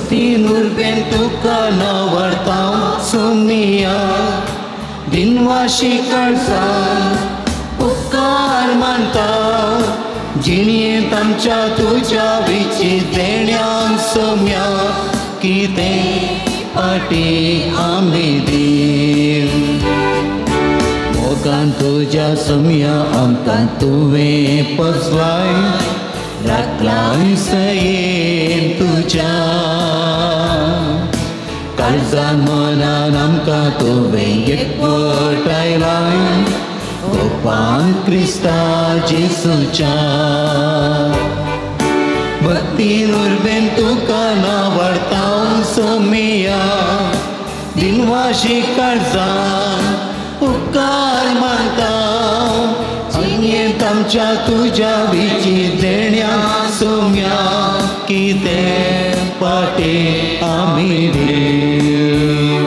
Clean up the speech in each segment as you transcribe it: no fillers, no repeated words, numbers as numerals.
भक्तीन उर्बेन तुका नावडता सोमिया दिनवाशी काळजान उपकार मानता जिणयेंत आमच्या तुज्या विची देण्यांक सोम्या कितें पाटी आमी दिव मोगान तुज्या सोम्या आमकां तुवें पसलाय राखलाय सयेन तुज्या काळजान मनान आमकां तुवें एकवटायलाय गोपान क्रिस्ता जेसूच्या भक्तीन उर्बेन तुका नावडता सोमिया दिनवाशी काळजान उपकार मानता जिणयेंत आमच्या तुज्या विची देण्या सोम्या कितें पाटे आमी दिव.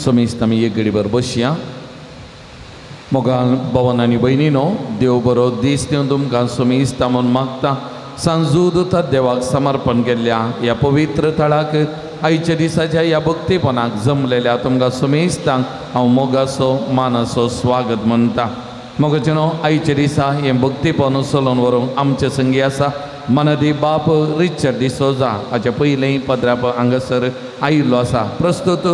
समेस्त आमी एक घडीभर बसया. मोगान भवन आनी भयणीनो देव बरो दीस दिवन तुमकां समेस्त म्हूण मागता. सांजूद देवाक समर्पण केल्ल्या ह्या पवित्र थळाक आयच्या दिसाच्या ह्या भक्तीपणाक जमलेल्या तुमकां समेस्तांक हांव मोगाचो मानाचो स्वागत म्हणटा. मोगाचें न्हू आयच्या दिसा हें भक्तीपण चलोवन व्हरूंक आमचे संगी आसा मनदी बाप रिचर्ड डिसोजा हाचे पयलें पद्राप हांगासर आयिल्लो आसा. प्रस्तुत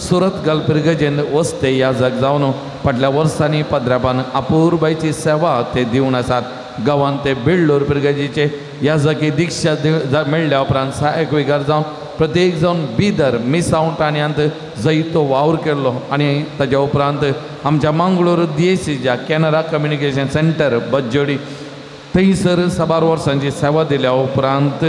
सुरतगल पिरगजेन वस्ते याजक जावन फाटल्या वर्सांनी पद्रापान अपुरबायची सेवा ते दिवन आसात. गांवांत ते बेळ्ळूर पिरगजेचे याजकी दीक्षा मेळ्ळ्या उपरांत सहायक विगार जावन प्रत्येक जावन बिदर मिसांव ठाण्यांत जैतो वावर केल्लो आनी ताज्या उपरांत आमच्या मंगळूर दियेसीच्या कॅनरा कम्युनिकेशन सेंटर बज्जोडी थंयसर साबार वर्सांची सेवा दिल्या उपरांत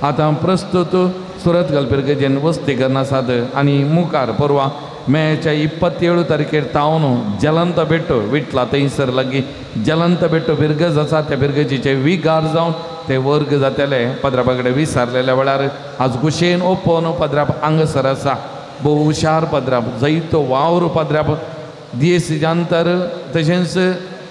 आतां प्रस्तुत सुरतगल पिरगजेन वस्ती करनासात. आनी मुखार परवा मेच्या 27 तारखेर तावन जलंत बेट्टो विटला थंयसर लागीं जलंत बेट्टो बिरगज आसा त्या बिरगजीचे विगार जावन ते वर्ग जातले पद्रापा कडेन विसारलेल्या वेळार आज कुशेन ओपन पद्राप हांगासर आसा. भोव हुशार पद्राप जैतो वावर पद्राप दियेसीच्या तशेंच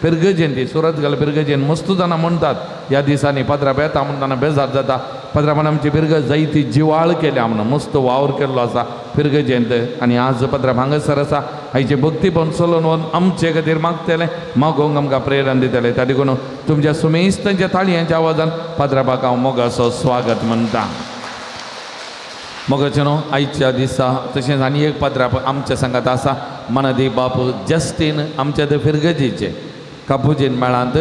पिरगजेन ती सुरतगल पिरगजेन मस्त जाणां म्हणटात ह्या दिसांनी पद्राप येता म्हणटना बेजार जाता. पद्रापान आमची पिरगज जायती जिवाळ केल्या म्हणून मस्त वावर केल्लो आसा पिरगजेंत आनी आज पद्राप हांगासर आसा. आयचे भक्तीपण चलोवन व्हरून आमचे खातीर मागतले मागोवंक आमकां प्रेरणा दितले. त्या देखून तुमच्या सुमेस्तांच्या ताळयांच्या आवाजान पद्रापाक हांव मोगाचो स्वागत म्हणटा. मोगाचें न्हू आयच्या दिसा तशेंच आनी एक पद्राप आमच्या सांगात आसा मनदी बाप जस्टीन आमच्या ते फिरगजीचे कापुजीन मेळांत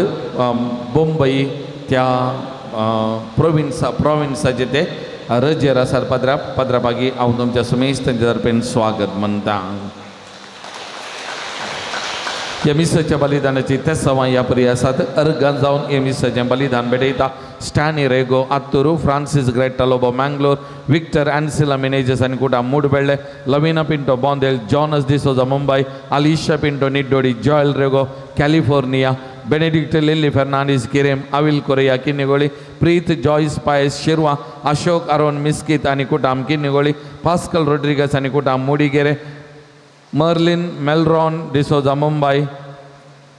बोंबई त्या प्रोविन्साचे ते रजेर आसात पद्राप. पद्रापागी हांव तुमच्या सुमेस्तांच्या तर्फेन स्वागत म्हणटा. ह्या मिसाच्या बलिदानाची तेसावां ह्या परी आसात. अर्गान जावन ह्या मिसाचें बलिदान भेटयता Stany Rego Atturu, Francis Greta Lobo Mangalore, Victor Ancilla Menezes आनी कुटा Mudbelle, Lavina Pinto Bondel, Jonas D'Souza Mumbai, Alisha Pinto Niddodi, Joel Rego California, Benedict Lily Fernandes Querim, Avil Correa Kinnigoli, Preet Joyce Pius Shirva, Ashok Aaron Miskith आनी कुटाम Kinnigoli, pascal Rodrigues आनी कुटाम Mudigere, Merlin Melron D'Souza Mumbai,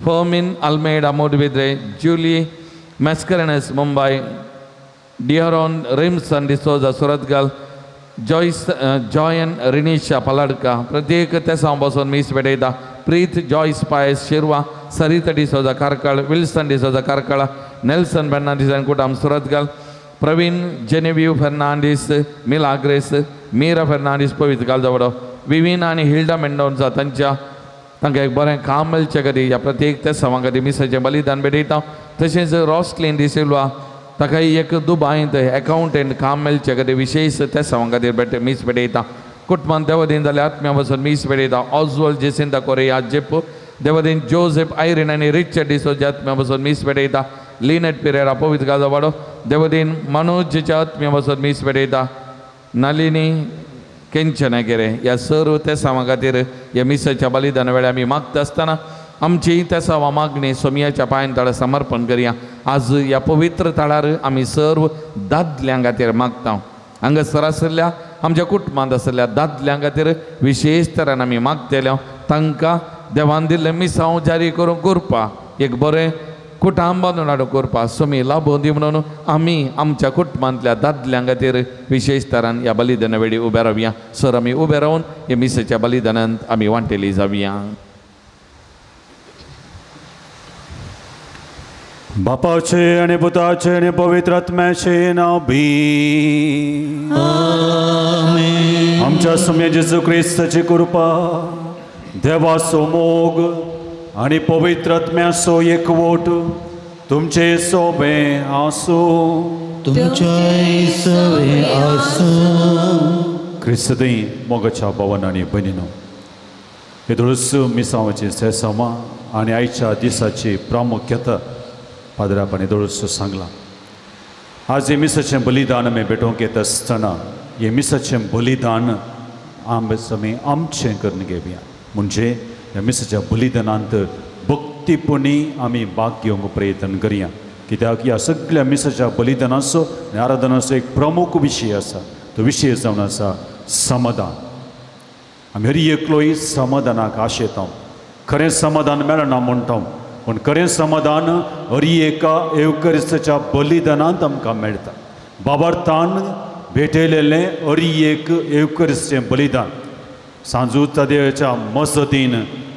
Fermin Almeida Moodbidri, Julie Mascarenhas Mumbai, Diaron Rimson D'Souza Surathkal, Joyce Joyan Rinisha Paladka. प्रत्येक तेसांव बसून मीस भेटयता. Preet Joyce Pius Shirva, Sarita D'Souza Karkala, Wilson D'Souza Karkala, Nelson Fernandes आनी कुटाम सुरतगल, प्रवीण जेनेव्यू Fernandes Milagres, Meera Fernandes पवित्र कालजवाडो, विवीन आनी Hilda Mendonsa तांच्या तांकां एक बरें काम मेळचे खातीर ह्या प्रत्येक तेसांवां खातीर मिसाचें बलिदान भेटयता. तशेंच रॉसलीन डिसिल्वा ताकाय एक दुबायंत एकावंटंट काम मेळचे खातीर विशेश तेसांवां खातीर मीस भेटयता. कुटुंबान देवदीन जाल्यार आत्म्या बसून मीस भेटयता. ऑजवल जेसिंता कोरेया जेप, देवदीन जोसेफ आयरीन आनी रिचर्ड डिसोजा आत्म्या बसून मीस भेटयता. लिनेट पिरेरा पवित्र गाजवाडो, देवदीन मनोजच्या आत्म्या बसून मीस भेटयता. नलिनी केंचनागेरे ह्या सर्व तेसांवां खातीर ह्या मिसाच्या बलिदाना वेळार आमी मागता आसतना आमची तेसांवां मागणी सोमयाच्या पांयान तळा समर्पण करया. आज ह्या पवित्र थळार आमी सर्व दादल्यां खातीर मागता. हांगासर आशिल्ल्या आमच्या कुटुंबांत आशिल्ल्या दादल्यां खातीर विशेश तरान आमी मागतले. तांकां देवान दिल्लें मिसांव जारी करूंक करपा एक बरें कुटुंबान हाडून करपा सोमी लाभोवन दी म्हणून आमी आमच्या कुटुंबांतल्या दादल्यां खातीर विशेश तरान ह्या बलिदाना वेळी उबे रावया. सर आमी उबे रावन ह्या मिसाच्या बलिदानांत आमी वांटेली जावया. बापाचे आनी पुताचे आनी पवित्र आत्म्याचे नांव बी आमेन. आमच्या सुम्या जेजू क्रिस्ताची कृपा, देवाचो मोग आनी पवित्र आत्म्याचो एकवट तुमचे सोबे आसूं. तुमच्याय सवे आसूं. क्रिस्तदी मोगाच्या भवन आनी भयणीनो, हेदोळूच मिसांवाची सेसांवां आनी आयच्या दिसाची प्रामुख्यता पाद्रापान हेदोळूच सांगलां. आज हे मिसाचें बलिदान आमी भेटोवंक येता आसतना हें मिसाचें बलिदान आमी आमचें करून घेवया. म्हणजे ह्या मिसाच्या बलिदानांत भक्तीपणी आमी भाग घेवंक प्रयत्न करया. कित्याक ह्या सगळ्या मिसाच्या बलिदानाचो आनी आराधनाचो एक प्रमुख विशय आसा. तो विशय जावन आसा समाधान. आमी हर एकलोय समाधानाक आशेता. खरें समाधान मेळना म्हणटा, पूण खरें समाधान हर एका एवकरिस्ताच्या बलिदानांत आमकां मेळटा. बाबार्थान भेटयलेलें हर एक एवकरिस्ताचें बलिदान सांजू तादेच्या मजतीन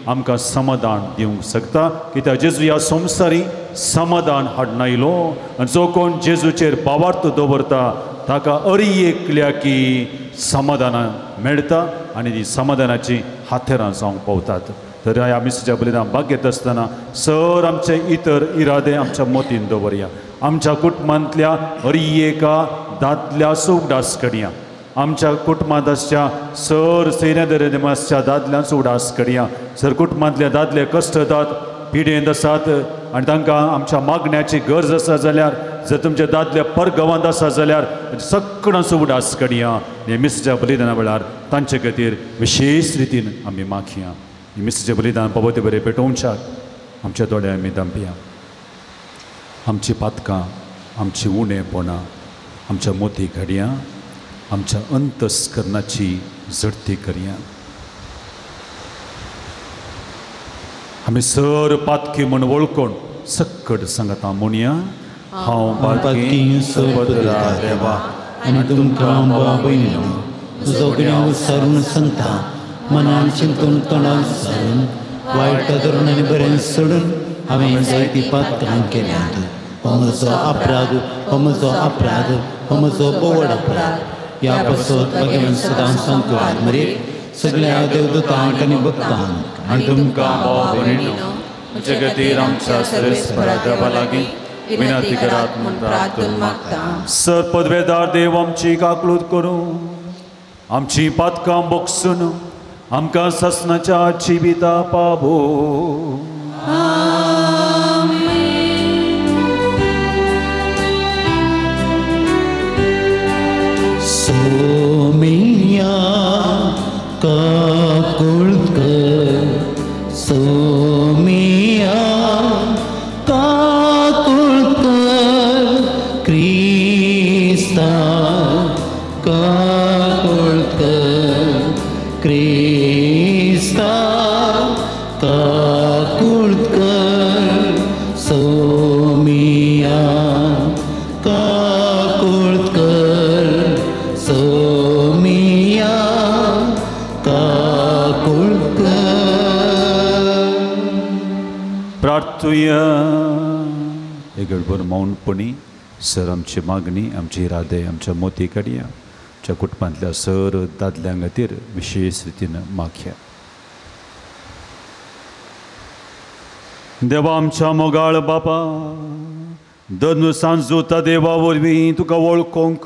आमकां समाधान दिवंक शकता. कित्याक जेजू ह्या संवसारी समाधान हाडना आयलो आनी जो कोण जेजूचेर बाबार्थ दवरता ताका हर एकल्या की समाधानां मेळटा आनी ती समाधानाची हातेरां जावंक पावतात. तर ह्या मिसाच्या बलिदान भाग घेता आसतना सर आमचे इतर इरादे आमच्या मतीन दवरया. आमच्या कुटुंबांतल्या हर एका दादल्याचो उगडास करया. आमच्या कुटुंबांत आसच्या सर सैन्या आसच्या दादल्यांचो उगडास करया. सर कुटुंबांतले दादले कश्ट येतात, पिडेंत आसात आनी तांकां आमच्या मागण्याची गरज आसा जाल्यार, जर तुमचे दादले परगांवांत आसा जाल्यार सगळ्यांचो उगडास करया. हे मिसाच्या बलिदाना वेळार तांचे खातीर विशेश रितीन आमी मागया. मिसाचें बलिदान पवते बरें पेटोवच्याक आमच्या दोळे आमी दांपया. आमची पातकां, आमची उणेपणां आमच्या मोती घडया. आमच्या अंतस्करणाची झडती करया. आमी सर पातकी म्हूण वळखून सक्कट सांगता म्हणया, हांव पातकी सर्वदा देवा आनी तुमकां भाव भयणीनो तुजो गुन्यांव सारून सांगता, मनान चिंतून तोंडान सारून वायट धरून आनी बरें सोडून हांवें जायतीं पातकां केल्यांत. हो म्हजो अपराध, हो म्हजो अपराध, हो म्हजो बोवड अपराध. ह्या पासत भगवान सदां सांगतो मरे सगळ्या देवदूतांक आनी भक्तांक आनी तुमकां भाव भयणीनो म्हजे खातीर आमच्या सर्वेस्परा देवा लागीं विनंती करात म्हूण प्रार्थना मागता. सर पदवेदार देव आमची काकलूत करूं, आमची पातकां बगसून आमकां ससनाच्या जिविता पावो. सोमिया काकुळकर, सोमिया काकुळकर, क्रिस्ता काकुळकर, क्रिस्ता काकुळकर, सोमिया काकुळकर, सोमिया काकुळकर. प्रार्थुया. एक मौनपणी सर आमची मागणी, आमची इरादे आमच्या मोती काडया. आमच्या कुटुंबांतल्या सर दादल्यां खातीर विशेश रितीन मागया. देवा आमच्या मोगाळ बापा, दर सांजूता देवा वरवीं तुका वळखोंक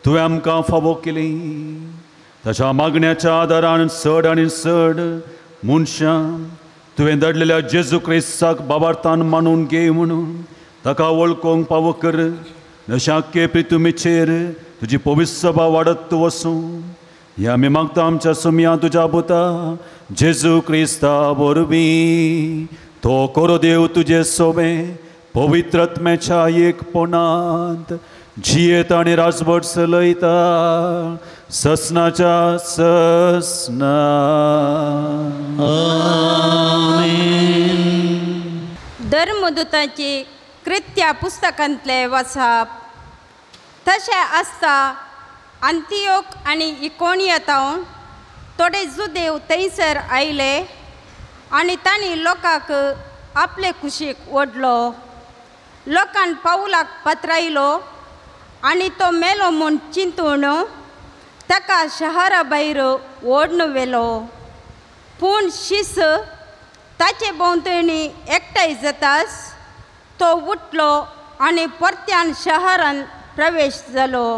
तुवें आमकां फावो केली. ताच्या मागण्याच्या आदारान चड आनी चड मनशां तुवें धाडलेल्या जेजू क्रिस्ताक बाबार्थान मानून घे म्हणून ताका वळखोंक पावो कर. नशाके प्रितुमीचेर तुजी पवित्र सभा वाडत वसूं ह्या आमी मागता आमच्या सुमया तुज्या पुता जेजू क्रिस्ता वरवीं. तो करो देव तुजे सोबे पवित्र आत्म्याच्या एकपणांत जियेत आनी राजवट चलयता ससनाच्या ससना. आमेन. धर्म धर्मदूतांची कृत्या पुस्तकांतले वाचप. तशें आसता अंतियोक आनी इकोनियतावन थोडे जुदेव थंयसर आयले आनी तांणी लोकांक आपले कुशीक ओडलो. लोकान पावलाक पत्रायलो आनी तो मेलो म्हूण चिंतून ताका शहरा भायर ओडून व्हेलो. पूण शीस ताचे भोंवतणी एकठांय जाताच तो उठलो आनी परत्यान शहरान प्रवेश जालो.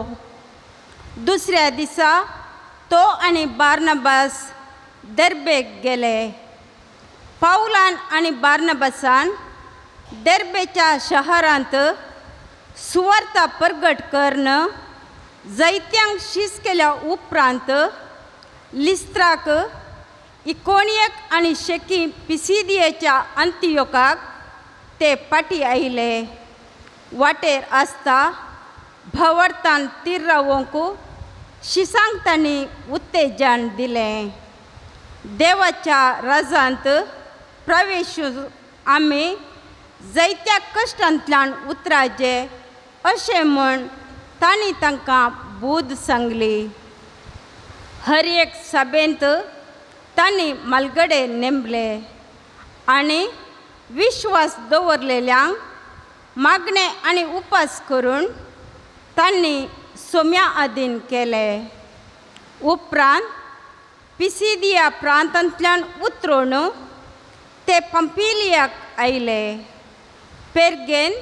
दुसऱ्या दिसा तो आनी बार्नबास दर्बेक गेले. पावलान आनी बार्नबासान दर्बेच्या शहरांत सुवार्ता परगट करून जैत्यांक शीस केल्या उपरांत लिस्त्राक इकोनियक आनी शेकी पिसिदियेच्या अंतियोकाक ते फाटीं आयले. वाटेर आसता भवर्थान तीर रावोंक शिसांक तांणी उत्तेजन दिलें. देवाच्या राजांत प्रवेश आमी जैत्या कश्टांतल्यान उतराचे अशें म्हूण तांणी तांकां बूद सांगली. हर एक सभेंत तांणी मालगडे नेमले आनी विश्वास दवरलेल्यांक मागणें आनी उपास करून तांणी सोम्या आदीन केले. उपरांत पिसिदिया प्रांतांतल्यान उतरून ते पंपिलियाक आयले. पेर्गेन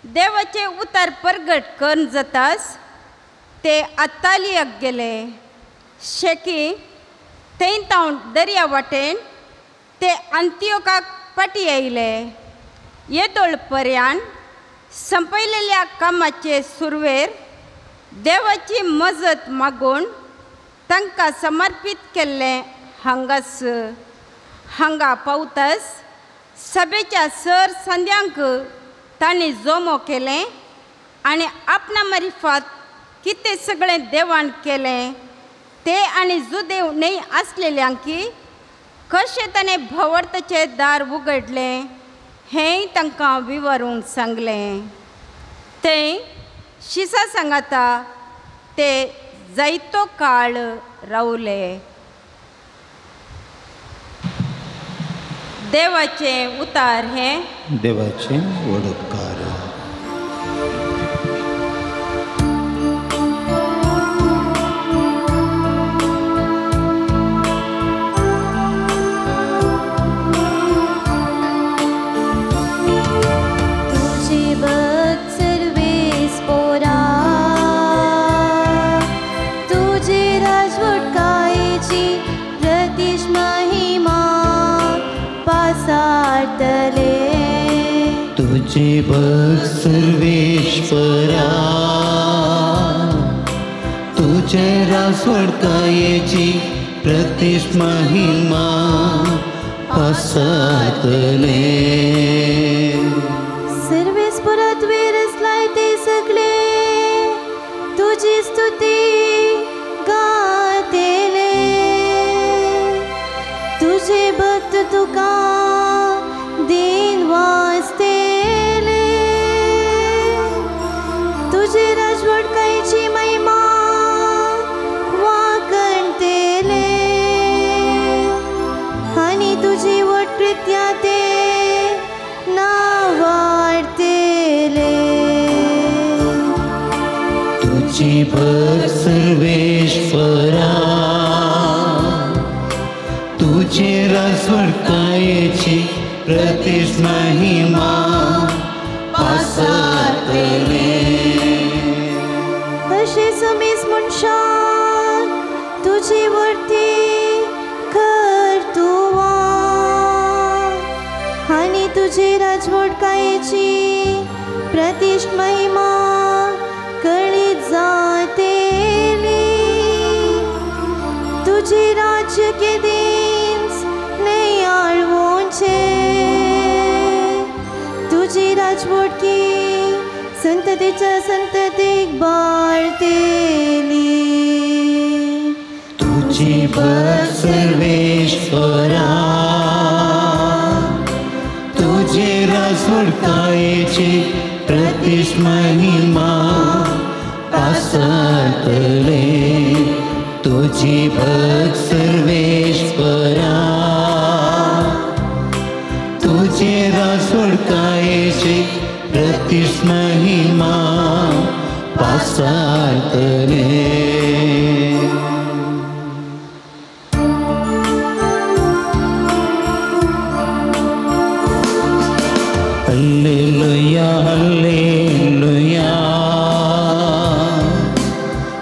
देवाचें उतर परगट करून जाताच ते आत्तालियाक गेले. शेकी थंय तावन दर्या वाटेन ते अंतियोकाक फाटीं आयले. येदोळ पर्यान संपयलेल्या कामाचे सुरवेर देवाची मजत मागून तांकां समर्पीत केल्लें हांगास. हांगा पावताच सभेच्या सर संद्यांक तांणी जमो केलें आनी आपणा मारिफात कितें सगळें देवान केलें ते आनी जुदेव न्हय आसलेल्यांकी कशें ताणें भवर्थाचें दार उगडलें हेंय तांकां विवरूंक सांगलें. थंय शिसा सांगाता ते जायतो काळ रावले. देवाचें उतार हें देवाचें व्हड उपकार. तुझे भक्त सर्वेश्वरा तुझे राजवटकायेची प्रतिष्ठ महिमा पासातले. सर्वेस्परात वेरसलाय ते सगळे तुझी स्तुती गातेले. तुझे भक्त तुका दिन वाजतेले. तुझे राजवटकायेची महिमा वाकणतेले आनी तुझी वटकृत्या ते नावाडतेले. तुझी भक्त सर्वेश्वरा तुझे राजवटकायेची प्रतिष्ठ महिमा पासातले. अशें समेस मनशान तुजी वर्ती करतुवा आनी तुजी राजवटकायेची प्रतिष्ठ महिमा कळीत जातेली. तुजी राज्य केदींच नेयाळवोचें. तुजी राजवटकी संततेच्या संततेक बाळतेली. तुझी भक्त सर्वेश्वरा तुझे राजवटकायेची राजवटकायेची प्रतिश महिमा पासतले तुझी भक्त सर्वेश्वरा तुझे राजवटकायेची प्रतिश महिमा पासतले. Hallelujah, hallelujah,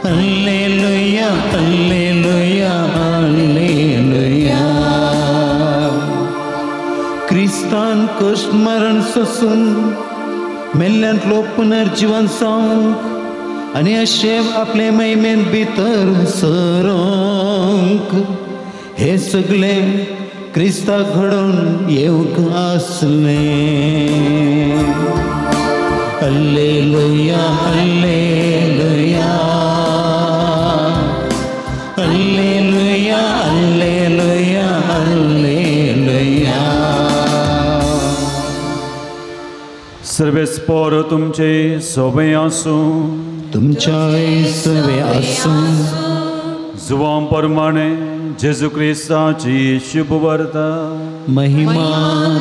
hallelujah, hallelujah, hallelujah. क्रिस्तान कश्ट मरण सोसून मेल्ल्यांतलो पुनर्जीवन जावंक आनी अशें आपले महिमेन भितर सरोंक हे सगळें क्रिस्ताक घडोवन येवंक आसलें. Hallelujah, hallelujah, hallelujah, hallelujah, hallelujah. सर्वेस्पोर तुमचे सोबे आसूं, तुमच्याय सवे आसूं. जुवां प्रमाणे जेजू क्रिस्ताची शुभवार्ता. महिमा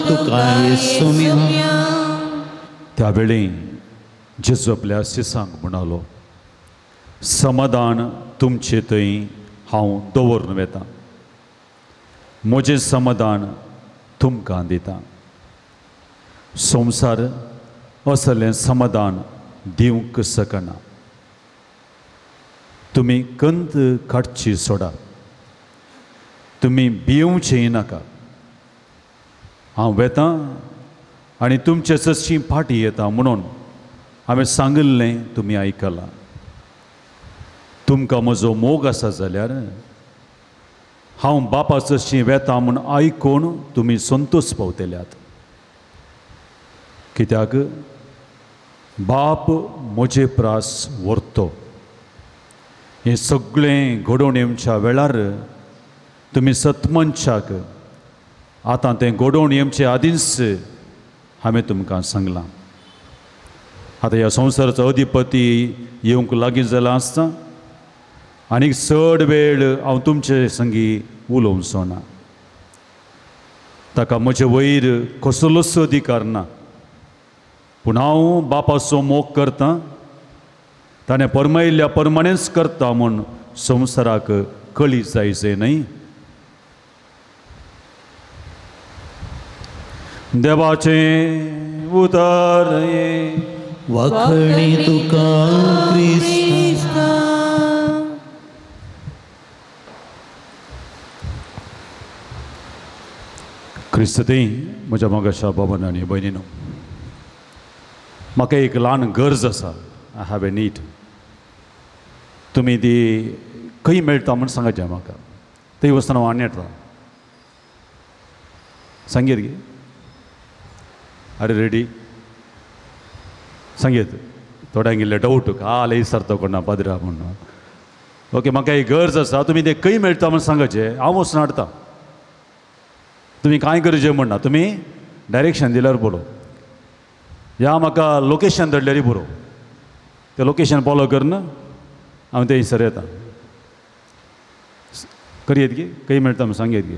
तुका येसुम्या. त्यावेळी जेजू आपल्या शिसांक म्हणालो, समाधान तुमचे थंय हांव दवरून वेता, म्हजें समाधान तुमकां दिता. संवसार असलें समाधान दिवंक शकना. तुमी कंत काडची सोडा, तुमी भिवचें नाका. हांव वेतां आनी तुमचे सशी फाटी येता म्हणून हांवें सांगिल्लें तुमी आयकलां. तुमकां म्हजो मोग आसा जाल्यार हांव बापा सशी वेता म्हूण आयकून तुमी संतोश पावतल्यात. कित्याक बाप म्हजे प्रास व्हरतो. हें सगळें घडोवन येवच्या वेळार तुमी सतमनशाक आतां तें घडोवन येवचे आदींच हांवें तुमकां सांगलां. आतां ह्या संवसाराचो अधिपती येवंक लागीं जाला आसता आनीक चड वेळ हांव तुमचे संगी उलोवचो ना. ताका म्हजे वयर कसलोच अधिकार ना, पूण हांव बापाचो मोग करतां, ताणें परमायिल्ल्या परमाणेंच करता म्हूण संवसाराक कळी जायचे न्हय. देवाचें उतर वाखणी तुका क्रिस्ता. क्रिस्ती म्हज्या मोगाच्या बाबान आनी भयणीनो, म्हाका एक ल्हान गरज आसा. I have a need. तुमी ती खंय मेळटा म्हूण सांगाचें म्हाका. थंय वचून हांव आनी येता. सांगीत गे? अरे रेडी सांगीत थोड्यांक इल्ले डावट काल विचारता कोणा पाद्रा म्हूण. ओके, म्हाका एक गरज आसा, तुमी ते खंय मेळटा म्हूण सांगाचें, हांव वचून हाडटा. तुमी कांय गरजें म्हणना, तुमी डायरेक्शन दिल्यार पुरो, ह्या म्हाका लोकेशन धाडल्यारय पुरो. तें लोकेशन फॉलो करून हांव थंयसर येता. करयेत गे? खंय मेळटा म्हूण सांगयेत गे?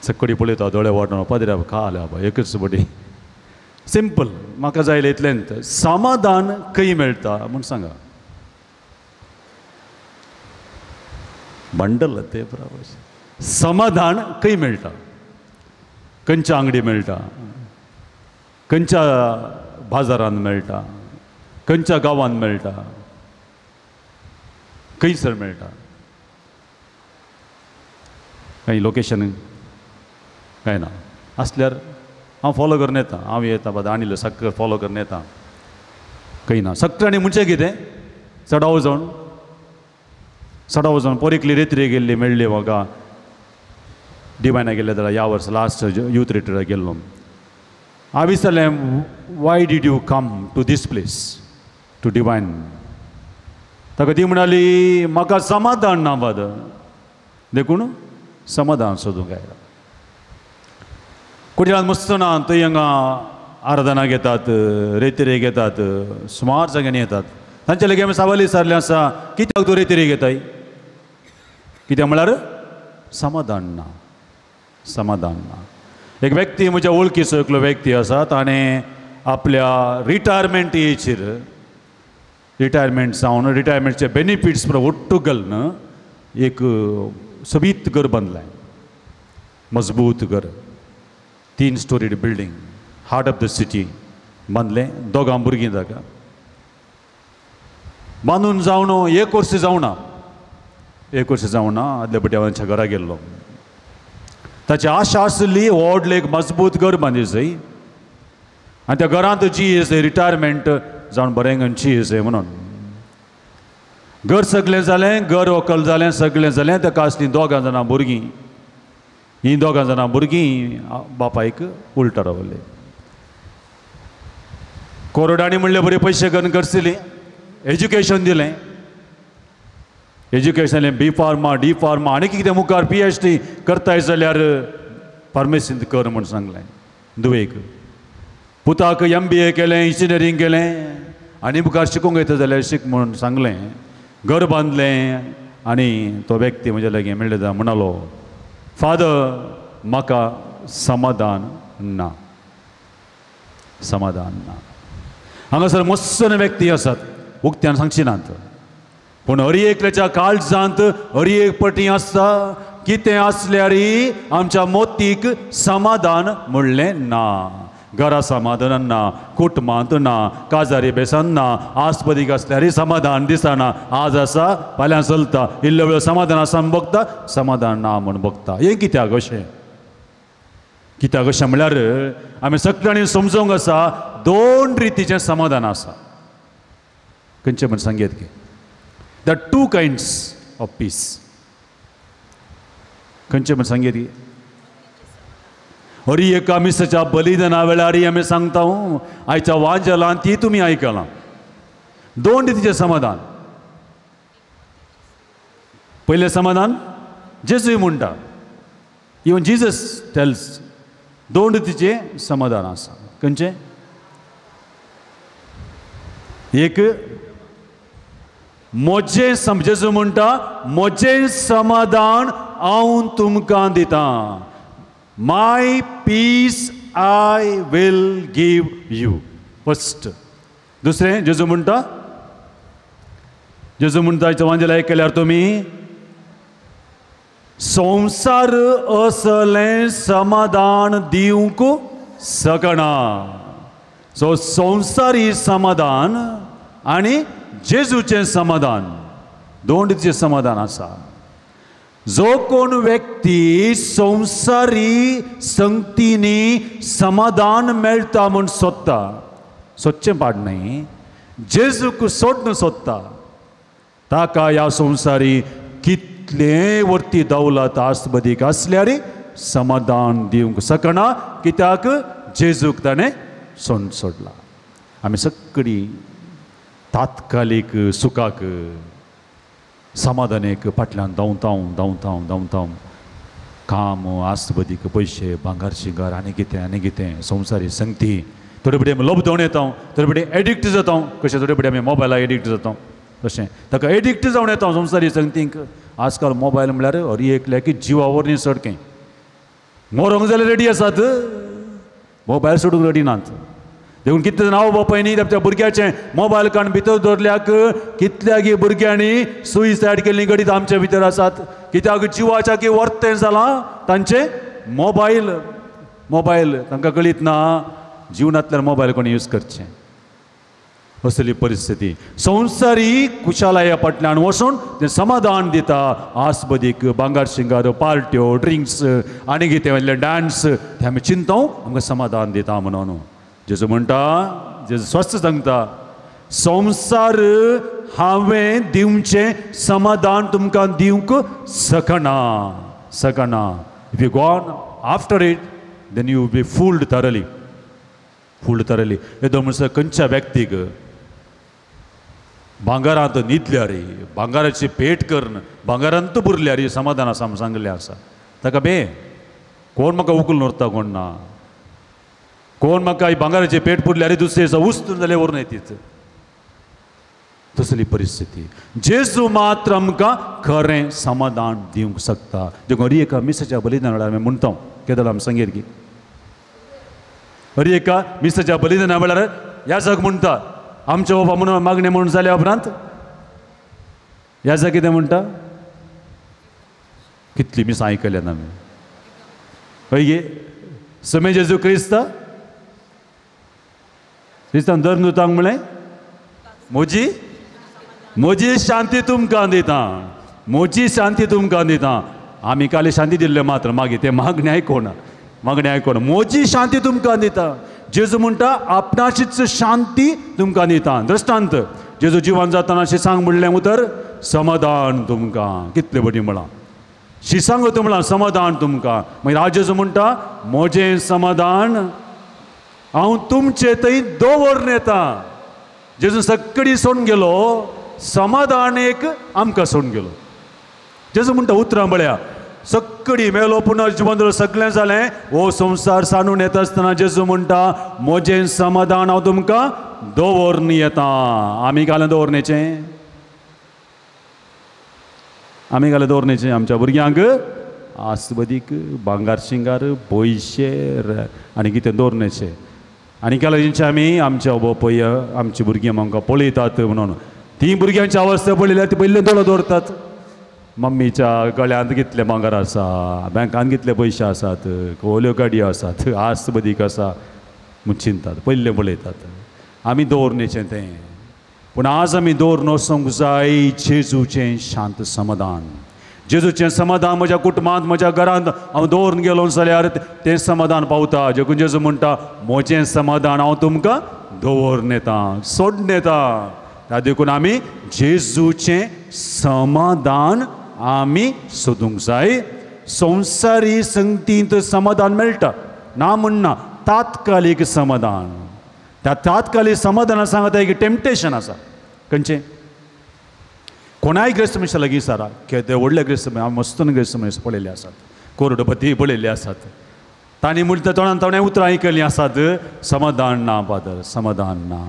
सक्कडी पळयता दोळे वाडोवन पाद्रा खाल्या बाबा एकच बडी. सिंपल, म्हाका जाय इतलेंच. समाधान खंय मेळटा म्हूण सांगा. बंडल ते बराबर. समाधान खंय मेळटा? खंयच्या आंगडी मेळटा? खंयच्या बाजारांत मेळटा? खंयच्या गांवांत मेळटा? खंयसर मेळटा? कांय लोकेशन कांय ना आसल्यार हांव फॉलो करून येता. हांव येता बाबा आनी सगळें फॉलो करून येता. खंय ना सगळें आनी म्हणचें कितें चडाव जावन सडाव जावन पोरिकली रेत्री गेल्ली मेळ्ळी म्हाका. डिवायना गेल्ले जाल्यार ह्या वर्सा लास्ट यूथ रिट्रीटाक गेल्लो. हांव विचारलें, why did you come to this place to Divine? ताका ती म्हणाली, म्हाका समाधान ना बाद, देखून समाधान सोदूंक आयला. कुटयान मुसतना थंय हांगा आराधना घेतात, रेतिरे घेतात, सुमार जाग्यांनी येतात. तांचे लागीं आमी सवाल विचारलें आसा, कित्याक तूं रेतिरे घेताय? कित्याक म्हळ्यार समाधान ना, समाधान ना. एक व्यक्ती म्हज्या वळखीचो एकलो व्यक्ती आसा, ताणें आपल्या रिटायरमेंट एजीर रिटायरमेंट जावन रिटायरमेंटचे बेनिफिट्स ఒట్టు घालून एक सोबीत घर बांदलें, मजबूत घर, 3 storied building, heart of the city बांदलें. दोगां भुरगीं ताका बांदून जावन एक वर्स जावना, एक वर्स जावना आदल्या पटी हांव तांच्या घरा गेल्लो. ताची आशा आसली व्हडलें एक मजबूत घर बांदी जाय आनी त्या घरांत जी आसा रिटायरमेंट जावन बरें जी आसा म्हणून. घर सगळें जालें, घर व्हंकल जालें, सगळें जालें. ताका आसलीं दोगां जाणां भुरगीं. हीं दोगां जाणां भुरगीं बापायक उलटा रावले. कोरडांनी म्हणलें बरें पयशे करून करसली, एज्युकेशन दिलें, एज्युकेशन बी फार्मा, डी फार्मा आनी कितें मुखार PhD करताय जाल्यार फार्मेसींत कर म्हूण सांगलें धुवेक. पुताक MBA केलें, इंजिनियरींग केलें आनी मुखार शिकूंक येता जाल्यार शीक म्हूण सांगलें. घर बांदलें आनी तो व्यक्ती म्हज्या लागीं मेळ्ळे म्हणालो, फादर म्हाका समाधान ना, समाधान ना. हांगासर मस्त व्यक्ती आसात, उक्त्यान सांगची नात, पूण हर एकल्याच्या काळजांत हर एक पटी आसता कितें आसल्यार आमच्या मोतीक समाधान म्हणलें ना. घरा समाधान ना, कुटुंबांत ना, काजारी बेसान ना, आसपदीक आसल्यार समाधान दिसना. आज आसा फाल्यां चलता, इल्लो वेळ समाधान आसा म्हूण बगता, समाधान ना म्हूण बगता. हें कित्याक अशें? कित्याक अशें म्हणल्यार आमी सगळ्यांनी समजूंक आसा दोन रितीचें समाधान आसा. खंयचें म्हण सांगयत की the 2 kinds of peace. खंयचें म्हण सांगयत की हरी एका मिसाच्या बलिदाना वेळार आमी सांगता आयच्या वाजलान ती तुमी आयकलां. दोन रितीचें समाधान. पयलें समाधान जेजूय म्हणटा, इवन जीजस टेल्स, दोन रितीचें समाधान आसा. खंयचें? एक म्हजें, जेजू म्हणटा म्हजें समाधान हांव तुमकां दितां, my peace I will give you first. दुसरें जेजू म्हणटा, जेजू म्हणटा वांजेल आयकल्यार तुमी संवसार असलें समाधान दिवंक शकना. सो संवसारी समाधान आनी जेजूचें समाधान, दोन रितीचें समाधान आसा. जो कोण व्यक्ती संवसारी संगतींनी समाधान मेळटा म्हूण सोदता, सोदचें पाड न्हय, जेजूक सोडून सोदता, ताका ह्या संवसारी कितलें वर्ती दौलत आसबदीक आसल्यार समाधान दिवंक शकना. कित्याक? जेजूक ताणें सोड सोडला. आमी सगळीं तात्कालीक सुखाक समाधानेक फाटल्यान धांवता धांवता धांवता. काम, आसबदीक, पयशे, भांगार शिंगार आनी कितें आनी कितें, संवसारी संगती. थोडे पटी आमी लोभ जावन येता, थोडे पटी एडिक्ट जाता. कशें थोडे पटी आमी मोबायलाक एडिक्ट जाता तशें ताका एडिक्ट जावन येता संवसारी संगतींक. आजकाल मोबायल म्हणल्यार हर एकल्याक जिवावर न्ही सडकें. मरोंक जाल्यार रेडी आसात, मोबायल सोडूंक रेडी नात. देखून कितले जाण आवय बापायनी आपल्या भुरग्याचें मोबायल काडून भितर दवरल्याक कितल्यागी भुरग्यांनी सुसायड केल्ली घडीत आमच्या भितर आसात. कित्याक? जिवाच्या की वर्तें जालां तांचें मोबायल. मोबायल तांकां कळीत ना जिवनांतल्यान मोबायल कोणी यूज करचें. असली परिस्थिती. संवसारी कुशालाया फाटल्यान वचून तें समाधान दिता. आसबदीक, भांगार शिंगार, पार्ट्यो, ड्रिंक्स आनी कितें डांस, तें आमी चिंता आमकां समाधान दिता म्हणून. जेजू म्हणटा, जेजू स्वस्थ सांगता, संवसार हांवें दिवचें समाधान तुमकां दिवंक शकना, शकना. If you gone after it then you be fooled thoroughly, fooled thoroughly. येदो म्हणसर खंयच्या व्यक्तीक भांगारांत न्हिदल्यार, भांगाराची भेट करून भांगारांत बुरल्यार समाधान आसा म्हूण सांगिल्लें आसा. ताका बे कोण म्हाका उखलून व्हरता कोण ना. कोण म्हाका भांगराचे पेट पुरले अरे दुसरे दिसा उस्तून जाल्यार व्हरून येतीच तसली परिस्थिती. जेजू मात्र आमकां खरें समाधान दिवंक शकता. देखून हर एका मिसाच्या बलिदाना वेळार आमी म्हणटा केदळ आमी सांगीत की हर एका मिसाच्या बलिदाना वेळार याजक म्हणटा आमच्या बाबा म्हणून मागणें म्हणून जाल्या उपरांत याजक कितें म्हणटा कितली मिसां आयकल्यात आमी हय गे समे जेजू क्रिस्त क्रिस्तान धर्मदूतांक म्हणलें म्हजी म्हजी शांती तुमकां दिता म्हजी शांती तुमकां दिता. आमी काल शांती दिल्ले मात्र मागीर तें मागणें आयकोना मागणें आयकोना म्हजी शांती तुमकां दिता. जेजू म्हणटा आपणाचीच शांती तुमकां दिता. दृश्टांत जेजू जिवन जातना शिसांक म्हणलें उतर समाधान तुमकां कितले बरी म्हळां शिसांक म्हणलां समाधान तुमकां. मागीर आज जेजू म्हणटा म्हजें समाधान हांव तुमचे थंय दवरून येता. जेजू सगळी सोडून गेलो समाधान एक आमकां सोडून गेलो. जेजू म्हणटा उतरां पळया सगळी मेलो पुनर्जिवन जालो सगळें जालें हो संवसार सांडून येता आसतना जेजू म्हणटा म्हजें समाधान हांव तुमकां दवरून येता. आमी घालें दवरणेचें आमी घालें दवरणेचें आमच्या भुरग्यांक आसबदीक भांगार शिंगार पयशे आनी कितें दवरणेचें आनी केला तेंचे आमी आमच्या पळय आमची भुरगीं आमकां पळयतात म्हणून ती भुरग्यांची अवस्था पळयल्यार ती पयले दोळो दवरतात मम्मीच्या गळ्यांत कितले भांगर आसा बँकान कितले पयशे आसात खोल्यो गाडयो आसात आसबदीक आसा म्हूण चिंतात पयले पळयतात आमी दवरणेचें तें. पूण आज आमी दवरून वचूंक जाय जेजूचें शांत समाधान. जेजूचें समाधान म्हज्या कुटुंबांत म्हज्या घरांत हांव दवरून गेलो जाल्यार तें समाधान पावता. देखून जेजू म्हणटा म्हजें समाधान हांव तुमकां दवरून येता सोडून येता. त्या देखून आमी जेजूचें समाधान आमी सोदूंक जाय. संवसारी संगतींत समाधान मेळटा ना म्हणना तात्कालीक समाधान. त्या तात्कालीक समाधाना सांगता एक टेम्पटेशन आसा खंयचें कोणाय ग्रेस्त मनशा लागीं सारा केदे व्हडले ग्रेस्त आमी मस्तून ग्रेस्त मनीस पळयल्ले आसात कोरडपती पळयल्ले आसात तांणी म्हणटा तोंडान तोंडां उतरां आयकल्लीं आसात समाधान ना फादर समाधान ना.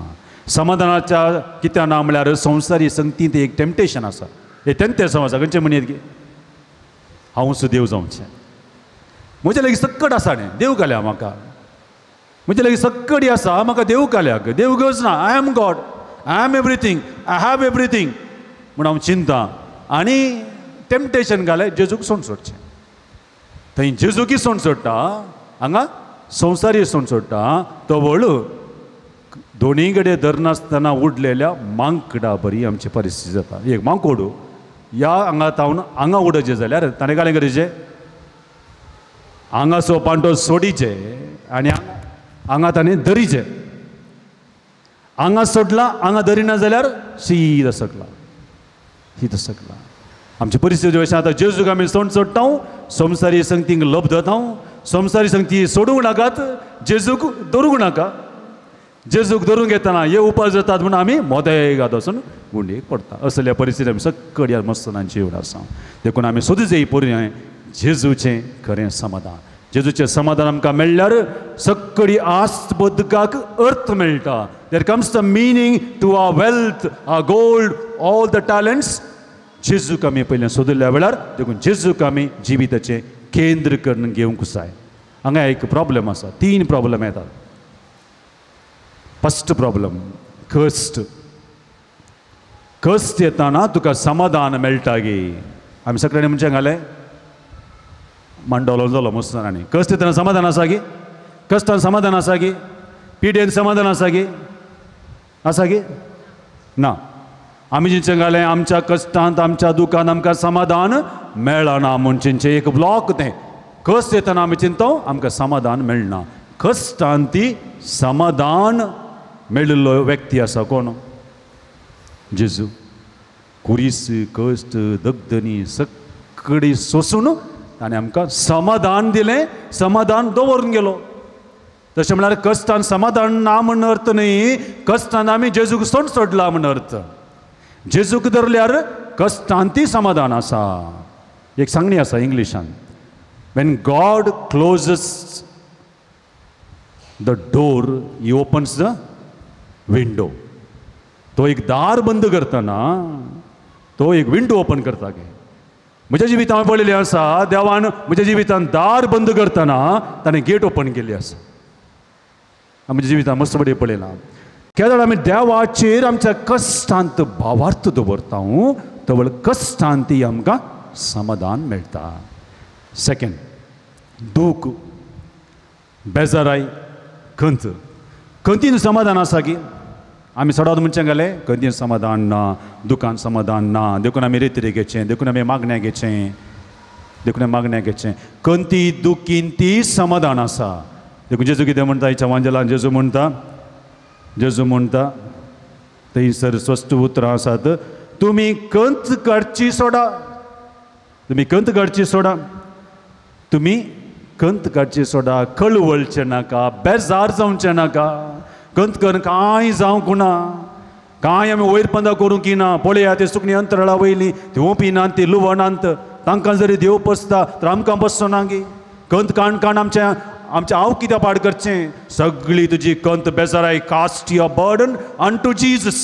समाधानाच्या कित्याक ना म्हळ्यार संवसारी संगतींत एक टेम्पटेशन आसा हे तेंते समज आसा खंयचें म्हणयेत की हांवूच देव जावचें म्हज्या लागीं सक्कड आसा न्ही देव घाल्या म्हाका म्हज्या लागीं सक्कडी आसा म्हाका देव घाल्याक देव गरज ना I am God I am everything I have everything म्हूण हांव चिंता आनी टेम्पटेशन घालें जेजूक सोड सोडचें थंय जेजूकी सोड सोडटा हांगा संवसारी सोड सोडटा तो व्हळू दोनी कडेन धरनासतना उडलेल्या मांकडा बरी आमची परिस्थिती जाता. एक मांकोड ह्या हांगा तावन हांगा उडोवचें जाल्यार ताणें कालें करचें हांगासो पांटो सोडीचें आनी हांगा ताणें धरीचें हांगा सोडला हांगा धरिना जाल्यार शीत सकला शीत सकला. आमची परिस्थिती अशें आतां जेजूक आमी सोड सोडटा संवसारी संगतींक लब्ध जाता संवसारी संगती सोडूंक नाकात जेजूक धरूंक नाका. जेजूक धरूंक येतना हे उपास जातात म्हणून आमी मोदेगात वचून गुंडयेक पडटा. असल्या परिस्थिती आमी सगळ्या मस्तनांची एवढ आसा. देखून आमी सोदूचे पोरया जेजूचें खरें समाधान. जेजूचें समाधान आमकां मेळ्ळ्यार सगळी आस्त बदकाक अर्थ मेळटा. There comes the meaning to our wealth our gold all the talents. जेजूक आमी पयलें सोदिल्ल्या वेळार देखून जेजूक आमी जिविताचें केंद्र करून घेवंक जाय. हांगा एक प्रॉब्लम आसा तीन प्रॉब्लम येतात. फस्ट प्रॉब्लम कश्ट. कश्ट येताना तुका समाधान मेळटा गी आमी सगळ्यांनी म्हणचें घालें मांडोलो जालो मुसलमानांनी कश्ट येतना समाधान आसा गी कश्टान समाधान आसा गी पिडेन समाधान आसा गी आसा गी ना. आमी जिंचें घालें आमच्या कश्टांत आमच्या दुकान आमकां समाधान मेळना म्हूण चिंचें एक ब्लॉक तें कश्ट येतना आमी चिंतो आमकां समाधान मेळना. कश्टान ती समाधान मेळिल्लो व्यक्ती आसा कोण जेजू. कुरीस कश्ट दगदनी सगळी सोसून ताणें आमकां समाधान दिलें समाधान दवरून गेलो. तशें म्हळ्यार कश्टान समाधान ना म्हण अर्थ न्ही कश्टान आमी जेजूक सोड सोडला म्हण अर्थ. जेजूक धरल्यार कश्टान ती समाधान आसा. एक सांगणी आसा इंग्लिशान when God closes the door he opens the window. तो एक दार बंद करतना तो एक विंडो ओपन करता गे. म्हज्या जिवितांत हांवें पळयलें आसा, देवान म्हज्या जिवितांत दार बंद करतना ताणें गेट ओपन केल्ली आसा. म्हज्या जिवितांत मस्त बरें पळयलां. केदळ आमी देवाचेर आमच्या कश्टांत भावार्थ दवरता तवळ कश्टांत आमकां समाधान मेळटा. सेकंड, दूख, बेजाराय, खंत. खंतीन समाधान आसा की आमी सदांच मनशां गेले खंतीन समाधान ना, दुखान समाधान ना, देखून आमी रेतरी घेचें, देखून आमी मागण्या घेचें, देखून आमी मागण्या घेचें. खंती दुखीन ती समाधान आसा. देखून जेजू कितें म्हणटा हिच्या वांजेलान, जेजू म्हणटा, जेजू म्हणटा थंयसर स्पश्ट उतरां आसात, तुमी कंत काडची सोडा, तुमी कंत काडची सोडा, तुमी कंत काडची सोडा, कळवळचें नाका, बेजार जावचें नाका, कंत करून कांय जावंक ना, कांय आमी वयर पंदा करूंक ना. पळया ते सुकणी अंतराळा वयली, ती ओंपिनात, ती लुवणांत, तांकां जरी देव पोसता तर आमकां बसचो ना गी. कंत काण काण आमच्या आमचें हांव कित्याक पाड करचें? सगळी तुजी कंत बेजाराय cast your burden unto Jesus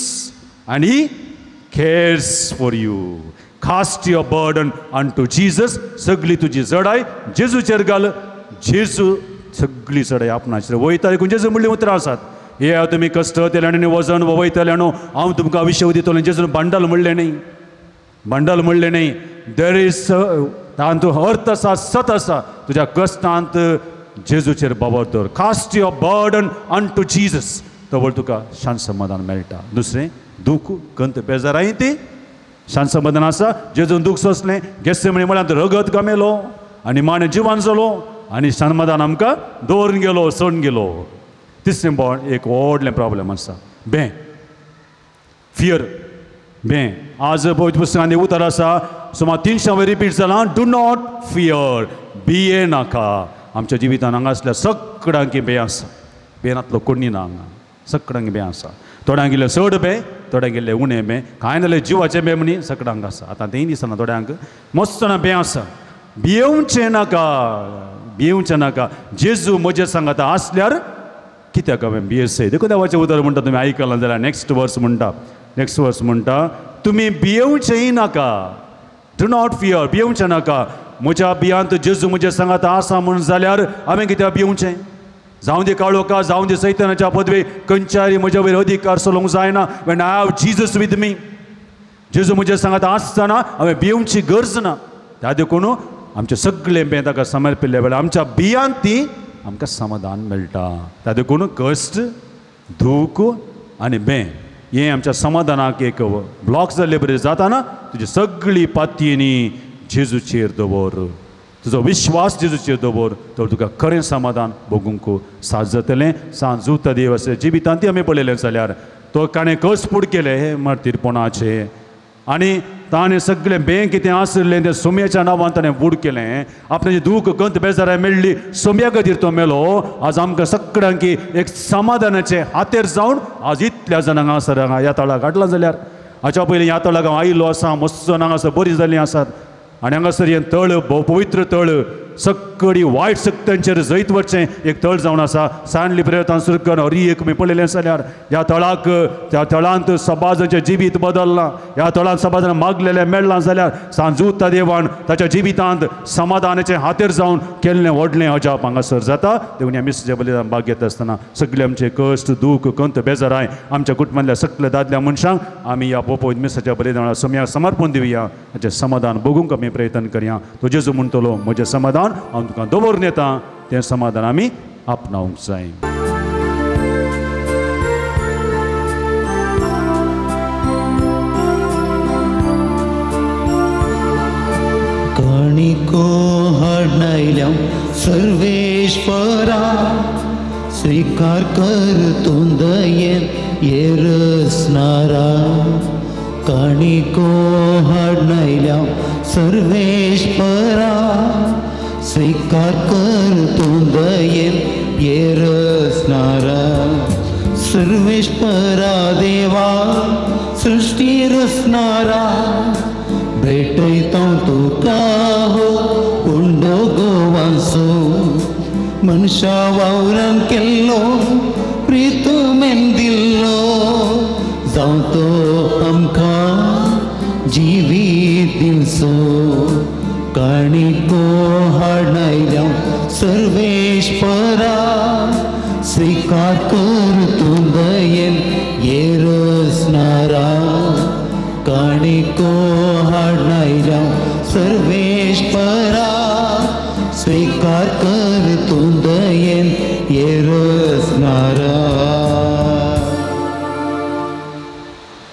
and he cares for you. Cast your burden unto Jesus. सगळी तुजी जडाय जेजूचेर घाल, जेजू सगळी जडाय आपणाचेर वयता. देखून जेजू म्हणली उतरां आसात, हे तुमी कश्ट तेल्यानी वजन वयतले न्हू, हांव तुमकां विशय दितलो. जेजून भांडल म्हणलें न्ही, भांडल म्हणलें न्ही. There is तातूंत अर्थ आसा, सत आसा. तुज्या कश्टांत जेजूचेर बाबर दवर. Cast your burden unto Jesus, तवळ तुका शांत समाधान मेळटा. दुसरें, दूख कंत बेजाराय ती शांत समाधान आसा. जेजून दूख सोंसलें, गेस्से म्हळ्यार रगत गमेलो आनी माणे जिवान जालो आनी समाधान आमकां दवरून गेलो, सोडून गेलो. तिसरें एक व्हडलें प्रॉब्लम आसा, बें, फियर, बें. आज पवित्र पुस्तकांत उतर आसा, सुमार 300 वयर रिपीट जालां, do not fear, भिये नाका. आमच्या जिवितान हांगा आसल्या सगळ्यांकी बें आसा, बेनांतलो कोणी ना हांगा, सगळ्यांक बें आसा. थोड्यांक गेल्ले चड बें, थोड्यांक गेल्ले उणें बें, कांय नाल्यार जिवाचें बें म्हणी सगळ्यांक आसा. आतां तेंय दिसना थोड्यांक, मस्त जाणां बें आसा. भियेवचें नाका, भियेवचें नाका. जेजू म्हजें सांगाता आसल्यार कित्याक हांवें भियेसे? देखून देवाचें उतर म्हणटा, तुमी आयकलां जाल्यार नेक्स्ट वर्स म्हणटा, नेक्स्ट वर्स म्हणटा, तुमी भियेवचेंय नाका. Do not fear, भियेवचें नाका. म्हज्या भियांत जेजू म्हजें सांगाता आसा म्हूण जाल्यार हांवें कित्याक भियेवचें? जावं दी काळोखा, जावं दी सैतानाच्या पदवे, खंयच्याय म्हज्या वयर अधिकार चलोवंक जायना. When I have Jesus with me, जेजू म्हजें सांगाता आसतना हांवें भियेवची गरज ना. त्या देखून आमचें सगळें बें ताका समर्पिल्ल्या वेळार आमच्या भियांत ती आमकां समाधान मेळटा. त्या देखून कश्ट, दूख आनी बें हें आमच्या समाधानाक एक ब्लॉक जाल्ले बरें जाताना तुजी सगळी पातयेनी जेजूचेर दवर, तुजो विश्वास जेजूचेर दवर, तर तुका खरें समाधान भोगूंक साथ जातलें. सांज जुता देव आसले जिवितांत ती आमी पळयलें जाल्यार तो ताणें कश्ट फूड केले हे मार्तीरपणाचे आनी ताणें सगळें बें कितें आशिल्लें तें सोम्याच्या नांवान ताणें वूड केलें. आपणाचें दूख कंत बेजाराय मेळ्ळी, सोम्या खातीर तो मेलो. आज आमकां सगळ्यांकी एक समाधानाचें हातेर जावन आज इतल्या जाणांक हांगासर हांगा ह्या तळाक हाडलां जाल्यार, हाच्या पयलीं ह्या तळाक हांव आयिल्लो आसा, मस्त जाणां हांगासर बरीं जाल्लीं आसात. आनी हांगासर हें तळ पवित्र तळ सगळी वायट शक्त्यांचेर जैत वचचें एक तळ जावन आसा. सांडली प्रेरितान सुरू करून हरी एक मी पळयलें जाल्यार ह्या तळाक, त्या तळांत समाजाचें जिवीत बदल्लां. ह्या तळांत समाजान मागलेलें मेळ्ळां जाल्यार सांजूता देवान ताच्या जिवितांत समाधानाचें हातेर जावन केल्लें व्हडलें अजाप हांगासर जाता. देखून ह्या मिसाच्या बलिदान भाग घेता आसतना सगळे आमचे कश्ट, दूख, कंत, बेजाराय आमच्या कुटुंबांतल्या सगल्या दादल्या मनशांक आमी ह्या पोपो मिसाच्या बलिदानाक सम्या समर्पण दिवया. हाचें समाधान भोगूंक आमी प्रयत्न करया. तो जेजू म्हणटलो म्हजें समाधान हांव तुका दवरून येता, तें समाधान आमी आपणावंक जाय. काणिको हाडनायल्या सर्वेश्वरा, स्वीकार कर तूं दयेन येरसनारा. काणिको हाडनायल्या सर्वेश्वरा, स्वीकार कर तूं दयेन येरसनारा. सर्वेश्वरा देवा सृष्टी रसनारा, भेटयता तुका हो उंडो गोवांसो. मनशा वावरान केल्लो प्रितमेन दिल्लो जावं तो आमकां जिवीत दिवचो काणिको हाडणायल्या सर्वेश्वरा स्वीकार कर तूं दयेन येरसनारा काणिको हाडणायल्या सर्वेश्वरा स्वीकार कर तूं दयेन येरसनारा.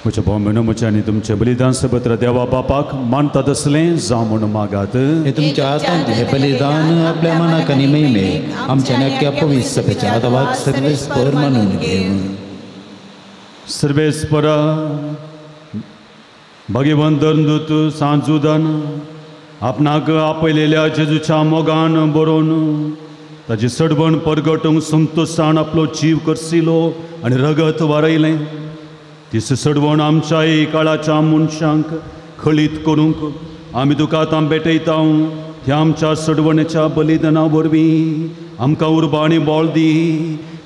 म्हज्या भाव भयणो म्हजें आनी तुमचें बलिदान सबत्र देवा बापाक मानतात असलें जावं म्हूण मागात. हे तुमच्या हातांत हे बलिदान आपल्या मनाक आनी महिमे आमच्या नक्क्या पवित्र सभेच्या आदावाक सर्वेस्पर मानून घेवन. सर्वेस्परा भगवंत धर्मदूत सांजुदान आपणाक आपयलेल्या जेजूच्या मोगान बरोवन ताजी सडवण परगटूंक संतोशान आपलो जीव करसिलो आनी रगत वारयलें. तीस सडवण आमच्याय काळाच्या मनशांक खळीत करूंक आमी तुका आतां भेटयता. त्या आमच्या सडवणेच्या बलिदाना वरवीं आमकां उर्बा आनी बळ दी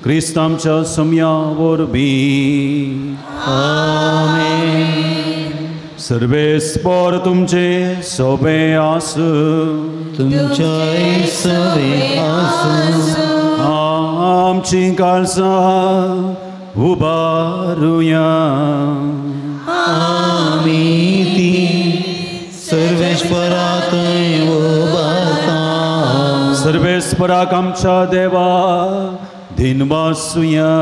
क्रिस्त आमच्या सम्या वरवीं. आमेन. सर्वेस्पर तुमचे सोबे आसूं तुमच्याय सवे आसूं. आमची काळजां उबारुया आमी ती सर्वेश्वरा थंय उबारता. सर्वेस्पराक आमच्या देवा दिनवासुया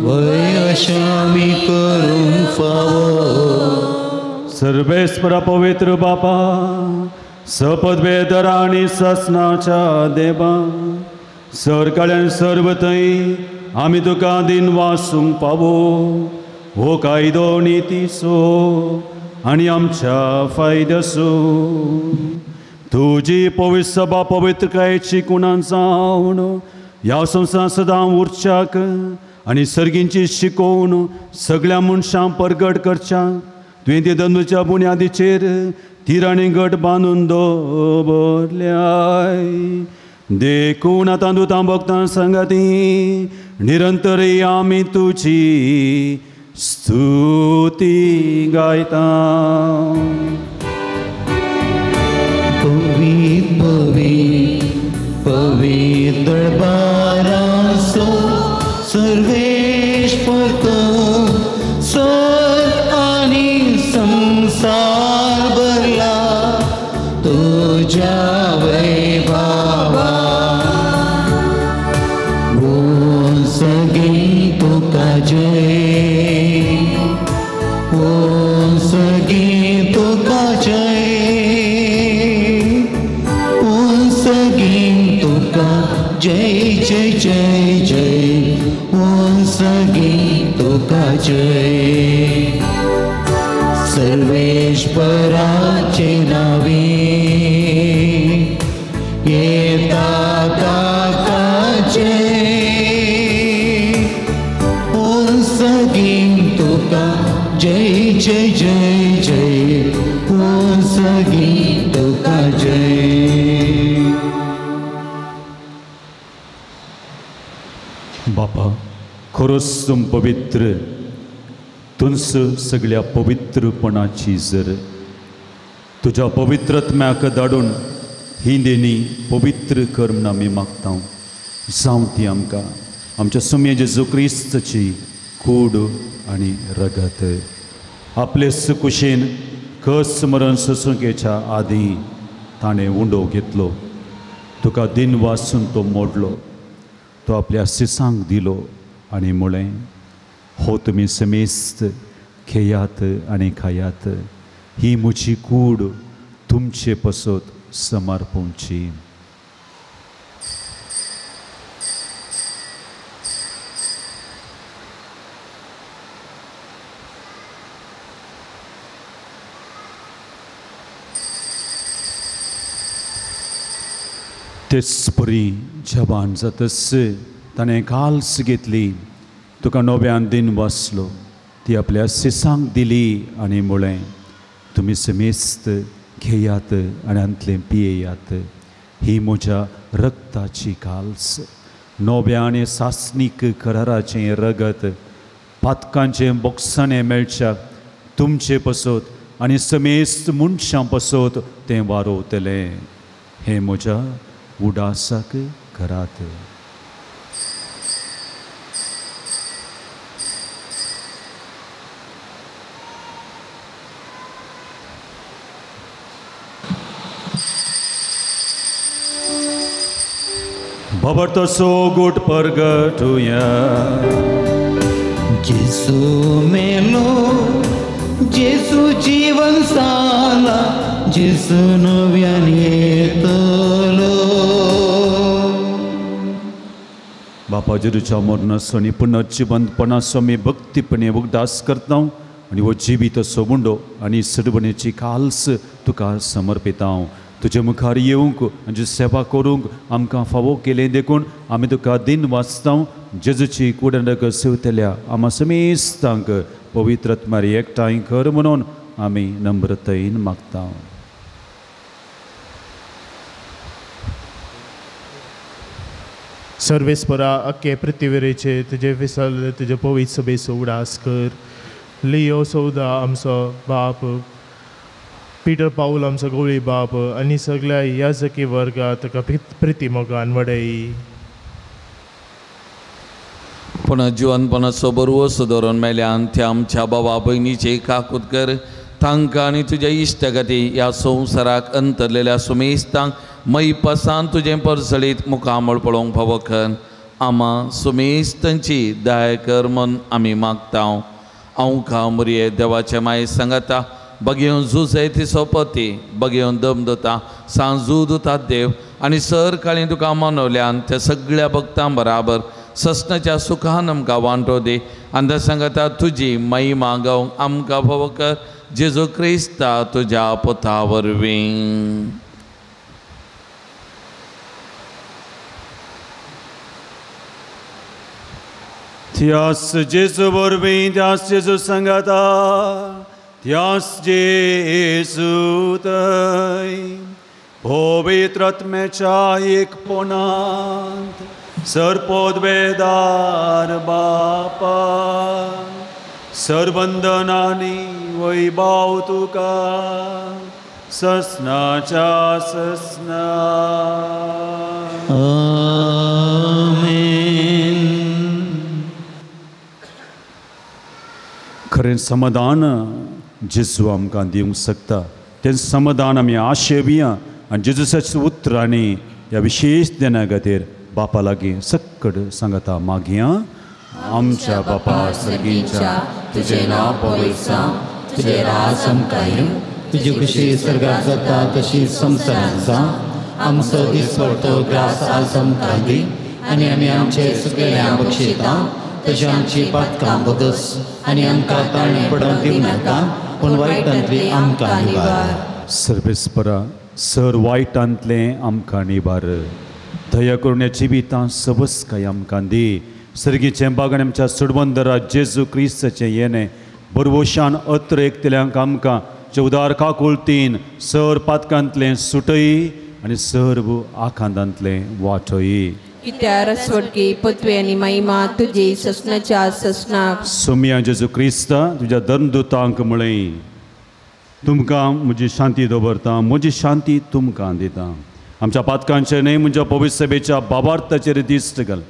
वय अशें आमी करूंक फावो. सर्वेस्परा पवित्र बापा सपदवेदरा आनी ससनाच्या देवा सरकाळ्यान सर्व थंय आमी तुका दिनवासूंक पावो. हो कायदो नितीचो आनी आमच्या फायद्याचो तुजी पवित्र सभा पवित्रकायेची कुणान जावन ह्या संवसारांत सदां उरच्याक आनी सर्गींची शिकोवन सगळ्या मनशांक परगट करच्याक तुवें ते दंदूच्या बुन्यादीचेर तीर आनी गट बांदून दवरल्याय. देखून आतां दुतां भक्तां संगती निरंतर आमी तुजी स्तुती गायता. पवित्र पवित्र पवित्र दरबाराचो सर्वेश्वर तूं सर आनी संवसार भरला तुज्या वैभवा. सगी तुका जय ओ सगी तुका जय ओ सगी तुका जय जय जय जय ओ सगी तुका जय. सर्वेश्वराचे नावे येता ताका जय जय जय जय जय ओ सगी तुका जय. बापा खरोच तूं पवित्र तुंच सगळ्या पवित्रपणाची जर तुज्या पवित्रत्म्याक धाडून ही देणी पवित्र कर म्हूण आमी मागता. जावं ती आमकां आमच्या सुम्ये जेजू क्रिस्ताची कूड आनी रगत. आपले सुकुशेन कस मरण सोंसूंकेच्या आदीं ताणें उंडो घेतलो तुका दिन वासून तो मोडलो तो आपल्या सिसांक दिलो आनी म्हळें हो तुमी समेस्त घेयात आनी खायात ही म्हजी कूड तुमचे पसत समर्पणची. तेच परी जवान जातच ताणें काल्स घेतली तुका नव्यान दिन वाचलो ती आपल्या सिसांक दिली आनी म्हळें तुमी समेस्त घेयात आनी हांतलें पियेयात ही म्हज्या रक्ताची काल्स, नव्या आनी सासणीक कराराचें रगत, पातकांचें बोगसाणें मेळच्या तुमचे पसत आनी समेस्त मनशां पसत तें वारोवतलें. हें म्हज्या उडासाक करात. बाबा गोट परगटुया. जेसू मेलो, जेसू जीवन साला, जेसू नव्यान येतलो. बापा जेजूच्या मरणाचो आनी पुनर्जिवंतपणाचो आमी भक्तीपणे उगदास करता आनी हो जिवीत सोबुंडो आनी सडवणेची काल्स तुका समर्पिता. तुजे मुखार येवंक आनी सेवा करूंक आमकां फावो केलें देखून आमी तुका दिन वाचता. जेजूची कुडणक सेवतल्या आमा समेस्तांक पवित्र आत्म्यार एकठांय कर म्हणून आमी नम्रतायेन मागता. सर्वेस्परा अख्खे पृथ्वीचे तुजे विसल तुजे पवित्र सभेचो उडास कर. लियो सौदा आमचो बाप, पीटर पावल आमचो गवळी बाप आनी सगळ्या याजकी वर्गात तुका प्रिती मोगान वडय. पूण जिवनपणाचो बरवस धरून मेल्यान त्या आमच्या बाबा भयणीचे काकूत कर. तांकां आनी तुज्या इश्टगती ह्या संवसाराक अंतरलेल्या सुमेस्तांक मैपासान तुजें परसळीत मुखामळ पळोवंक फावो कर. आमा सुमेस्तांची दया कर म्हूण आमी मागता. आंवका मुरये देवाचे माये सांगाता बगेवन झुजय ती सोपती बगेवन दम दता सांजू दुता देव आनी सर काळी तुका मनवल्यान त्या सगळ्या भक्तां बराबर ससनाच्या सुखान आमकां वांटो दी. आनी सांगता तुजी महिमा गावंक आमकां फावो कर. जेजू क्रिस्ता तुज्या पुता वरवीं. त्यास जेजू वरवीं, त्यास जेजू सांगाता, त्यास जेजू थंय पवित्र आत्म्याच्या एकपणांत सर्पोद्वेदार बापा सर्वंदनानी वैभाव तुका ससनाच्या ससना. आमेन. खरें समाधान जेजू आमकां दिवंक शकता तें समाधान आमी आशेवया आनी जेजूच्या उतरांनी ह्या विशेश दिना खातीर बापा लागीं सक्कड सांगता मागया. आमच्या बापा सर्गींच्या, तुजें नांव पवित्र जावं, तुजें राज आमकां येवं, तुजी खुशी स्वर्गात जाता तशी संवसारांत जावं. आमचो दिसपडतो ग्रास आज आमकां दी आनी आमी आमचे चुकलेल्यांक बक्षिता तशी आमची पातकां बगस आनी आमकां ताण पडोवंक दिवं नाका, पूण वायटांतली आमकां निवार. सर्वेस्परा सर वायटांतलें आमकां निवार. दया करून ह्या जिवितां सबसकाय आमकां दी. सर्गीचें बागण आमच्या सुडबंदरा जेजू क्रिस्ताचें येणें बरवशान अत्र एकतल्यांक आमकां जे उदार काकुळतीन सर पातकांतलें सुटय आनी सर्व आखांदांतलें वाटय. कित्या रसवटकी पत्वे आनी महिमा तुजी ससनाच्या ससनाक. सोमिया जेजू क्रिस्ता तुज्या धर्मदूतांक म्हळें, तुमकां म्हजी शांती दवरता, म्हजी शांती तुमकां दिता. आमच्या पातकांचेर न्हय म्हज्या पवित्र सभेच्या बाबार्थाचेर दिश्ट घाल.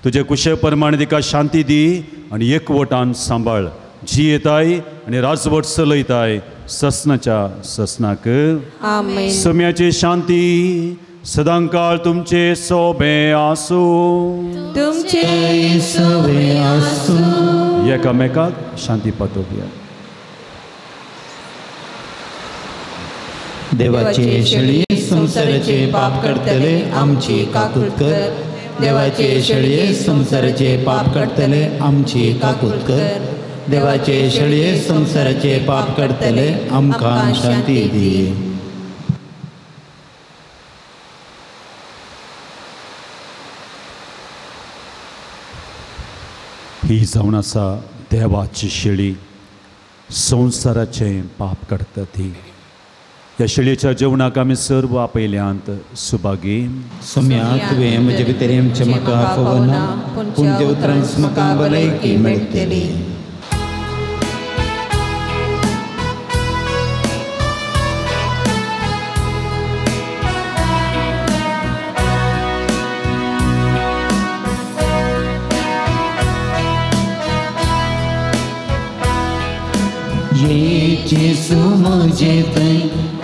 तुजे कुशे प्रमाणे तिका शांती दी आनी एकवटान सांबाळ. जियेताय आनी राजवट चलयताय ससनाच्या ससनाक. आमेन. सम्याची शांती सदांकाळ तुमचे सोबे आसूं. तुमचे सोबे आसूं. एकामेकाक शांती पाठोवया. देवाचे शेळये संवसाराचे पाप काडटले आमची काकूत कर. देवाचे शेळये संवसाराचे पाप काडटले आमची काकूत कर. देवाचे शेळये संवसाराचे पाप काडटले आमकां शांती दी. ही जावन आसा देवाची शेळी, संवसाराचें पाप काडटा ती. ह्या शेळयेच्या जेवणाक आमी सर्व आपयल्यांत सुभागी. सोम्या तुवें म्हजे भितर आमचें म्हाका फावना, पूण तुज्या उतरांच म्हाका भलायकी मेळटली. ये जेसू मुझे तय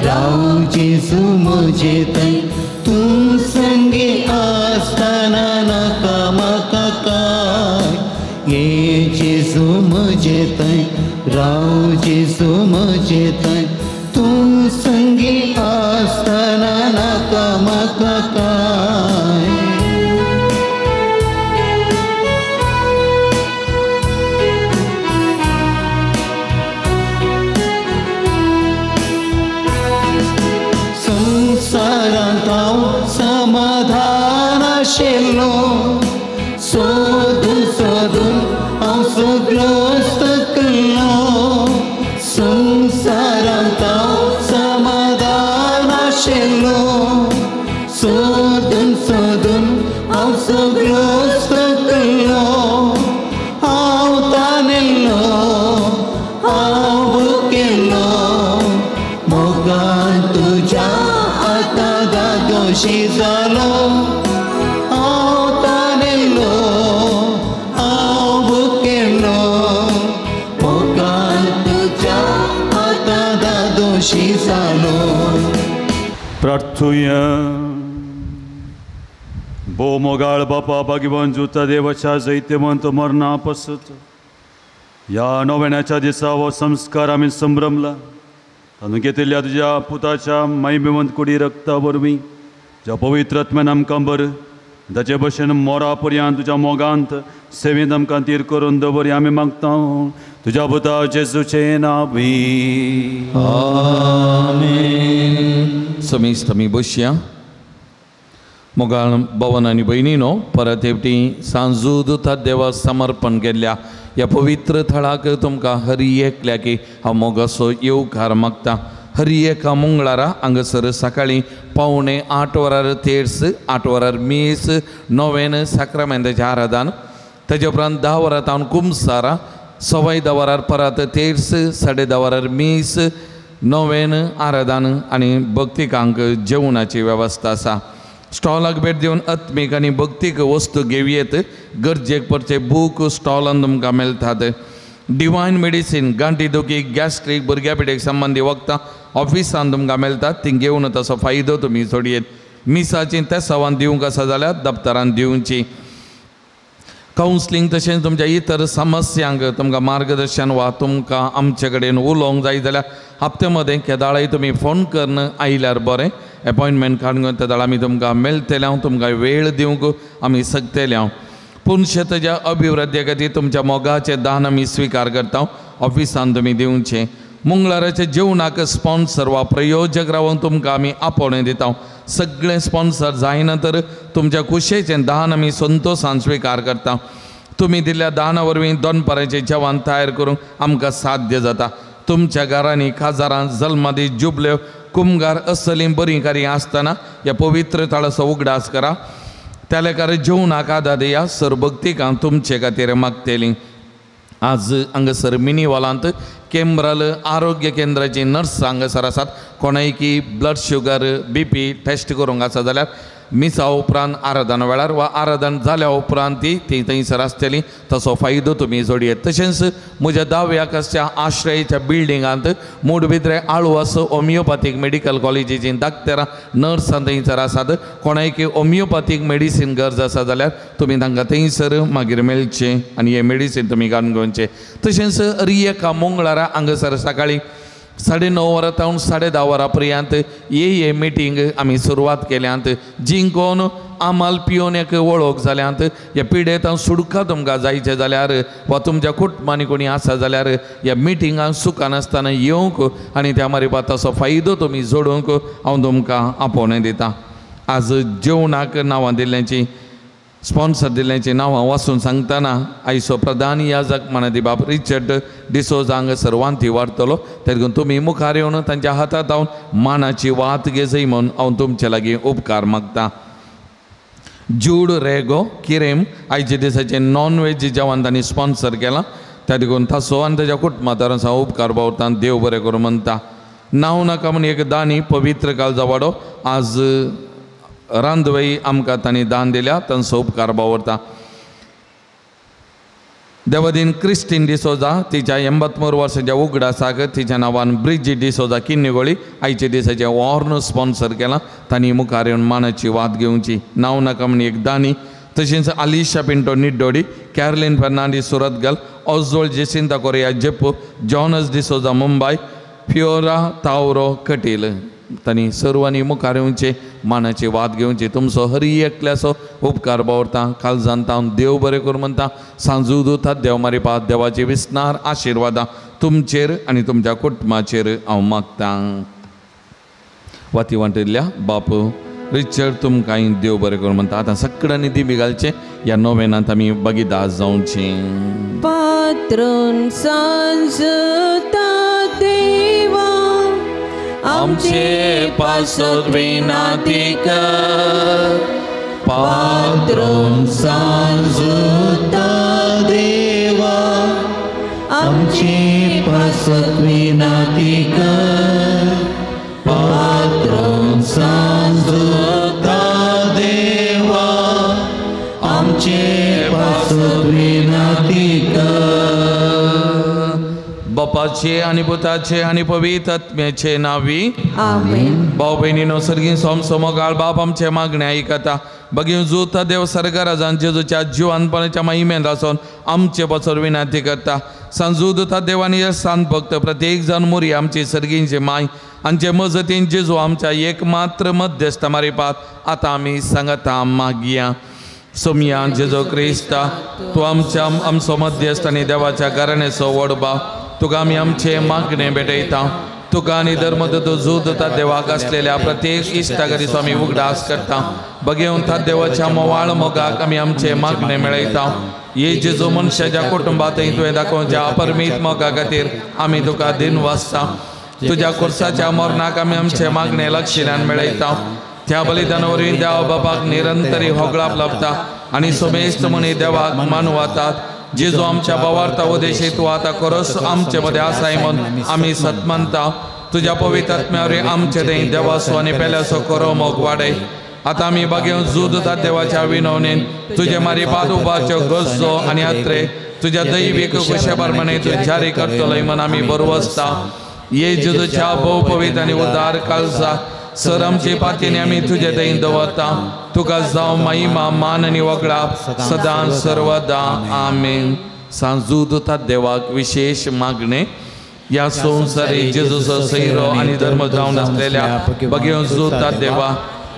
राव जेसू मुझे तय तूं संगे आसतना नाका म्हाका काय. ये जेसू मुझे तय राव जेसू मुझे तय तूं संगे आसतना नाका म्हाका काय. संसारांत हांव समाधान आशिल्लो, सोदून सोदून हांव सगळोच थकल्लो. संसारांत हांव समाधान आशिल्लो, सोदून सोदून हांव सगळोच थकल्लो. हांव तानेल्लो, हांव भुकेल्लो, मोगान तुज्या आतां दादोशी जालो. हांव तानेल्लो, हांव भुकेल्लो, मोगान तुज्या आतां दादोशी जालो. प्रार्थुया. भोव मोगाळ बापा भाग्यवान जुता देवाच्या जैत्यवंत मरणा पसत ह्या नव्याच्या दिसा हो संस्कार आमी संभ्रमला. तातूंत घेतिल्ल्या तुज्या पुताच्या महिमेवंत कुडी रक्ता वरवीं ज्या पवित्र आत्म्यान आमकां बर ताचे भशेन मोरा पर्यंत तुज्या मोगांत सेवेंत आमकां तीर करून दवर आमी मागता तुज्या पुता जेजूचें नांवी. आमेन. समीस तुमी बसया. मोगाळ भवन आनी भयणीनो, परत एकटी सांजूद देवा समर्पण केल्ल्या ह्या पवित्र थळाक तुमकां हरी एकल्याकी हांव मोगाचो येवकार मागता. हरी एका मंगळारा हांगासर सकाळीं 7:45 वरार तेर्स, 8 वरार मीस, नोवेन साक्रामेंताचें आराधन, ताजे उपरांत 10 वरां तावन कुमसारां, 10:15 वरार परत तेर्स, 10:30 वरार मीस, नोवेन आराधन आनी भक्तिकांक जेवणाची वेवस्था आसा. स्टॉलाक भेट दिवन आत्मीक आनी भक्तीक वस्तू घेवयेत. गरजेक पडचे बूक स्टॉलान तुमकां मेळटात. डिवायन मेडिसीन, गांठी दुखी, गॅस्ट्रीक, भुरग्या पिडेक संबंदी वखदां ऑफिसान तुमकां मेळटात. ती घेवन तसो फायदो तुमी सोडयेत. मिसाची तेसावान दिवंक आसा जाल्यार दप्तरान दिवची. कावन्सिलींग तशेंच तुमच्या इतर समस्यांक तुमकां मार्गदर्शन वा तुमकां आमचे कडेन उलोवंक जाय जाल्यार हप्ते मदें केदाळाय तुमी फोन करून आयल्यार बरें. एपॉयंटमेंट काडून तेदाळ आमी तुमकां मेळटले, हांव तुमकां वेळ दिवंक आमी शकतले. हांव पूण शेताच्या अभिवृद्धी खातीर तुमच्या मोगाचें दान आमी स्विकार करता. ऑफिसान तुमी दिवचें. मंगळाराच्या जेवणाक स्पॉन्सर वा प्रयोजक रावन तुमकां आमी आपोवणें दिता. सगळें स्पॉन्सर जायना तर तुमच्या कुशेचें दान आमी संतोशान स्विकार करता. तुमी दिल्ल्या दाना वरवीं दनपाराचें जेवण तयार करूंक आमकां साध्य जाता. तुमच्या घरांनी काजारां, जल्मादी, जुबल्यो, कुमगार असलीं बरीं कार्यां आसतना ह्या पवित्र थळाचो उगडास करा. त्या लेखार जेवणाक आदार दिया. सरभक्तिकां तुमचे खातीर मागतलीं. आज हांगासर मिनी हॉलांत केंब्रल आरोग्य केंद्राची नर्स हांगासर आसात. कोणायकी ब्लड शुगर, बीपी टेस्ट करूंक आसा जाल्यार मिसा उपरांत आराधन वेळार वा आराधन जाल्या उपरांत ती थंयसर आसतली. तसो फायदो तुमी जोडयेत. तशेंच म्हज्या दाव्या कसच्या आश्रयच्या बिल्डिंगांत मूडबिद्रे आळवास होमियोपॅथीक मेडिकल कॉलेजीची डाक्टरां, नर्सां थंयसर आसात. कोणायकी होमियोपॅथीक मेडिसीन गरज आसा जाल्यार तुमी तांकां थंयसर मागीर मेळचें आनी हें मेडिसीन तुमी घालून घेवचें. तशेंच एका मंगळारा हांगासर सकाळीं 9:30 वरां तावन 10:30 वरां पर्यंत ये मिटींग आमी सुरवात केल्यांत. जिंकोन आमाल पियोन एक वळख जाल्यांत. ह्या पिडेंत सुडका तुमकां जायचें जाल्यार वा तुमच्या कुटुंबांनी कोणी आसा जाल्यार ह्या मिटिंगांक सुखानासतना येवंक आनी त्या मारिपा तसो फायदो तुमी जोडूंक हांव तुमकां आपोवणें दितां. आज जेवणाक नांवां दिल्ल्यांची स्पॉन्सर दिल्ल्याचीं नांवां वाचून सांगतना आयचो प्रधान याजक मानादी बाब रिचर्ड डिसोजा हांगासर वांती वाडटलो. तेका तुमी मुखार येवन तांच्या हातांत हांव मानाची वात घेजय म्हूण हांव तुमचे लागीं उपकार मागता. जूड रेगो किरेम आयच्या दिसाचें नॉन वेज जेवण तांणी स्पॉन्सर केलां, त्या देखून ताचो आनी ताच्या कुटुंबादारांचो हांव उपकार बावरता. देव बरें करूं म्हणटा. नांव नाका म्हूण एक दानी पवित्र काळजा वाडो आज रांदवई आमकां तांणी दान दिल्या, तांचो उपकार बावरता. देवादीन क्रिस्टीन डिसोजा तिच्या 83 वर्सांच्या उगडासाक तिच्या नांवान ब्रिजी डिसोजा किन्नीगोळी आयच्या दिसाचें वॉर्न स्पॉन्सर केलां, तांणी मुखार येवन मानाची वात घेवची. नांव नाका म्हूण एक दानी. तशेंच Alisha Pinto Niddodi, Caroline Fernandes Surathkal, Oswald Jacinta Correa Jeppu, Jonas D'Souza Mumbai, Fiora Tauro Kateel तांणी सर्वांनी मुखार येवचे मानाची वात घेवची. तुमचो हरी एकल्याचो उपकार बावरता. कालजान तावन देव बरें करूं म्हणटा. सांजू दुतात देव मारिपात देवाची विस्नार आशिर्वादां तुमचेर आनी तुमच्या कुटुंबाचेर हांव मागतां. वाती वांटिल्ल्या बाप रिचर्ड तुमकां देव बरें करूं म्हणटा. आतां सगळ्यांनी दिमी घालचें ह्या नोवेनांत आमी बगीदास जावचें. पात्रून सांजता देवा आमचे पासत विनाती कर, पात्रून सांजता देवा आमचे पासत विनाती कर, पात्रून सांजता देवा आमचे पासत विनाती कर. बापाचे आनी पुताचे आनी पवित्र आत्म्याचे नावी आमेन. भाव भयणीनो सर्गीन सोमसोमोगाळ बाप आमचे मागणे आयकता. बगीन जुता देव सरगराजान जेजूच्या जिवानपणाच्या महिमेन आसून आमचे बसर विनंती करता. सांजू दुता देवानी सांत भक्त प्रत्येक जाण मोरी आमची सर्गींची माय आमचे मजतीन जेजू आमच्या एकमात्र मध्यस्थ मारिपात आतां आमी सांगता मागया. सोमया जेजू क्रिस्ता तूं आमच्या आमचो मध्यस्थ आनी देवाच्या घराण्याचो व्हड बाप, तुका आमी आमचे मागणे भेटयता. तुका आनी धर्मदूत जुदता देवाक आसलेल्या प्रत्येक इश्टागरीचो आमी उगडास करता. बगेवन ता देवाच्या मोवाळ मोगाक आमी आमचे मागणे मेळयता. ये जेजू मनशाच्या कुटुंबांतय तुवें दाखोवच्या अपरमीत मोगा खातीर आमी तुका दिन वाचता. तुज्या कुर्साच्या मरणाक आमी आमचे मागणे लक्षिल्यान मेळयता. त्या बलिदाना वरवीं देवा बापाक निरंतरी होगळाप लाभता आनी सोमेस्त म्हणी देवाक मानवातात. जेजू आमच्या भावार्था उदेशी तूं आतां खरोच आमचे मदें आसाय म्हूण आमी सतमानता. तुज्या पवित्र आत्म्या वरवीं आमचे थंय देवाचो आनी पेल्याचो खरो मोग वाडय. आतां आमी बागेवन जुदता देवाच्या विनवणेन तुजे मारी पादुबाच्यो गरजो आनी आत्रे तुज्या दैवीक कुशे प्रमाणे तूं जारी करतलोय म्हूण आमी बरवसता. ये जेजूच्या भोव पवित्र आनी उदार काळजा सर आमची पातीने आमी तुजे थंय दवरता. तुका जावं महिमा मान आनी वगडाप सदां सर्वदा आमेन. सांजू दुता देवाक विशेष मागणे ह्या संवसारी जेजूचो सैरो आनी धर्म जावन आसलेल्या बगेवन जुता देवा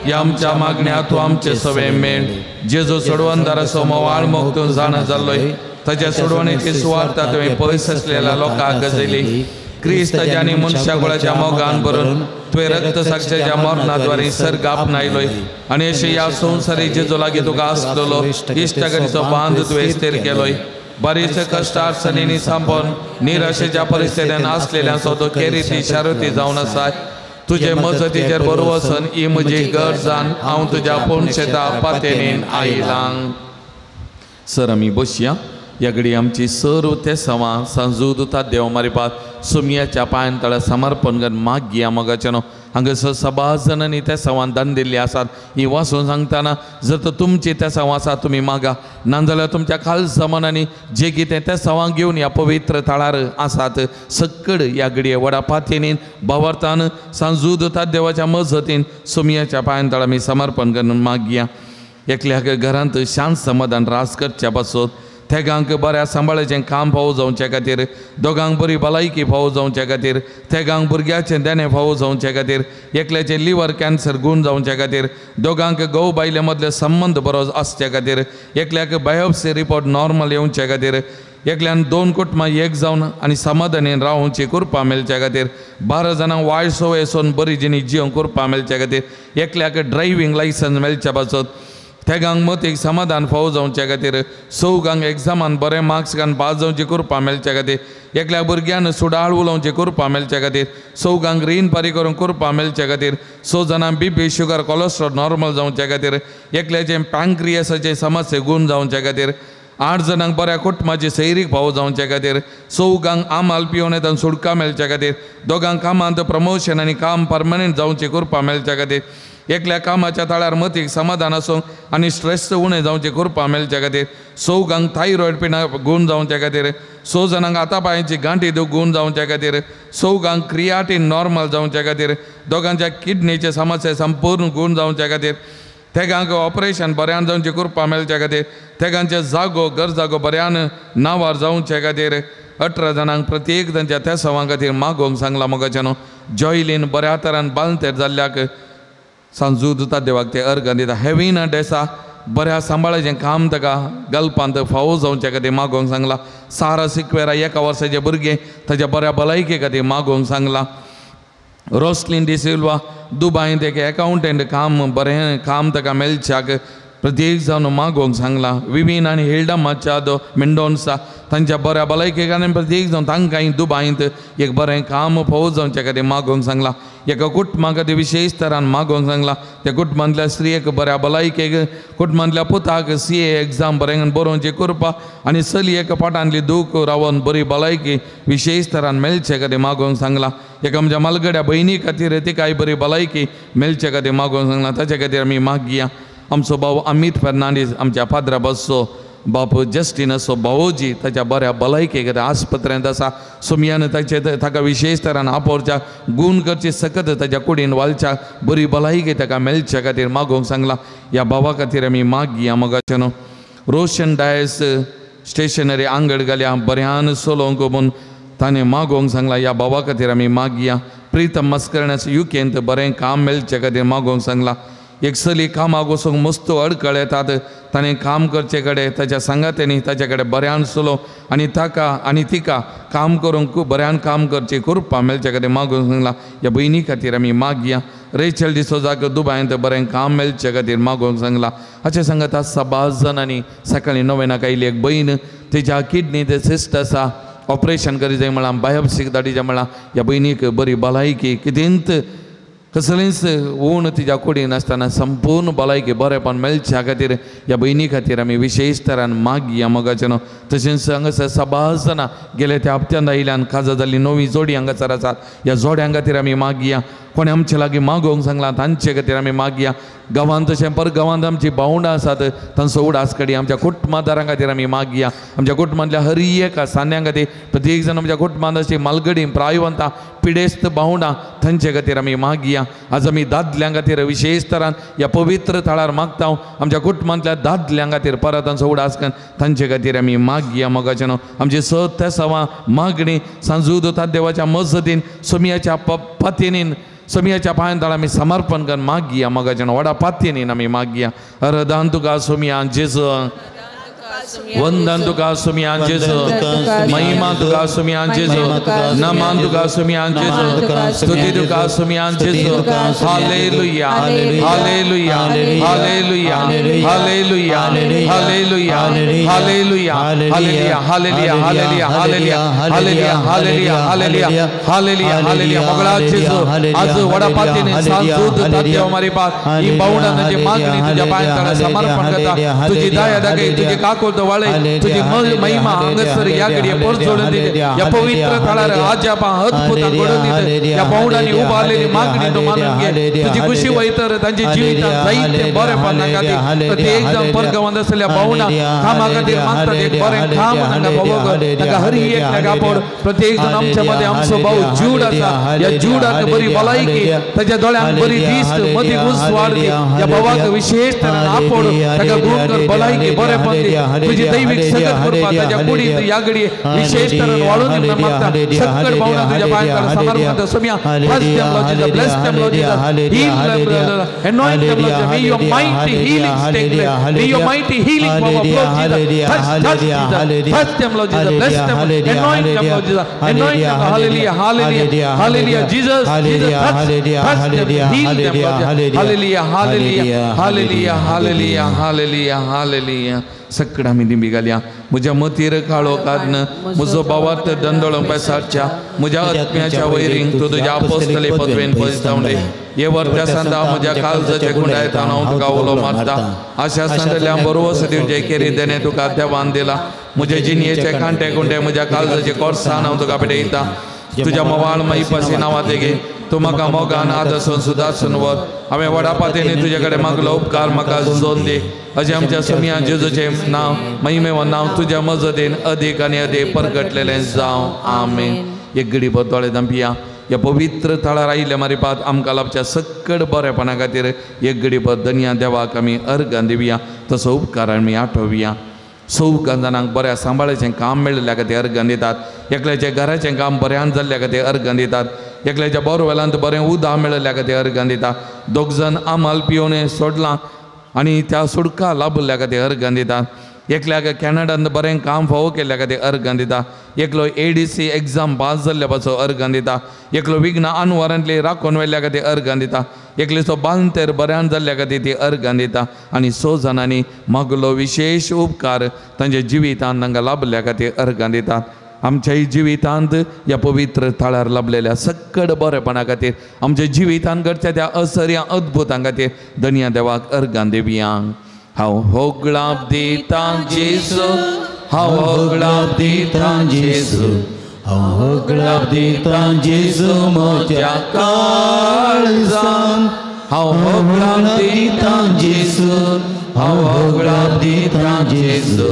ह्या आमच्या मागण्या तूं आमचे सवे मेळ. जेजू सोडवणदाराचो मोवाळ मोग तूं जाणा जाल्लोय, ताच्या सोडवणेची सुवार्ता तुवें पयस आसलेल्या लोकांक गजयली. क्रिस्ताच्या आनी मनशा कुळाच्या मोगान भरून तुवें रक्त साक्षाच्या मरणाद्वारे सर्ग आपणायलोय आनी अशें ह्या संवसारी जेजू लागीं तुका आसलेलो इश्टागरीचो बांद तुवें स्थिर केलोय. बारीच कश्ट अडचणींनी सांपोवन निराशेच्या परिस्थितीन आसलेल्यांचो तो केरीती शारुती जावन आसाय. तुजे मजतीचेर बरो वचन ही म्हजी गरजान हांव तुज्या पोणशेता पातेनीन आयलां. सर आमी बसया. ह्या घडी आमची सर्व ते सवां सांजू दुता देव मारिपात सुमयाच्या पांयान तळा समर्पण करून मागया मोगाचें न्हू. हांगासर सबाज जाणांनी त्या सवान दान दिल्ली आसात. ही वाचून सांगतना जर तर तुमची त्या सवां आसा तुमी मागा, नाजाल्यार तुमच्या खालसा मनांनी जे कितें त्या सवां घेवन ह्या पवित्र थळार आसात सकड ह्या घडये व्हडा पातयेनीन भावार्थान सांजू दुता देवाच्या मजतीन सुमयाच्या पांयान तळा आमी समर्पण करून मागया. एकल्याक घरांत शांत समाधान रास करच्या पासून तेगांक बऱ्या सांबाळाचें काम फावो जावचे खातीर, दोगांक बरी भलायकी फावो जावचे खातीर, तेगांक भुरग्याचें देणें फावो जावचे खातीर, एकल्याचें लिवर कॅन्सर गूण जावचे खातीर, दोगांक घोव बायले मदले संबंद बरो आसचे खातीर, एकल्याक बायोप्सी रिपोर्ट नॉर्मल येवचे खातीर, एकल्यान दोन कुटुंबां एक जावन आनी समाधानीन रावची कृपा मेळच्या खातीर, 12 जाणांक वायट संवय सोन बरी जिणी जियोंक कृपा मेळच्या खातीर, एकल्याक ड्रायव्हींग लायसन्स मेळच्या पासत, तेगांक मतीक समाधान फावो जावचे खातीर चौगांक एग्जामान बरे मार्क्स घालून पास जावची कृपा मेळचे खातीर एकल्या भुरग्यान सुडाळ उलोवची कृपा मेळचे खातीर चौगांक रीण पारी करूंक कृपा मेळचे खातीर 6 जाणांक बीपी शुगर कोलेस्ट्रॉल नॉर्मल जावचे खातीर एकल्याचें पँक्रियसाचे समस्ये गूण जावचे खातीर 8 जाणांक बऱ्या कुटुंबाची सैरीक फावो जावचे खातीर 4 आमाल पिवन येता सुटका मेळचे खातीर 2 कामांत प्रमोशन आनी काम परमनंट जावची कृपा मेळचे खातीर एकल्या कामाच्या ताळ्यार मतीक समाधान आसूंक आनी स्ट्रेस उणें जावची कृपा मेळचे खातीर 4 थायरॉयड पिणा गूण जावचे खातीर 6 जाणांक हाता पांयांची गांठी गूण जावचे खातीर 4 क्रियाटीन नॉर्मल जावचे खातीर 2 किडनीचे समस्या संपूर्ण गूण जावचे खातीर तेगांक ऑपरेशन बऱ्यान जावची कृपा मेळचे खातीर तेगांचे जागो घर जागो बऱ्यान नांवार जावचे खातीर 18 जाणांक प्रत्येक तांच्या तेसावां खातीर मागोवंक सांगलां मोगाच्यानो जॉयलीन बऱ्या तरान बालतेर जाल्ल्याक सांजू दुता देवाक ते अर्गां दिता हेवीन डेसा बऱ्या सांबाळाचें काम ताका गल्पांत फावो जावचे खातीर मागोवंक सांगलां सारा सिक्वेरा 1 वर्साचे भुरगें ताच्या बऱ्या भलायके खातीर मागोवंक सांगलां रोसलीन डिसिल्वा दुबायंत एक एकाउंटंट काम बरें काम ताका मेळच्याक प्रत्येक जावन मागोवंक सांगलां विवीन आनी हिल्डा माचादो मेंडोन्सा तांच्या बऱ्या भलायके आनी प्रत्येक जावन तांकांय दुबायंत एक बरें काम फावो जावचे खातीर मागोवंक सांगलां एका कुटुंबा खातीर विशेश तरान मागोवंक सांगलां त्या कुटुंबांतल्या स्त्रियेक बऱ्या भलायकेक कुटुंबांतल्या पुताक CA exam बरें बरोवची कृपा आनी चलयेक पोटांतली दूख रावन बरी भलायकी विशेश तरान मेळचे खातीर मागोवंक सांगलां एका आमच्या मालगड्या भयणी खातीर तिकाय बरी भलायकी मेळचे खातीर मागोवंक सांगलां ताचे खातीर आमी मागया आमचो भाव अमीत फेर्नांडीस आमच्या पाद्रा बसचो बाप जस्टीन असो भावोजी ताच्या बऱ्या भलायके खातीर आस्पत्रेंत आसा सोमयान ताचे ताका विशेश तरान आपोवच्या गूण करची सकत ताच्या कुडीन वालच्या बरी भलायकी ताका मेळच्या खातीर मागोवंक सांगलां ह्या भावा खातीर आमी मागया मोगाच्यानो रोशन डायस स्टेशनरी आंगड घाल्या बऱ्यान चलोवंक म्हूण ताणें मागोवंक सांगलां ह्या भावा खातीर आमी मागया प्रितम मस्करण्यास युकेंत बरें काम मेळचे खातीर मागोवंक सांगलां एक चली कामाक वचूंक मस्त अडकळ येतात ताणें काम करचे कडेन ताच्या सांगात्यांनी ताच्या कडेन बऱ्यान चलो आनी ताका आनी तिका काम करूंक बऱ्यान काम करची कृपा मेळचे खातीर मागोवंक सांगलां ह्या भयणी खातीर आमी मागया रेचल डिसोजाक दुबायंत बरें काम मेळचे खातीर मागोवंक सांगलां हाचे सांगता साबार जाणांनी सकाळीं 9 आयली एक भयण तिच्या किडनीत सिस्ट आसा ऑपरेशन करी जाय म्हळां बायोप्सीक धाडीचें म्हळां ह्या भयणीक बरी भलायकी कितेंच कसलेंच ऊण तिच्या कुडीन आसतना संपूर्ण भलायकी बरेपण मेळच्या खातीर ह्या भयणी खातीर आमी विशेश तरान मागया मोगाचें न्हू तशेंच हांगासर साबार जाणां गेले त्या हप्त्यान आयिल्ल्यान काजा जाल्ली नवी जोडी हांगासर आसात ह्या जोड्यां खातीर आमी मागया कोणें आमचे लागीं मागोवंक सांगलां तांचे खातीर आमी मागया गांवांत तशें पर गांवांत आमची भावंडां आसात तांचो उडास कडी आमच्या कुटुंबादारां खातीर आमी मागया आमच्या कुटुंबांतल्या हर एका सान्यां खातीर प्रत्येक जाण आमच्या कुटुंबांत अशी मालगडी प्रायवंतां पिडेस्त भावंडां तांचे खातीर आमी मागया आज आमी दादल्यां खातीर विशेश तरान ह्या पवित्र थळार मागता आमच्या कुटुंबांतल्या दादल्यां खातीर परत तांचो उडास करून तांचे खातीर आमी मागया मोगाचें न्हू आमची सत्तेसावां मागणी सांजू दोता देवाच्या मजतीन सोमियाच्या पातयेनीन सोमियाच्या पांयान ताळा आमी समर्पण करून मागया मोगाचें न्हू व्हडा पातयेनीन आमी मागया अरदान तुका सोमिया जेजू वंदन तुका सोमिया जेजू महिमा तुका सोमिया जेजू नमन तुका सोमिया जेजू स्तुती तुका सोमिया जेजू hallelujah hallelujah hallelujah hallelujah hallelujah hallelujah hallelujah hallelujah hallelujah hallelujah hallelujah hallelujah hallelujah hallelujah मगळा जेजू आज वडा पातीने सांजूत तात्या मारी पास ही भावंडांची मागणी तुझ्या पांयां तळा समर्पण करता तुझी दया दाखय तुझी काकुळट वाळे तुझी महिमा हांगासर ह्या घडये परजोडून दिते ह्या पवित्र थळार आजापां अद्भुतां घडोवन दिते ह्या भावंडांनी उबारलेली मागणी तूं मानून घे तुजी खुशी वयतर तांच्या जिवितांत जायते बरेपणा खातीर प्रत्येक जाण परगांवांत आसलेल्या भावंडां कामा खातीर मागतात एक बरें काम तांकां फावो कर तांकां हर एक ताका आपोड प्रत्येक जाण आमच्या मदें आमचो भाव जूड आसा ह्या जूडाक बरी भलायकी ताच्या दोळ्यांक बरी दिश्ट मदीं उजवाड दी ह्या भावाक विशेश तरेन आपोड ताका गुण कर भलायकी बरेपण दी तुझी दैवीक सगत कृपा ताच्या कुडीत ह्या घडये विशेष तरेन वाडून दी म्हणून मागता. सक्कड भावना तुझ्या पांयांत समर्पण Saumya. Bless them, Lord Jesus. Bless them, Lord Jesus. Heal them, Lord. Anoint them, Lord Jesus. May your mighty healing take place. May your mighty healing power flow, Jesus. Touch, touch, Jesus. Touch them, Lord Jesus. Bless them. Anoint them, Lord Jesus. Anoint them. Hallelujah, hallelujah, hallelujah. Jesus, Jesus, touch, touch them. Heal them, Lord Jesus. Hallelujah, hallelujah, hallelujah, hallelujah, hallelujah, hallelujah. सक्कड आमी दिंबी घालया. म्हज्या मतीर काळो काडन म्हजो भावार्थ दंदोळोंक पेसाच्या म्हज्या आत्म्याच्या वैरींक तूं तुज्या आपोस्तले पदवेन पयस धांवडे. हे वर्त्या सांता म्हज्या काळजाचे गुंडायतान हांव तुका उलो मारता. आशा सांतल्या बरोवस दिवचे केरी देणे तुका देवान दिला. म्हजे जिणयेचे कांटे कुंटे म्हज्या काळजाचे कोर्सान हांव तुका पेटयता. तुज्या मोवाळ माईपाशी नांवा तेगे तूं म्हाका मोगान आदर्शन सुदासून वर. हांवें व्हडा पातयेन तुजे कडेन मागलो उपकार म्हाका जोन दी. अशें आमच्या सोम्या जेजूचें नांव महिमेव नांव तुज्या मजतीन अदीक आनी अदीक परगटलेलें जावं. आमेन. एक घडी भर दोळे धांपया. ह्या पवित्र थळार आयिल्ल्या मारिपात आमकां लाभच्या सक्कड बरेपणा खातीर एक घडी भर धनया देवाक आमी अर्गां दिवया. तसो उपकार आमी आठोवया. चौगां जाणांक बऱ्या सांबाळाचें काम मेळिल्ल्या खातीर अर्गां दितात. एकल्याच्या घराचें काम बऱ्यान जाल्ल्या खातीर अर्गां दितात. एकल्याच्या बोरवेलांत बरें उदक मेळिल्ल्या खातीर अर्गां दिता. दोग जाण आमाल पिवणे सोडलां आनी त्या सुडका लाभिल्ल्या खातीर अर्गां दितात. एकल्याक कॅनडांत बरें काम फावो केल्ल्या खातीर अर्गां दिता. एकलो ADC exam पास जाल्ल्या पासो अर्गां दिता. एकलो विघ्न आनवारांतली राखून व्हेल्ल्या खातीर अर्गां दिता. एकलेचो बांतेर बऱ्यान जाल्ल्या खातीर ती अर्गां दिता. आनी स जाणांनी मागलो विशेश उपकार तांच्या जिवितांत तांकां लाभल्या खातीर अर्गां दितात. आमच्याय जिवितांत ह्या पवित्र थळार लाभलेल्या सक्कड बरेपणा खातीर आमच्या जिवितांत घडच्या त्या असर्या अद्भुतां खातीर धनया देवाक अर्गां दिवया. हांव होगळाप दितां जेजू, हांव होगळाप दितां जेजू, हांव होगळाप दितां जेजू म्हज्या काळजान. हांव होगळाप दितां जेजू, हांव होगळाप दितां जेजू,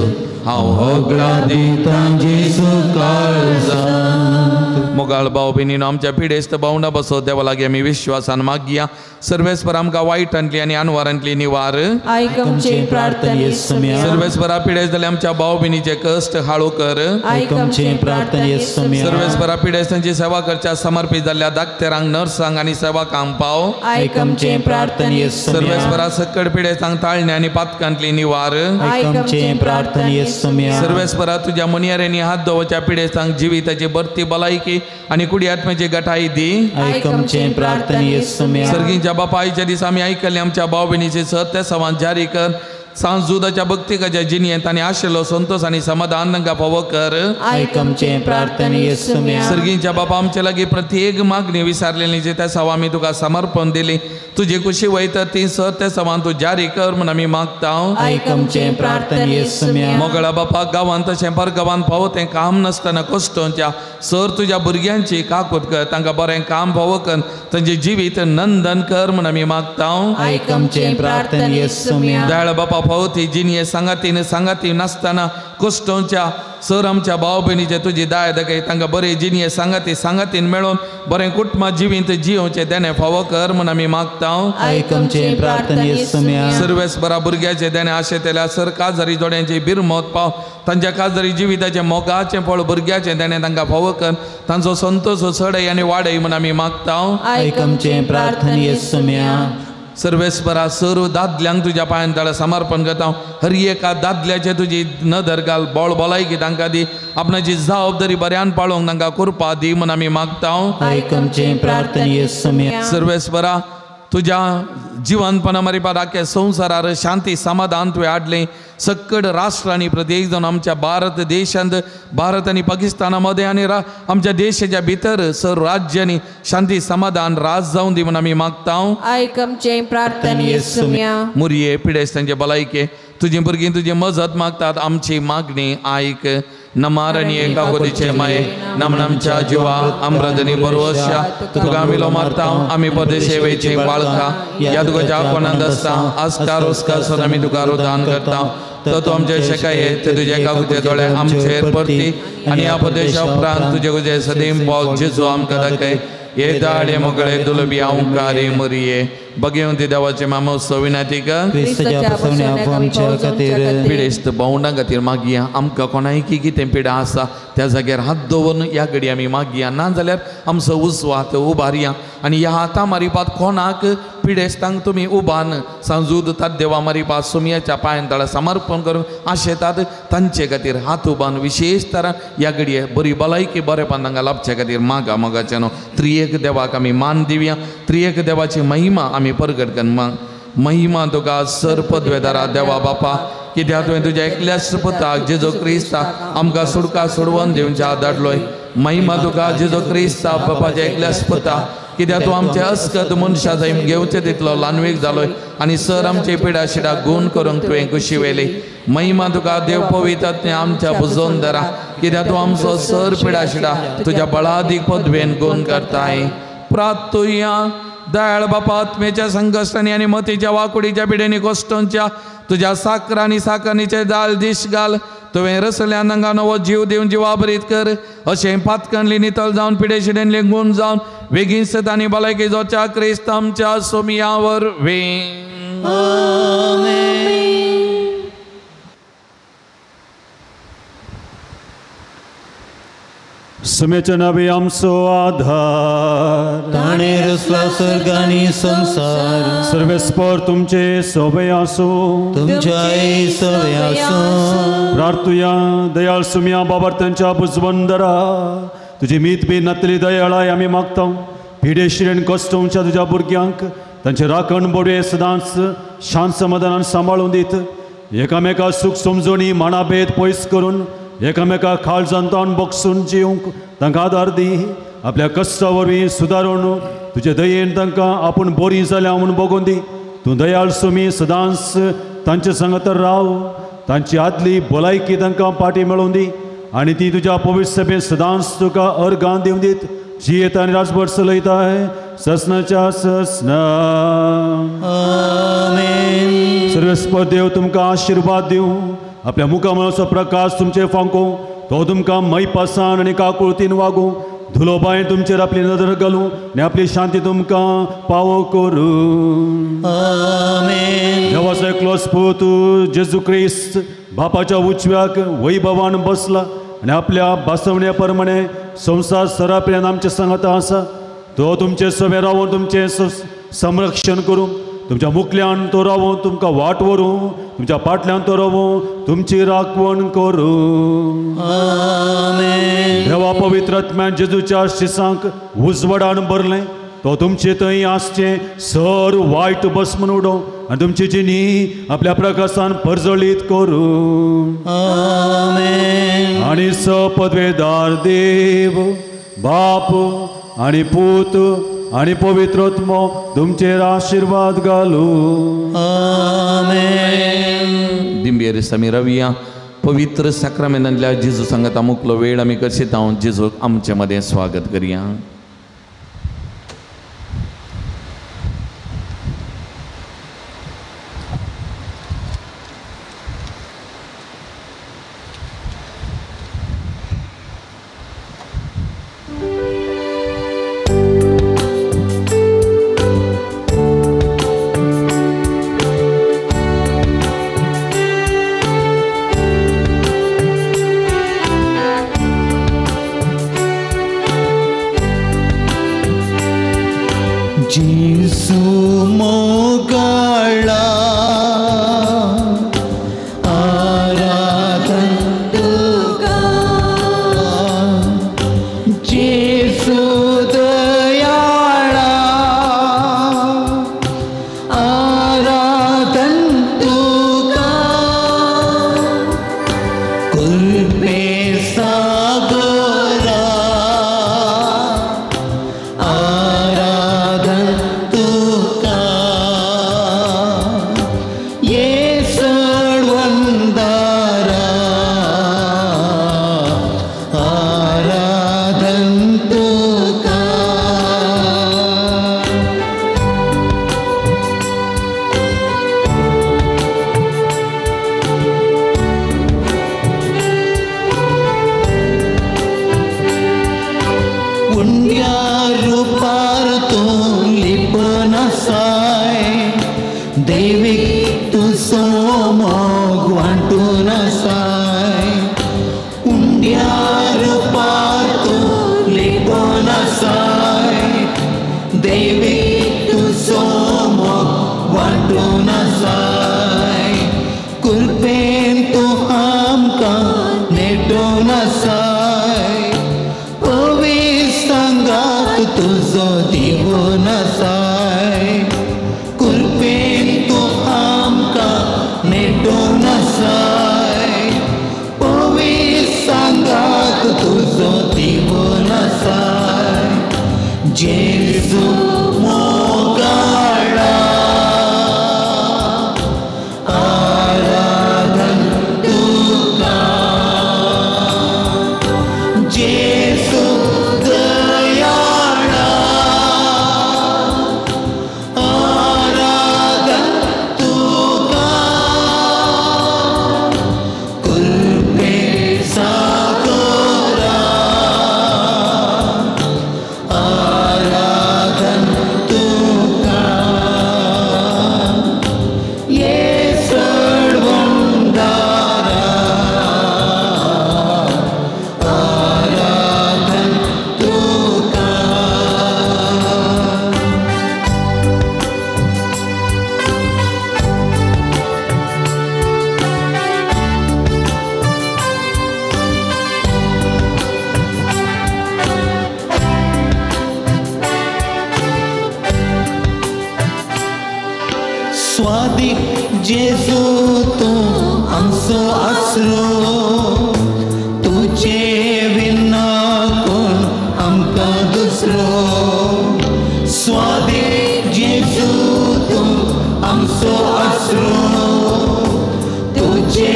हांव होगळाप दितां जेजू काळजान. मोगाळ भाव भयणीनो, आमच्या पिडेस्त भावंडा बसो देवा लागीं आमी विश्वासान मागया. सर्वेस्पर आमकां वायटांतली आनी अनवारांतली निवार. आयक आमचे प्रार्थने सोम्या. सर्वेस्परा पिडेस्त जाल्ल्या आमच्या भाव भयणीचे कश्ट हाळू कर. आयक आमचे प्रार्थने सोम्या. सर्वेस्परा पिडेस्तांची सेवा करच्या समर्पित जाल्ल्या दाक्तेरांक, नर्सांक आनी सेवकांक पाव. आयक आमचे प्रार्थने सोम्या. सर्वेस्परा सक्कड पिडेस्तांक ताळणे आनी पातकांतली निवार. आयक आमचे प्रार्थने सोम्या. सर्वेस्परा तुज्या मनियाऱ्यांनी हात दवरच्या पिडेस्तांक जिविताची बरती भलायकी आनी कुडी आत्म्याची गटाई दी. आयक आमचे प्रार्थने सोम्या. सर्गीच्या बापायच्या दिसा आमी आयकल्ले आमच्या भाव भयणीचे सत्य सवान जारी कर. सांजुदाच्या भक्तिकाच्या जिणयेंत आनी आशिल्लो संतोष आनी समाधान तांकां फावो कर. आयक आमचे प्रार्थने सोम्या. सर्गीच्या बापा आमचे लागीं प्रत्येक मागणी विसारलेली जे त्या सवा आमी तुका समर्पण दिली. तुजी कुशी वयता ती सत्य सवान तूं जारी कर म्हूण आमी मागता. आयक आमचे प्रार्थने सोम्या. मोगळा बापा गांवांत तशें परगांवांत फावो तें काम नासतना कश्टोंच्या सर तुज्या भुरग्यांची काकूत कर. तांकां बरें काम फावो कर. तांचें जिवीत नंदन कर म्हूण आमी मागता. आयक आमचे प्रार्थने सोम्या. दयाळ बापा फावो ती जिणये सांगातीन सांगाती नासतना कश्टोंच्या सर आमच्या भाव भयणीचे तुजी दाय दाखय. तांकां बरें जिणये सांगाती सांगातीन मेळोवन बरें कुटुंबा जिवींत जियोवचें देणें फावो कर म्हूण आमी मागता. आयक आमचे प्रार्थने सोम्या. सर्वेस बरा भुरग्याचे देणें आशेतल्या सर काजारी जोड्यांची बिरमत पाव. तांच्या काजारी जिविताचें मोगाचें फळ भुरग्याचें देणें तांकां फावो कर. तांचो संतोष चडय आनी वाडय म्हूण आमी मागता. आयक आमचे प्रार्थने सोम्या. सर्वेस्परा सर्व दादल्यांक तुज्या पांयान तळा समर्पण करता. हर एका दादल्याचे तुजी नदर घाल. बोळ भलायकी तांकां दी. आपणाची जबाबदारी बऱ्यान पाळोवंक तांकां कृपा दी म्हूण आमी मागता. आयक आमचे प्रार्थने सोम्या. सर्वेस्परा तुज्या जिवनपणा मारिपात आख्या संवसारार शांती समाधान तुवें हाडलें. सक्कड राष्ट्रांनी प्रत्येक जावन आमच्या भारत देशांत, भारत आनी पाकिस्ताना मदें आनी आमच्या देशाच्या भितर सर्व राज्यांनी शांती समाधान राज जावन दी म्हूण आमी मागता. आयक आमचे प्रार्थने सोम्या. मुरये पिडेस्तांचे भलायके तुजी भुरगीं तुजी मजत मागतात. आमची मागणी आयक. नमार आनी एका गोदीचे माये नमनामच्या जिवा आम्रदनी बरोवश्या तुका आमी लो मारता. आमी परदेशे वेचे बाळका ह्या तुका कोणांत आसता आस्कार उस्कार सोद आमी तुका रुदान करता. तर तूं आमचे शेकाये ते तुजे काकुचे दोळे आमचेर परती आनी ह्या प्रदेशा उपरांत तुजे तुजे सदीम पावल जेजू आमकां दाखय. हे दाळे मोगळे दुलबी अंकारे मुरिये बगेवंती देवाचे मामो सविनातीक पिडेस्त भावंडां खातीर मागया. आमकां कोणायकी कितें पिडा आसा त्या जाग्यार हात दवरून ह्या घडी आमी मागया, ना जाल्यार आमचो उजवो हात उबारया आनी ह्या हाता मारिपात कोणाक पिडेस्तांक तुमी उबान सांजूद देवा मारिपात सोमयाच्या पांयान तळा समर्पण करून आशेतात तांचे खातीर हात उबान विशेष तरान ह्या घडये बरी भलायकी बरेपण तांकां लाभचे खातीर मागा. मोगाच्यानो त्रियेक देवाक आमी मान दिवया, त्रियेक देवाची महिमा आमी परगट करून महिमा तुका सर पदवेदारा देवा बापा, कित्याक तुवें तुज्या एकल्याच पुताक जेजू क्रिस्ताक आमकां सुडका सोडवून दिवच्या धाडलोय. महिमा तुका जेजू क्रिस्ता बापाच्या एकल्याच पुताक, कित्याक तूं आमचे अस्कत मनशा जाय घेवचे तितलो ल्हानवीक जालोय आनी सर आमचे पिडा शिडा गुण करूंक तुवें कुशी व्हेली. महिमा तुका देव पवित्र आमच्या बुजोवन धरा, कित्याक तूं आमचो सर पिडा शिडा तुज्या बळादीक पदवेन गुण करताय. प्रार्थुया. दयाळ बापा, आत्मेच्या संकश्टांनी आनी मतीच्या वाकुडीच्या पिडेनी कोश्टोंच्या तुज्या साकर आनी साकरणीचे दाल दीश घाल. तुवें रसल्या नंगा नवो जीव दिवन जिवाभरीत कर, अशें पातकणली नितळ जावन पिडेशिडेन लिंगून जावन वेगीन सत आनी भलायकी जोच्या क्रिस्त आमच्या सोमिया वरवीं. सुमेच्या नावे आमचो आधार, ताणें रचला स्वर्ग आनी संवसार. सर्वेस्पर तुमचे सोबे आसूं, तुमच्याय सोबे आसूं. प्रार्थुया. दयाळ सुम्या बाबर तांच्या बुजवंदरा तुजी मीत बी नातली दयाळाय आमी मागता. पिडेशिरेन कश्टोवच्या तुज्या भुरग्यांक तांचे राखण बोडये सदांच शांत समाधानान सांबाळून दीत. एकामेका सूख समजणी माणाभेद पयस करून एकामेका खाळजान ताण बगसून जिवंक तांकां आदार दी. आपल्या कश्टा वरवीं सुदारून तुजे दयेन तांकां आपूण बरीं जाल्या म्हूण बगोवन दी. तूं दयाळ सुमी सदांच तांचे सांगात राव, तांची आदली भलायकी तांकां पाटी मेळोवन दी आनी ती तुज्या पवित्र सभेंत सदांच तुका अर्गां दिवन दीत. जियेता आनी राजभर चलयताय ससनाच्या ससना. आमेन. सर्वेस्पर देव तुमकां आशिर्वाद दिवं, आपल्या मुखामळाचो प्रकाश तुमचेर फांकूं, तो तुमकां मैपासान आनी काकुळतीन वागूं, धुलोबायेन तुमचेर आपली नदर घालूं आनी आपली शांती तुमकां पावो करूं. आमेन. देवाचो एकलोच पूत जेजू क्रिस्त बापाच्या उजव्याक वैभवान बसला आनी आपल्या भासवण्या प्रमाणे संवसार सरापर्यंत आमच्या सांगाता आसा. तो तुमचे सभे रावून तुमचें संरक्षण करूं, तुमच्या मुखल्यान तो रावून तुमकां वाट व्हरूं, तुमच्या पाटल्यान तो रावून तुमची राखवण करूं. आमेन. देवा पवित्र आत्म्यान जेजूच्या शिसांक उजवाडान भरलें, तो तुमचे थंय आसचें सर वायट बस म्हूण उडोवं आनी तुमची जिणी आपल्या प्रकाशान परजळीत करूं. आमेन. आनी स पदवेदार देव बाप आनी पूत आनी पवित्र आत्मो तुमचेर आशिर्वाद घालूं. आमेन. दिंबेर आमी रवया पवित्र साक्रामेंतांतल्या जेजू सांगाता मुकलो वेळ आमी करशीत. हांव जेजूक आमचे मदें स्वागत करया. जेजू तूं आमचो आसरो, तुजे विना कोण आमकां दुसरो। स्वादे जेजू तूं आमचो आसरो, तुजे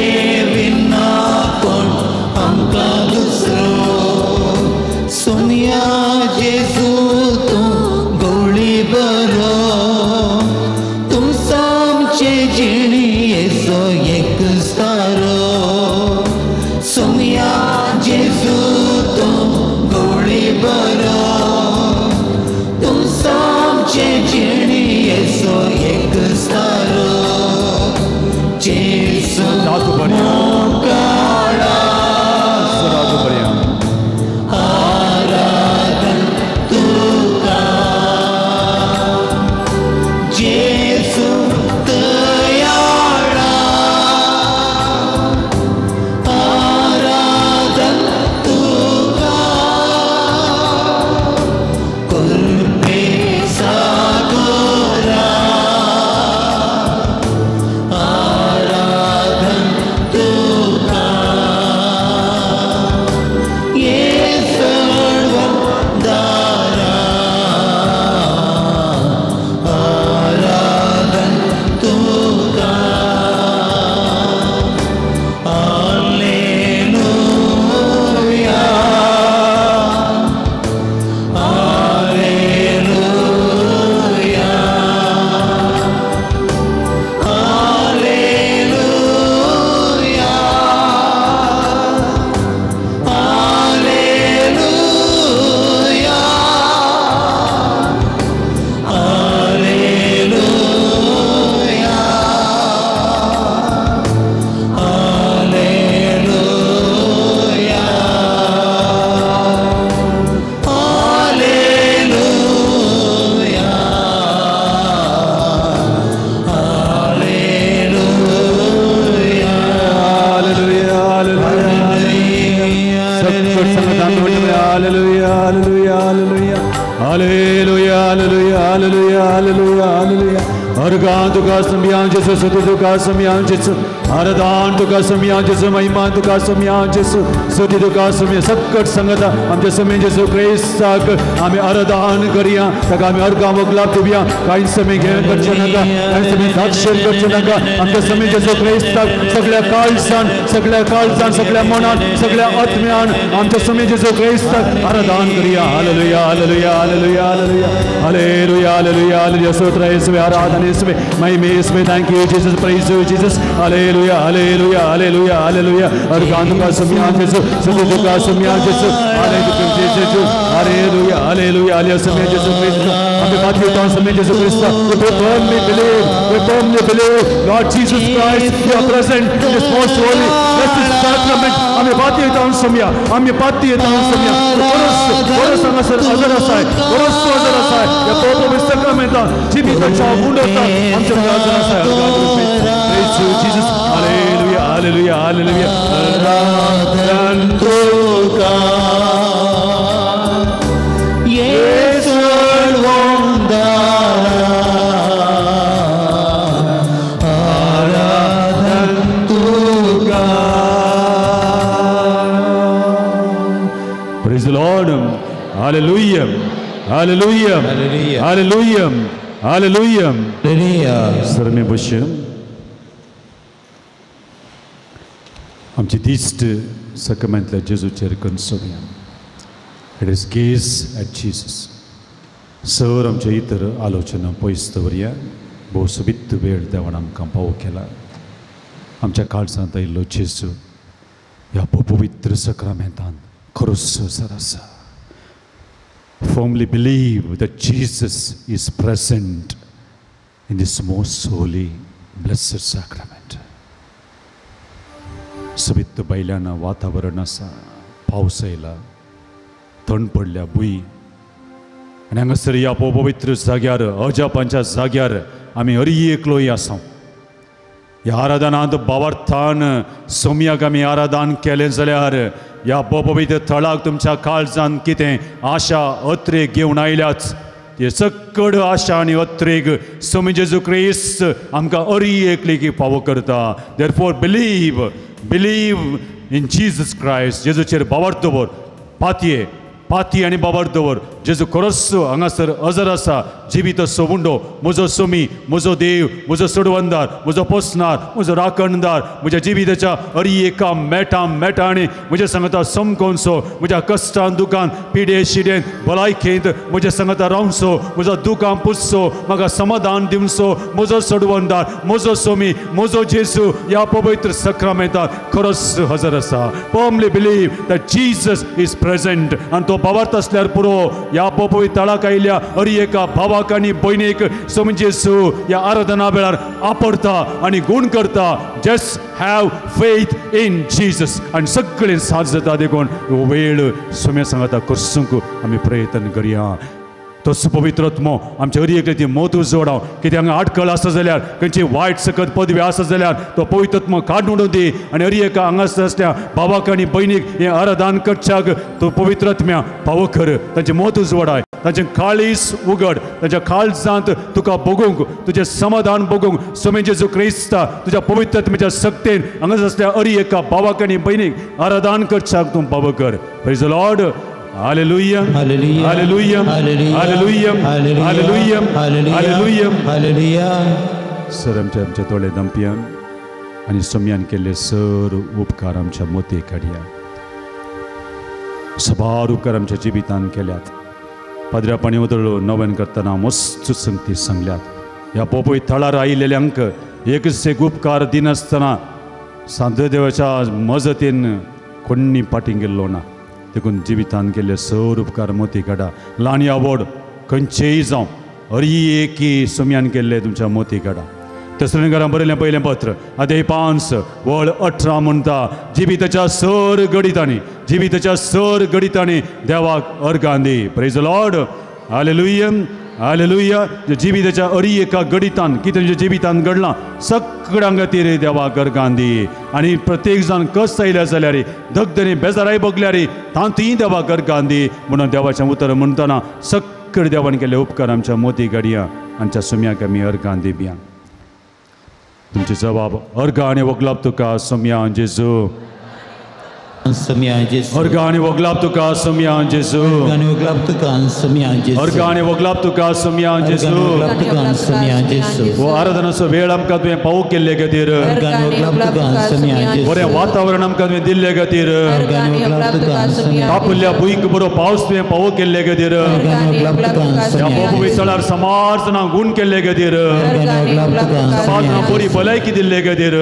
विना कोण आमकां दुसरो। सोनिया जेजू तूं गवळी बरो, तुमचो आमचे जिणेचो एक सारो। सोनिया जेजू तूं गवळी बरो, तुमचो आमचे जिणेचो एक सारो। जेजू मोगाळा आराधन तुका, जेजू दयाळा आराधन तुका। कुर्बे सागोरा आराधन तुका, ये सर्वदारा आराधन तुका। Hallelujah hallelujah hallelujah hallelujah hallelujah hallelujah hallelujah hallelujah hallelujah hallelujah. सब संगत hallelujah hallelujah hallelujah hallelujah hallelujah hallelujah hallelujah hallelujah. Organ तुका सम्यान जेसू, स्तुति तुका सम्यान जेसू, आराधन तुका सम्यान जेसू, महिमा तुका सम्यान जेसू, स्तुति तुका सम्यान। सकट संगत आमच्या समय जेसू क्रिस्ताक आमी आराधन करया, ताका आमी अर्गां वगलाप दिवया। कांय समय घेवन करचें नाका, कांय समय धाक्षण करचें नाका। आमच्या समय जेसू क्रिस्ताक सगळ्या काळजान, सगळ्या काळजान, सगळ्या मनान, सगळ्या आत्म्यान आमच्या समय जेसू क्रिस्ताक आराधन करया। Hallelujah hallelujah hallelujah hallelujah hallelujah hallelujah hallelujah. स्तोत्र येसुवे, आराधन येसुवे, महिमा येसुवे। Thank you Jesus, praise you Jesus. Hallelujah hallelujah hallelujah hallelujah. Organ तुका सम्यान जेसू, स्तुति तुका सम्यान जेसू, hallelujah Jesu, hallelujah hallelujah hallelujah. समय जेसू क्रिस्त आमी पातयेता समय जेसू क्रिस्त। We firmly believe, we firmly believe, Lord Jesus Christ, you are present in this most holy blessed sacrament. आमी पातयेता सम्या, आमी पातयेता सम्या। Boroughs boroughs हांगासर हजर आसाय, बरोस हजर आसाय। ह्या पवित्र साक्रामेंतान जिविताच्या उंडोता आमच्या हजर आसाय। Praise you Jesus. Hallelujah hallelujah hallelujah. आराधन तुका ये सर्वदारा आराधन तुका। Praise the Lord. Hallelujah. Hallelujah. Hallelujah. Hallelujah. सरमे बश्य आमची दिश्ट सकमेंतल्या जेजूचेर कन्सोवया. It is gaze at Jesus. Sir आमच्या इतर आलोचना पयस दवरया. भोव सोबीत वेळ देवान आमकां पावो केला. आमच्या काळजांत आयिल्लो जेजू ह्या पवित्र सक्रामेंतान खरोच सर आसा. Firmly believe that Jesus is present in this most holy blessed sacrament. सोबीत बैल्यान वातावरण आसा, पावस आयला, थंड पडल्या भूंय आनी हांगासर ह्या पवित्र जाग्यार, अजापांच्या जाग्यार आमी हर एकलोय आसा. ह्या आराधनांत भावार्थान सोमयाक आमी आराधन केलें जाल्यार ह्या पवित्र थळाक तुमच्या काळजान कितें आशा अत्रे घेवन आयल्याच ते सक्कड आशा आनी अत्रेग स्वामी जेजू क्रिस्त आमकां अरी एक लेगीत फावो करता. Therefore believe, believe in Jesus Christ. जेजूचेर भावार्थ दवर, पातये पाती आनी बाबार दवर. जेजू खरोच हांगासर हजर आसा, जिवीत सोबुंडो, म्हजो सोमी, म्हजो देव, म्हजो सोडवंदार, म्हजो पोसणार, म्हजो राखणदार, म्हज्या जिविताच्या अरी एका मेटा मेटांनी म्हज्या सांगता समकोनसो, म्हज्या कश्टान दुकान पिडे शिडेन भलायकेंत म्हज्या सांगता रावचो, म्हजो दुकान पुसचो, म्हाका समाधान दिवचो, म्हजो सोडवंदार, म्हजो सोमी, म्हजो जेजू ह्या पवित्र सक्रामेंतान खरोच हजर आसा. Firmly believe that Jesus is present. आनी तो भावार्थ आसल्यार पुरो. ह्या पोपय तळाक आयिल्ल्या अरी एका भावाक आनी भयणीक स्वामी जेजू ह्या आराधना वेळार आपडता आनी गूण करता. Just have faith in Jesus आनी सगळें साथ जाता. देखून वेळ स्वामी सांगता करसूंक आमी प्रयत्न करया. तोच पवित्र आत्मो आमच्या हर एकले ती मत उजवाडाव. कित्याक हांगा आटकळ आसा जाल्यार, खंयची वायट सकत पदवी आसा जाल्यार तो पवित्र आत्मो काडून उडोवं दी आनी हर एका हांगासर आसल्या भावाक आनी भयणीक हें आराधन करच्याक तो पवित्र आत्म्या फावो कर. तांचें मत उजवाडाय, तांचें काळीज उगड, तांच्या काळजांत तुका भोगूंक, तुजें समाधान भोगूंक स्वामी जेजू क्रिस्ता तुज्या पवित्र आत्म्याच्या सक्तेन हांगासर आसल्या हर एका भावाक आनी भयणीक आराधन करच्याक तूं फावो कर. Praise the Lord. Hallelujah. Hallelujah. Hallelujah. Hallelujah. Hallelujah. Hallelujah. Hallelujah. Sir आमच्या आमच्या दोळे दंपयान आनी सोम्यान केल्ले सर उपकार आमच्या मोती काडया. सबार उपकार आमच्या जिवितान केल्यात. पाद्र्या पाणी उदळो नवेन करतना मस्त संगती सांगल्यात. ह्या पोपय थळार आयिल्ल्यांक एकच एक उपकार दिनासतना सांत देवाच्या मजतीन कोण्णी पाटीं गेल्लो ना. देखून जिवितान केल्ले सर उपकार मोती काडा. ल्हान या व्हड खंयचेय जावं हरी एकी सोम्यान केल्ले तुमच्या मोती काडा. तेसलोनिकरां बरयलें पयलें पत्र अध्याय 5 वळ 18 म्हणटा, जिविताच्या सर घडितांनी, जिविताच्या सर घडितांनी देवाक अर्गां दी. Praise the Lord. Hallelujah. Hallelujah. जिविताच्या अरी एका घडितान कितें तुमच्या जिवितान घडलां सगळ्यां खातीर देवाक अर्गां दी. आनी प्रत्येक जाण कश्ट आयल्या जाल्यार, दगदनी बेजाराय भोगल्यार तांतूय देवाक अर्गां दी म्हणून देवाचें उतर म्हणटना सगळे देवान केल्ले उपकार आमच्या मोती घडया. आमच्या सुम्याक आमी अर्गां दिवया. तुमची जबाब अर्गां आनी वगलाप तुका सोम्या जेजू. अर्गां आनी वगलाप तुका सोम्या जेजू. अर्गां आनी वगलाप तुका सोम्या जेजू. हो आराधनाचो वेळ आमकां तुवें पावो केल्ले खातीर, बरें वातावरण आमकां तुवें दिल्ले खातीर, तापुल्ल्या भुंयक बरो पावस तुवें पावो केल्ले खातीर, ह्या पोपवी थळार समाज जाणां गूण केल्ले खातीर, समाज जाणां बरी भलायकी दिल्ले खातीर,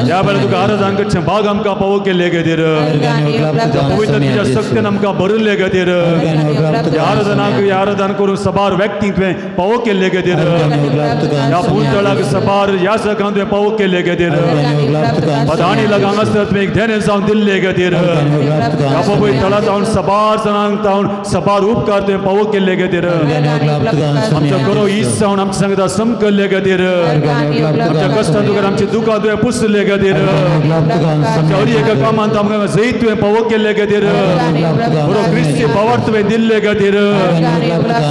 ह्या वेळार तुका आराधन करचें भाग आमकां पावो केल्ले खातीर, पवित्र तुज्या सक्तेन आमकां भरिल्ले खातीर, ह्या आराधनाक ह्या आराधन करून सबार व्यक्तींक तुवें पावो केल्ले खातीर, ह्या भूंतळाक सबार ह्या सगळ्यांक तुवें पावो केल्ले खातीर, पदाणी लाग हांगासर तुवें एक धेनें जावन दिल्ले खातीर, ह्या पोपय थळा जावन सबार जाणांक जावन सबार उपकार तुवें पावो केल्ले खातीर, आमचो खरो इस जावन आमच्या सांगता सम केल्ले खातीर, आमच्या कश्टां तुका आमची दुकां तुवें पुसले खातीर, आमच्या हर एका कामांत आमकां जैत तुवें पावो केल्ले खातीर, बरो क्रिस्ती पावर तुवें दिल्ले खातीर,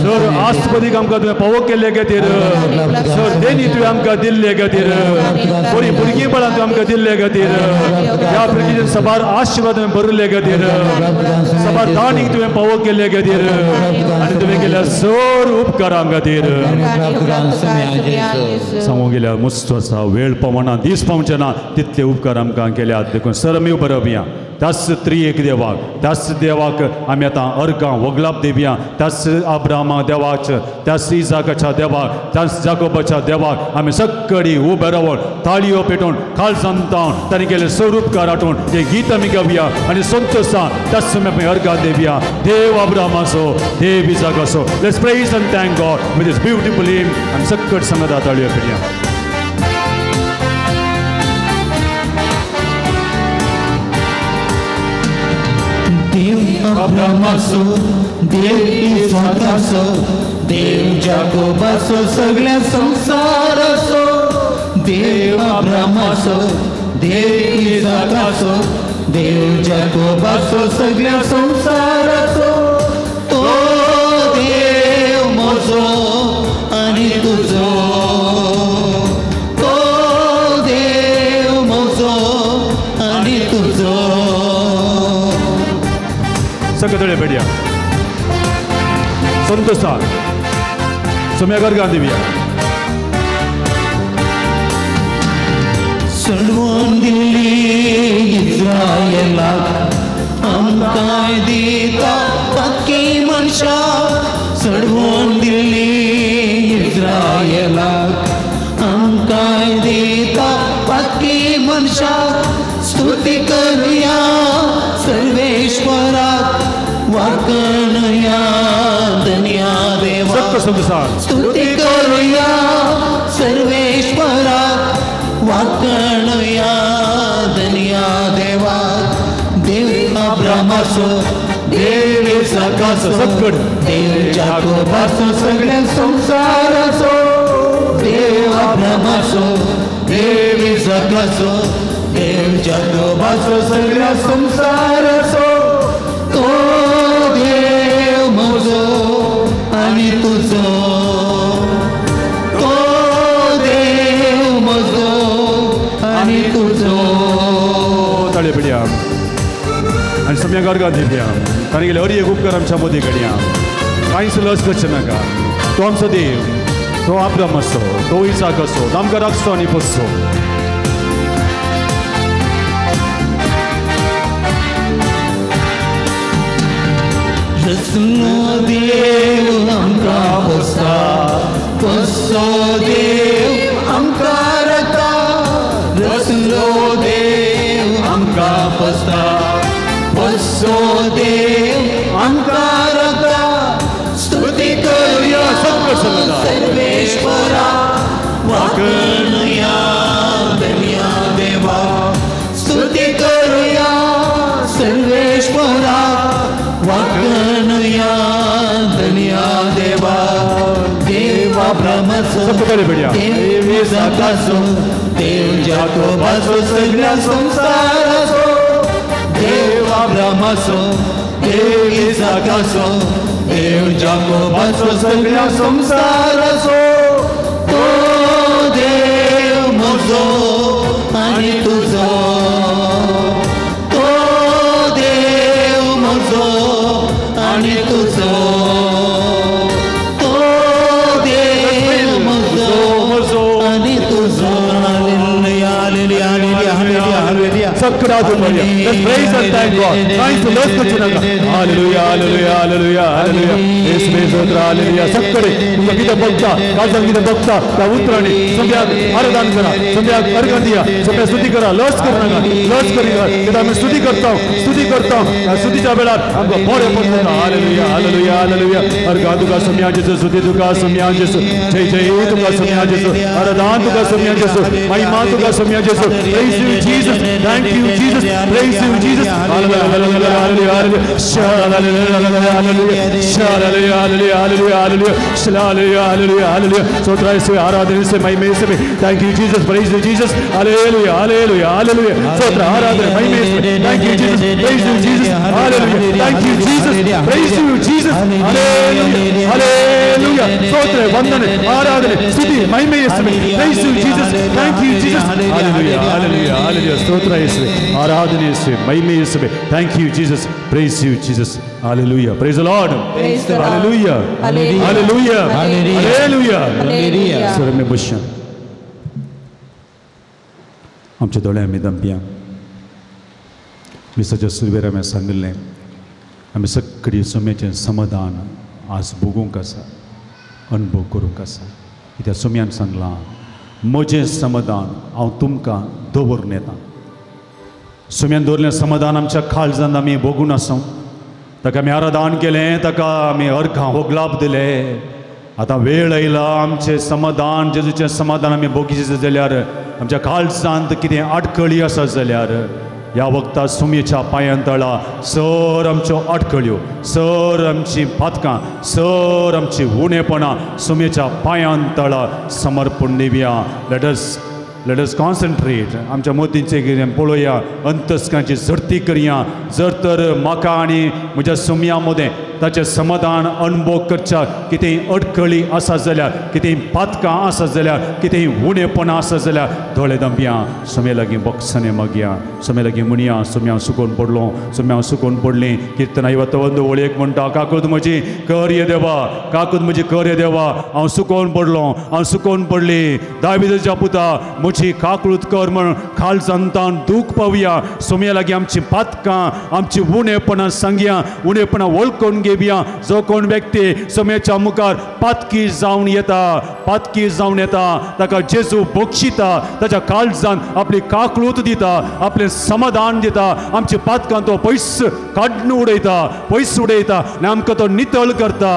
सर आस्पदीक आमकां तुवें पावो केल्ले खातीर, सर देणी तुवें आमकां दिल्ले खातीर, बरी भुरगीं बळां तुवें आमकां दिल्ले खातीर, ह्या भुरगीं सबार आशिर्वाद तुवें भरिल्ले खातीर, सबार दाणीक तुवें पावो केल्ले खातीर आनी तुवें केल्ल्या सर उपकारां खातीर सांगूंक गेल्यार मस्त आसा. वेळ पावना, दीस पावचे ना तितले उपकार आमकां केल्यात. देखून सर आमी बरोवया त्याच त्रिएक देवाक, त्याच देवाक आमी आतां अर्गां वगलाप दिवया. त्याच अब्रामा देवाक, त्याच इजाकाच्या देवाक, त्याच जाकोबाच्या देवाक आमी सगळीं उबे रावन ताळयो पेटोवन काळजान तावन तांणी केल्ले सर उपकार आठोवन हें गीत आमी गावया आनी संतोशान त्याच आमी अर्गां दिवया. देव अब्रामाचो, देव इजाकाचो. Let's praise and thank God with this beautiful hymn. आमी सक्कट सांगता ताळयो पेटया. देव अब्रामाचो, देव इसाकाचो, देव जाकोबाचो, सगळ्या संवसाराचो. देव अब्रामाचो, देव इसाकाचो, देव जाकोबाचो, सगळ्या संवसाराचो. तो देव म्हजो आनी तुजो, तो देव म्हजो आनी तुजो। सगळे भेटया संतोषान सुम्यागर गांधी दिवया। सोडवून दिल्ली इस्रायलाक आमकां दिता पातकी मनशां, सोडवून दिल्ली इस्रायलाक आमकां दिता पातकी मनशां। स्तुती करुया सर्वेश्वराक, वाकणया धन्या देवा। स्तुती करुया सर्वेश्वराक, वाकणया धन्या देवा। देव अब्रामाचो, देव इसाकाचो, देव जाकोबाचो, सगळ्या संवसाराचो। देव अब्रामाचो, देव इसाकाचो, देव जाकोबाचो, सगळ्या संवसाराचो। तो देव म्हजो आनी तुजो, तो देव म्हजो आनी तुजो। ताळे पिड्या आनी सम्या गर्गां दिवया। ताणें गेले हर एक उपकार आमच्या मदीं घडया, कांयच लस करचें नाका। तो आमचो देव, तो अब्राम आसो, तो इसाक आसो, आमकां राखचो आनी पोसचो। रसलो देव आमकां पोसता, पोसचो देव आमकां राखता। रसलो देव आमकां पोसता, पोसचो देव आमकां राखता। स्तुती करुया सर्वेश्वरा, वाकणया धन्या देवा। स्तुती करुया सर्वेश्वरा, वाकणया धन्या देवा। देव अब्रामाचो, देव इसाकाचो, देव जाकोबाचो, सगळ्या संवसाराचो। देव अब्रामाचो, देव इसाकाचो, देव जाकोबाचो, सगळ्या संवसाराचो। तो देव म्हजो आनी तुजो, तो देव म्हजो आनी तुजो, तो देव म्हजो आनी तुजो। Hallelujah, hallelujah, hallelujah, hallelujah. Let's praise and thank God. Thanks to Lord करचें नाका। Hallelujah, hallelujah, hallelujah, hallelujah. येशूवे स्तोत्र, हालेलुया। सगळे तुमकां कितें बघता, काळजान कितें बघता त्या उतरांनी सगळ्याक आराधन करा, सगळ्याक अर्घ दिया, सगळ्या स्तुती करा। लस करू नाका, लस करिनाका। कित्याक आमी स्तुती करता, स्तुती करता, ह्या स्तुतीच्या वेळार आमकां बरें पडटा। Hallelujah, hallelujah, hallelujah. अर्घ तुका सोम्या जेजू, स्तुती तुका सोम्या जेजू, जय जय तुका सोम्या जेजू, आराधन तुका सोम्या जेजू, महिमा तुका सोम्या जेजू। Praise you Jesus, thank you Jesus, praise you Jesus. Hallelujah, hallelujah, hallelujah, hallelujah, hallelujah, hallelujah, hallelujah, hallelujah, hallelujah, hallelujah, hallelujah. स्तोत्र यीशु, आराधना यीशु, महिमा यीशु। Thank you Jesus, praise you Jesus. Hallelujah, hallelujah, hallelujah. स्तोत्र, आराधना, महिमा यीशु। Thank you Jesus, praise you Jesus. Hallelujah, thank you Jesus, praise you Jesus. Hallelujah, hallelujah. स्तोत्र, वंदन, आराधना, स्तुति, महिमा यीशु। Praise you Jesus, thank you Jesus. Hallelujah, hallelujah, hallelujah. स्तोत्र यीशु, आराधना यीशु, महिमा यीशु। Thank you Jesus, praise you Jesus. Hallelujah, praise the Lord. Hallelujah, hallelujah, hallelujah. Sir आमी बसया, आमच्या दोळे आमी दमया। मिसाच्या सुरवेर आमी सांगिल्लें, आमी सगळी सुम्याचें समाधान आज भोगूंक आसा, अनुभव करूंक आसा। कित्याक सुम्यान सांगलां, म्हजें समाधान हांव तुमकां दवरून येता। सुम्यान दवरलें समाधान आमच्या काळजान आमी भोगून आसूं, ताका आमी आराधन केलें, ताका आमी अर्घां होगलाप दिले। आतां वेळ आयला आमचें समाधान, जेजूचें समाधान आमी भोगीचें जाल्यार, आमच्या काळजांत कितें आडखळी आसा जाल्यार ह्या वखदां सुमयेच्या पांयान तळा सर आमच्यो अटकळ्यो, सर आमची पातकां, सर आमची उणेपणां सुमयेच्या पांयान तळा समर्पण दिवया. Let us concentrate आमच्या मोतींचे कितें पळोवया, अंतस्कांची झडती करया. जर तर म्हाका आनी म्हज्या सुमया मदें ताचें समाधान अणभव करच्याक कितेंय अडखळी आसा जाल्यार, कितेंय पातकां आसा जाल्यार, कितेंय उणेपणां आसा जाल्यार दोळे दंबया सोमे लागीं बक्षाने मागया, सोमे लागीं म्हणया, सोम्या हांव सुकोवन पडलो, सोम्या हांव सुकोवन पडलें. किर्तनां वतवंद ओळयेक म्हणटा, काकूत म्हजी कर ये देवा, काकूत म्हजी कर ये देवा, हांव सुकोवन पडलो, हांव सुकोवन पडली. दाविदाच्या पुता म्हजी काकूत कर म्हण खालजांतान दूख पावया. सोम्या लागीं आमची पातकां, आमची उणेपणां सांगया, उणेपणां वळखून घेवया. जो कोण व्यक्ती सोम्याच्या मुखार पातकी जावन येता, पातकी जावन येता, ताका जेजू बक्षिता, ताच्या काळजान आपली काकळूत दिता, आपलें समाधान दिता. आमची पातकां तो पयस काडून उडयता, पयस उडयता आनी आमकां तो नितळ करता,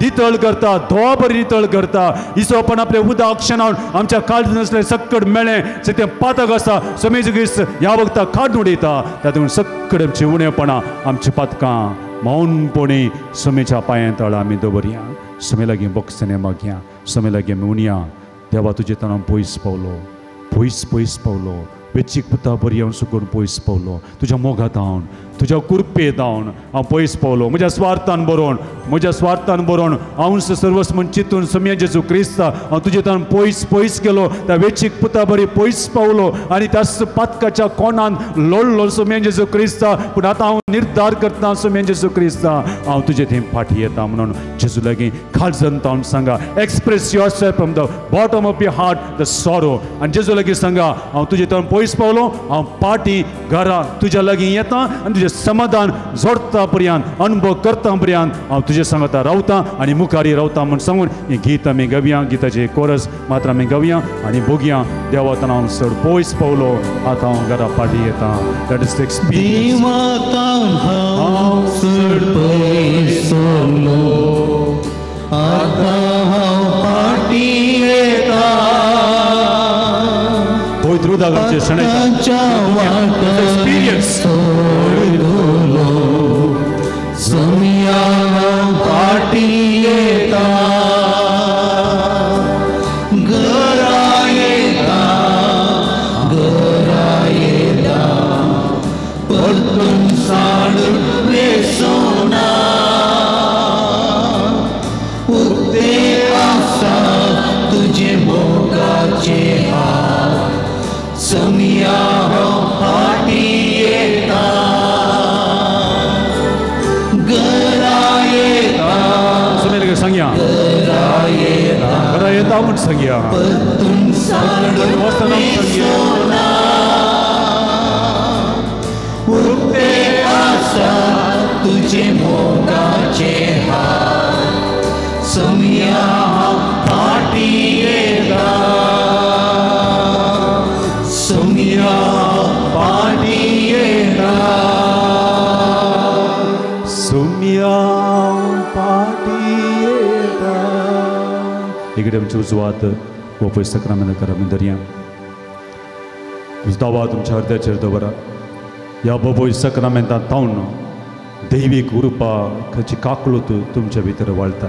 नितळ करता, धोवा बरी नितळ करता. इसोपण आपले उदक शेणावन आमच्या काळजान आसलें सक्कड मेळ्ळें तें पातक आसा सोमेज क्रिस्त ह्या वखदाक काडून उडयता. तातूंत सक्कड आमची उणेपणां, आमची पातकां मौनपणी सोमेच्या पांयां तळा आमी दवरया. सोमे लागीं बक्षणे मागया, सोमे लागीं म्हणया, देवा तुजे तणाव पयस पावलो, पयस पयस पावलो, वेचीक पुता बरी हांव सुकून पयस पावलो, तुज्या मोगात हांव, तुज्या कृपेत हांव पयस पावलो. म्हज्या स्वार्थान बरोवन, म्हज्या स्वार्थान बरोवन हांव सर्वस्व म्हण चिंतून सोम्या जेजू क्रिस्ता हांव तुजे तान पयस पयस गेलो, त्या वेचीक पुता बरी पयस पावलो आनी त्याच पातकाच्या कोणान लोळलो सोम्या जेजू क्रिस्ता. पूण आतां हांव निर्धार करता सोम्या जेजू क्रिस्ता, हांव तुजे थंय फाटी येता म्हणून जेजू लागीं काळजान तावन सांगा. Express yourself from the bottom of your heart the sorrow. आनी जेजू लागीं सांगा, हांव तुजे तावन पयस पावलो, हांव पाटी घरा तुज्या लागीं येता आनी तुजें समाधान जोडता पर्यंत, अनुभव करता पर्यंत हांव तुजे सांगता रावता आनी मुखारी रावता म्हूण सांगून हें गीत आमी गावया. गीताचे कोरस मात्र आमी गावया आनी भोगया. देवा हांव चड पयस पावलो, आतां हांव घरा पाटी येता. That is the experience. हांव चड पयस पावलो, आतां हांव फाटी येता. पवित्र उदकाचें एक्सपिरियन्स. सोम्या हांव फाटी येता, घरा येता, घरा येता, परतून साड वेसोना, उक्ते आसा तुजे मोगाचे हात, सोम्या हांव फाटी येता, घरा येता, सांगया, घरा येता म्हूण सांगया, उक्ते आसा तुजे मोगाचे हात, सोम्या हांव फाटी येता, सोम्या फाटी येता, सोम्या फाटी येता. इकडे आमची उजवात गोपय सक्रामेंत करा आमी धरया. दावा तुमच्या हृदयाचेर दवरा. ह्या बोबोय सक्रामेंतांत तावन दैवीक उरपा खंयची काकळूत तुमच्या भितर वाळटा.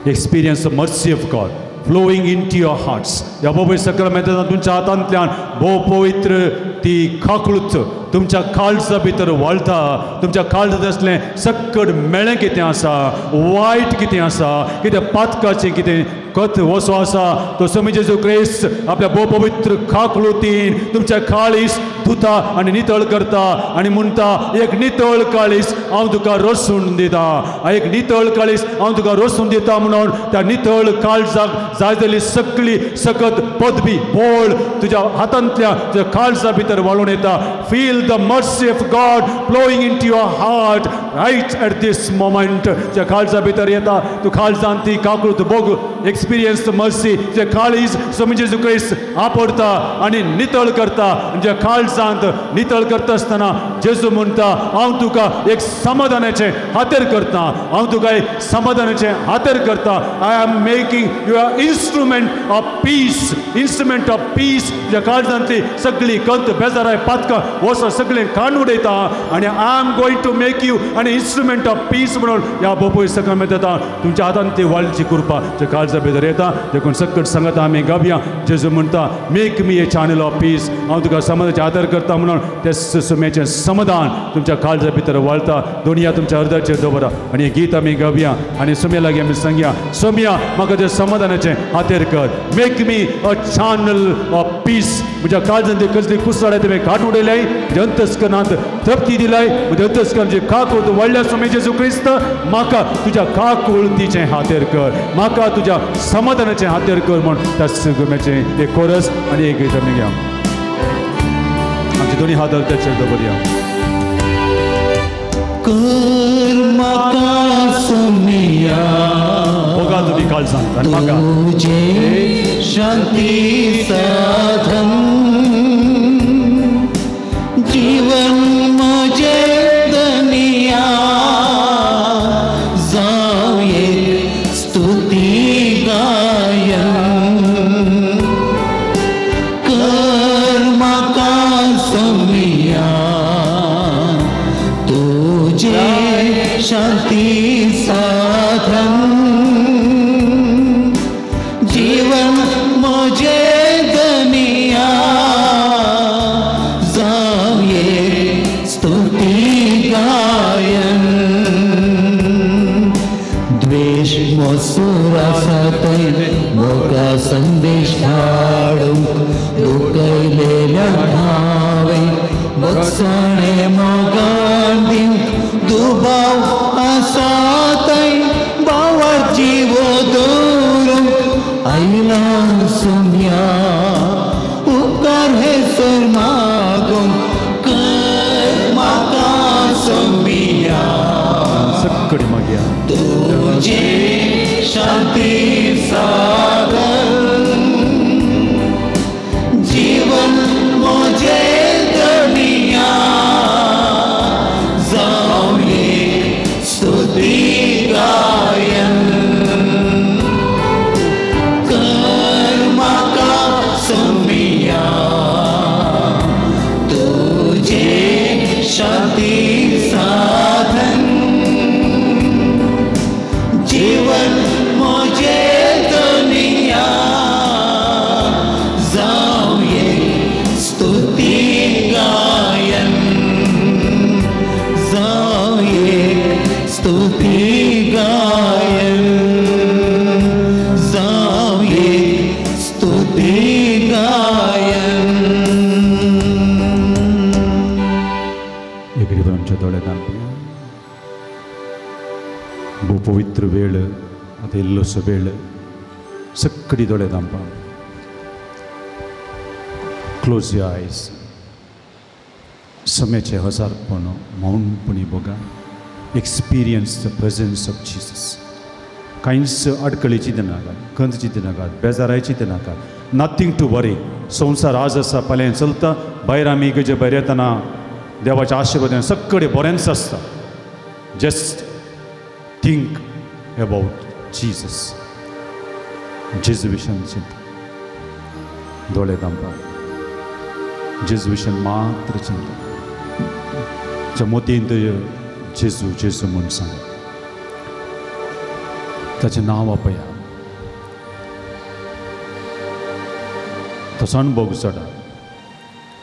Experience the mercy of God flowing into your hearts. ह्या बोबोय सक्रामेंतांत तुमच्या हातांतल्यान भोव पवित्र ती काकळूत तुमच्या काळजा भितर वाळटा. तुमच्या काळजांत आसलें सक्कड मेळें कितें आसा, वायट कितें आसा, कितें पातकाचें कितें कथ वसो आसा, तो सोमी जेजू क्रिस्त आपल्या भोव पवित्र काकळुतीन तुमच्या काळीस धुता आनी नितळ करता आनी म्हणटा, एक नितळ काळीस हांव तुका रसून दिता, एक नितळ काळीस हांव तुका रसून दिता म्हणून त्या नितळ काळजाक जाय जाल्ली सगळी सकत पदवी बोळ तुज्या हातांतल्या तुज्या काळजा भितर वाळून येता. Feel the mercy of God flowing into your heart right at this moment. तुज्या काळजा भितर येता, तूं काळजान ती काकळूत भोग. Experience the mercy. तुजें काळीज सोमी जेजू क्रिस्त आपडता आनी नितळ करता. तुज्या काळजांत नितळ करता आसतना जेजू म्हणटा, हांव तुका एक समाधानाचें हातेर करता, हांव तुका एक समाधानाचें हातेर करता. I am making your instrument of peace, instrument of peace. तुज्या काळजांतली सगळी कंत बेजाराय पातकां वचो सगळें कान उडयता आनी I am going to make you आनी इन्स्ट्रुमेंट ऑफ पीस म्हणून ह्या बोपोय सक्रमेंत येता. तुमच्या हातान ती वाळची कृपा जे काळजा भितर येता. देखून सकट सांगता आमी गावया. जेजू म्हणटा make me a channel of peace. हांव तुका समाजाचें आदर करता म्हणून ते सुम्याचें समाधान तुमच्या काळजा भितर वाळता. दोनया तुमच्या अर्दाचेर दवरा आनी हें गीत आमी गावया आनी सोम्या लागीं आमी सांगया, सोम्या म्हाका तें समाधानाचें हातेर कर. Make me a channel of peace. म्हज्या काळजान ती कसली कुसडाय तुवें काट उडयल्याय, म्हज्या अंतस्करणांत तृप्ती दिलाय, म्हज्या अंतस्करणाची काकूळ व्हडल्या स्वामी जेजू क्रिस्त म्हाका तुज्या काकुळतीचें हातेर कर, म्हाका तुज्या समाधानाचें हातेर कर म्हूण त्या सगळ्याचें एक कोरस आनी एक गीत आमी घेया. आमचे दोनी हात त्याचेर दवरया. कर म्हाका सोमिया मोगा तुमी काळजांत आनी म्हाका तुजें शांती साधन जीवन म्हजें दनिया जावं एक स्तुती गायन. कर म्हाका सोमिया तुजें शांती साधन जीवन म्हजें दनिया जावं एक स्तुती गायन. द्वेश मोसूर आसा थंय मोगा संदेश धाडूंक दुखयलेल्या हांवें भगसणें मोगान दिवंक दुबाव आसा थंय बावर जीव दवरूंक आयला सोम्या उपकार हे सर मागूंक कर म्हाका सोम्या सकडी मागया तुजें शांती साधन जीवन म्हजें दनिया जावं एक स्तुती गायन. कर म्हाका सोमिया तुजें शांती साधन जीवन म्हजें दनिया जावं एक स्तुती गायन. जावं एक स्तुती गायन. जावं एक स्तुती गायन. एक रिबर आमच्या दोळे दामपया. भोव पवित्र वेळ आतां इल्लोसो वेळ सकडी दोळे दामपा. Close your eyes. सम्याचें हजारपण मौनपणी भोगा. Experience the presence of Jesus. कांयच अडकळी चिंतनाकात, खंत चिंतनाकात, बेजाराय चिंतनाकात. Nothing to worry. संवसार आज आसा फाल्यां चलता. भायर आमी इगर्जे भायर येतना देवाच्या आशिर्वादान सगळे बरेंच आसता. Just think about Jesus. जेजू विशयान चिंत. दोळे दामपा. जेजू विशयान मात्र चिंता. ज्या मोतींत जेजू जेजू म्हूण सांगा, ताचें नांव आपया, तसो अणभव चडा.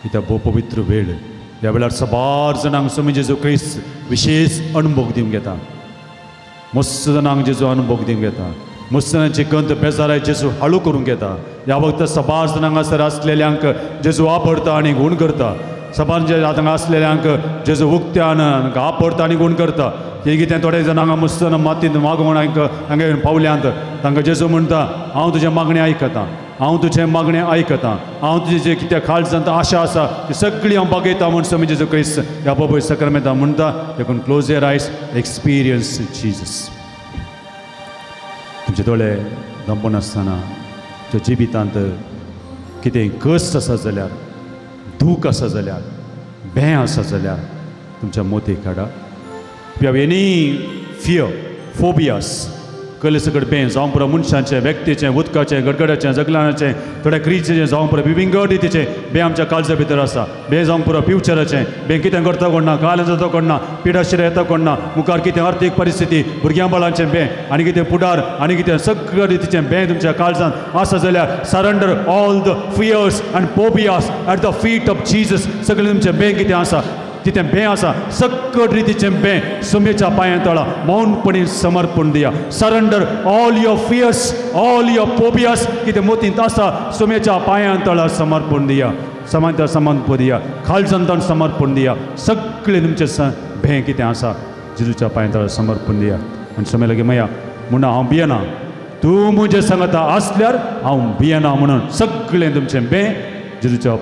कित्याक भोव पवित्र वेळ ह्या वेळार साबार जाणांक स्वामी जेजू क्रिस्त विशेष अणभव दिवंक येता. मस्त जाणांक जेजू अणभव दिवंक येता. मस्त जाणांची गंत बेजाराय जेजू हाळू करूंक येता. ह्या वखदार साबार जाणांक हांगासर आसलेल्यांक जेजू आपडता आनी गूण करता. साबार जे हांगा आसलेल्यांक जेजू उक्त्यान आपडता आनी गूण करता. हें कितें थोडे जाण हांगा मस्त जाणां मातीन मागोवन हांगा येवन पावल्यांत तांकां जेजू म्हणटा हांव तुजें मागणें आयकतां, हांव तुजें मागणें आयकतां, हांव तुजें जें कितें काळजांत आशा आसा ती सगळी हांव बागयता म्हूण स्वामी जेजू क्रिस्त ह्या बाबय सक्रमेंता म्हणटा. देखून close your eyes, experience Jesus. तुमचे दोळे दंपून आसतना तुज्या जिवितांत कितें कश्ट आसा जाल्यार, दूख आसा जाल्यार, भंय आसा जाल्यार तुमच्या मोती काडा. If you have any fear, phobias, सकले सकट बें जावं पुरो मनशांचें, व्यक्तीचें, उदकाचें, गडगडाचें, जगलाचें, थोड्या क्रिचें जावं पुरो विविंगड रितीचें बें आमच्या काळजा भितर आसा. बें जावंक पुरो फ्युचराचें बें, कितें करता कोण ना, काल जाता कोण ना, पिडाशिरा येता कोण ना, मुखार कितें आर्थीक परिस्थिती, भुरग्यां बाळांचें बें आनी कितें फुडार आनी कितें सगळ्या रितीचें बें तुमच्या काळजांत आसा जाल्यार surrender all the fears and phobias at the feet of Jesus. सगळें तुमचें बें कितें आसा तितें बें आसा सकट रितीचें बें सुमेच्या पांयां तळा मौनपणी समर्पण दिया. Surrender all your fears, all your phobias कितें मोतींत आसा सुमेच्या पांयां तळा समर्पण दिया. समांतर समर्पण दिया, खालजंतान समर्पण दिया. सगळें तुमचें बें कितें आसा जेजूच्या पांयां तळा समर्पण दिया. आनी सुमे लागीं मया म्हणून हांव भियेना, तूं म्हजें सांगता आसल्यार हांव भियेना म्हणून सगळें तुमचें बें जेजूच्या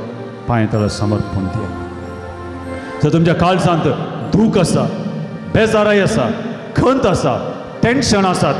पांयां तळा समर्पण दिया. जर तुमच्या काळजांत दूख आसा, बेजाराय आसा, खंत आसा, टेन्शन आसात,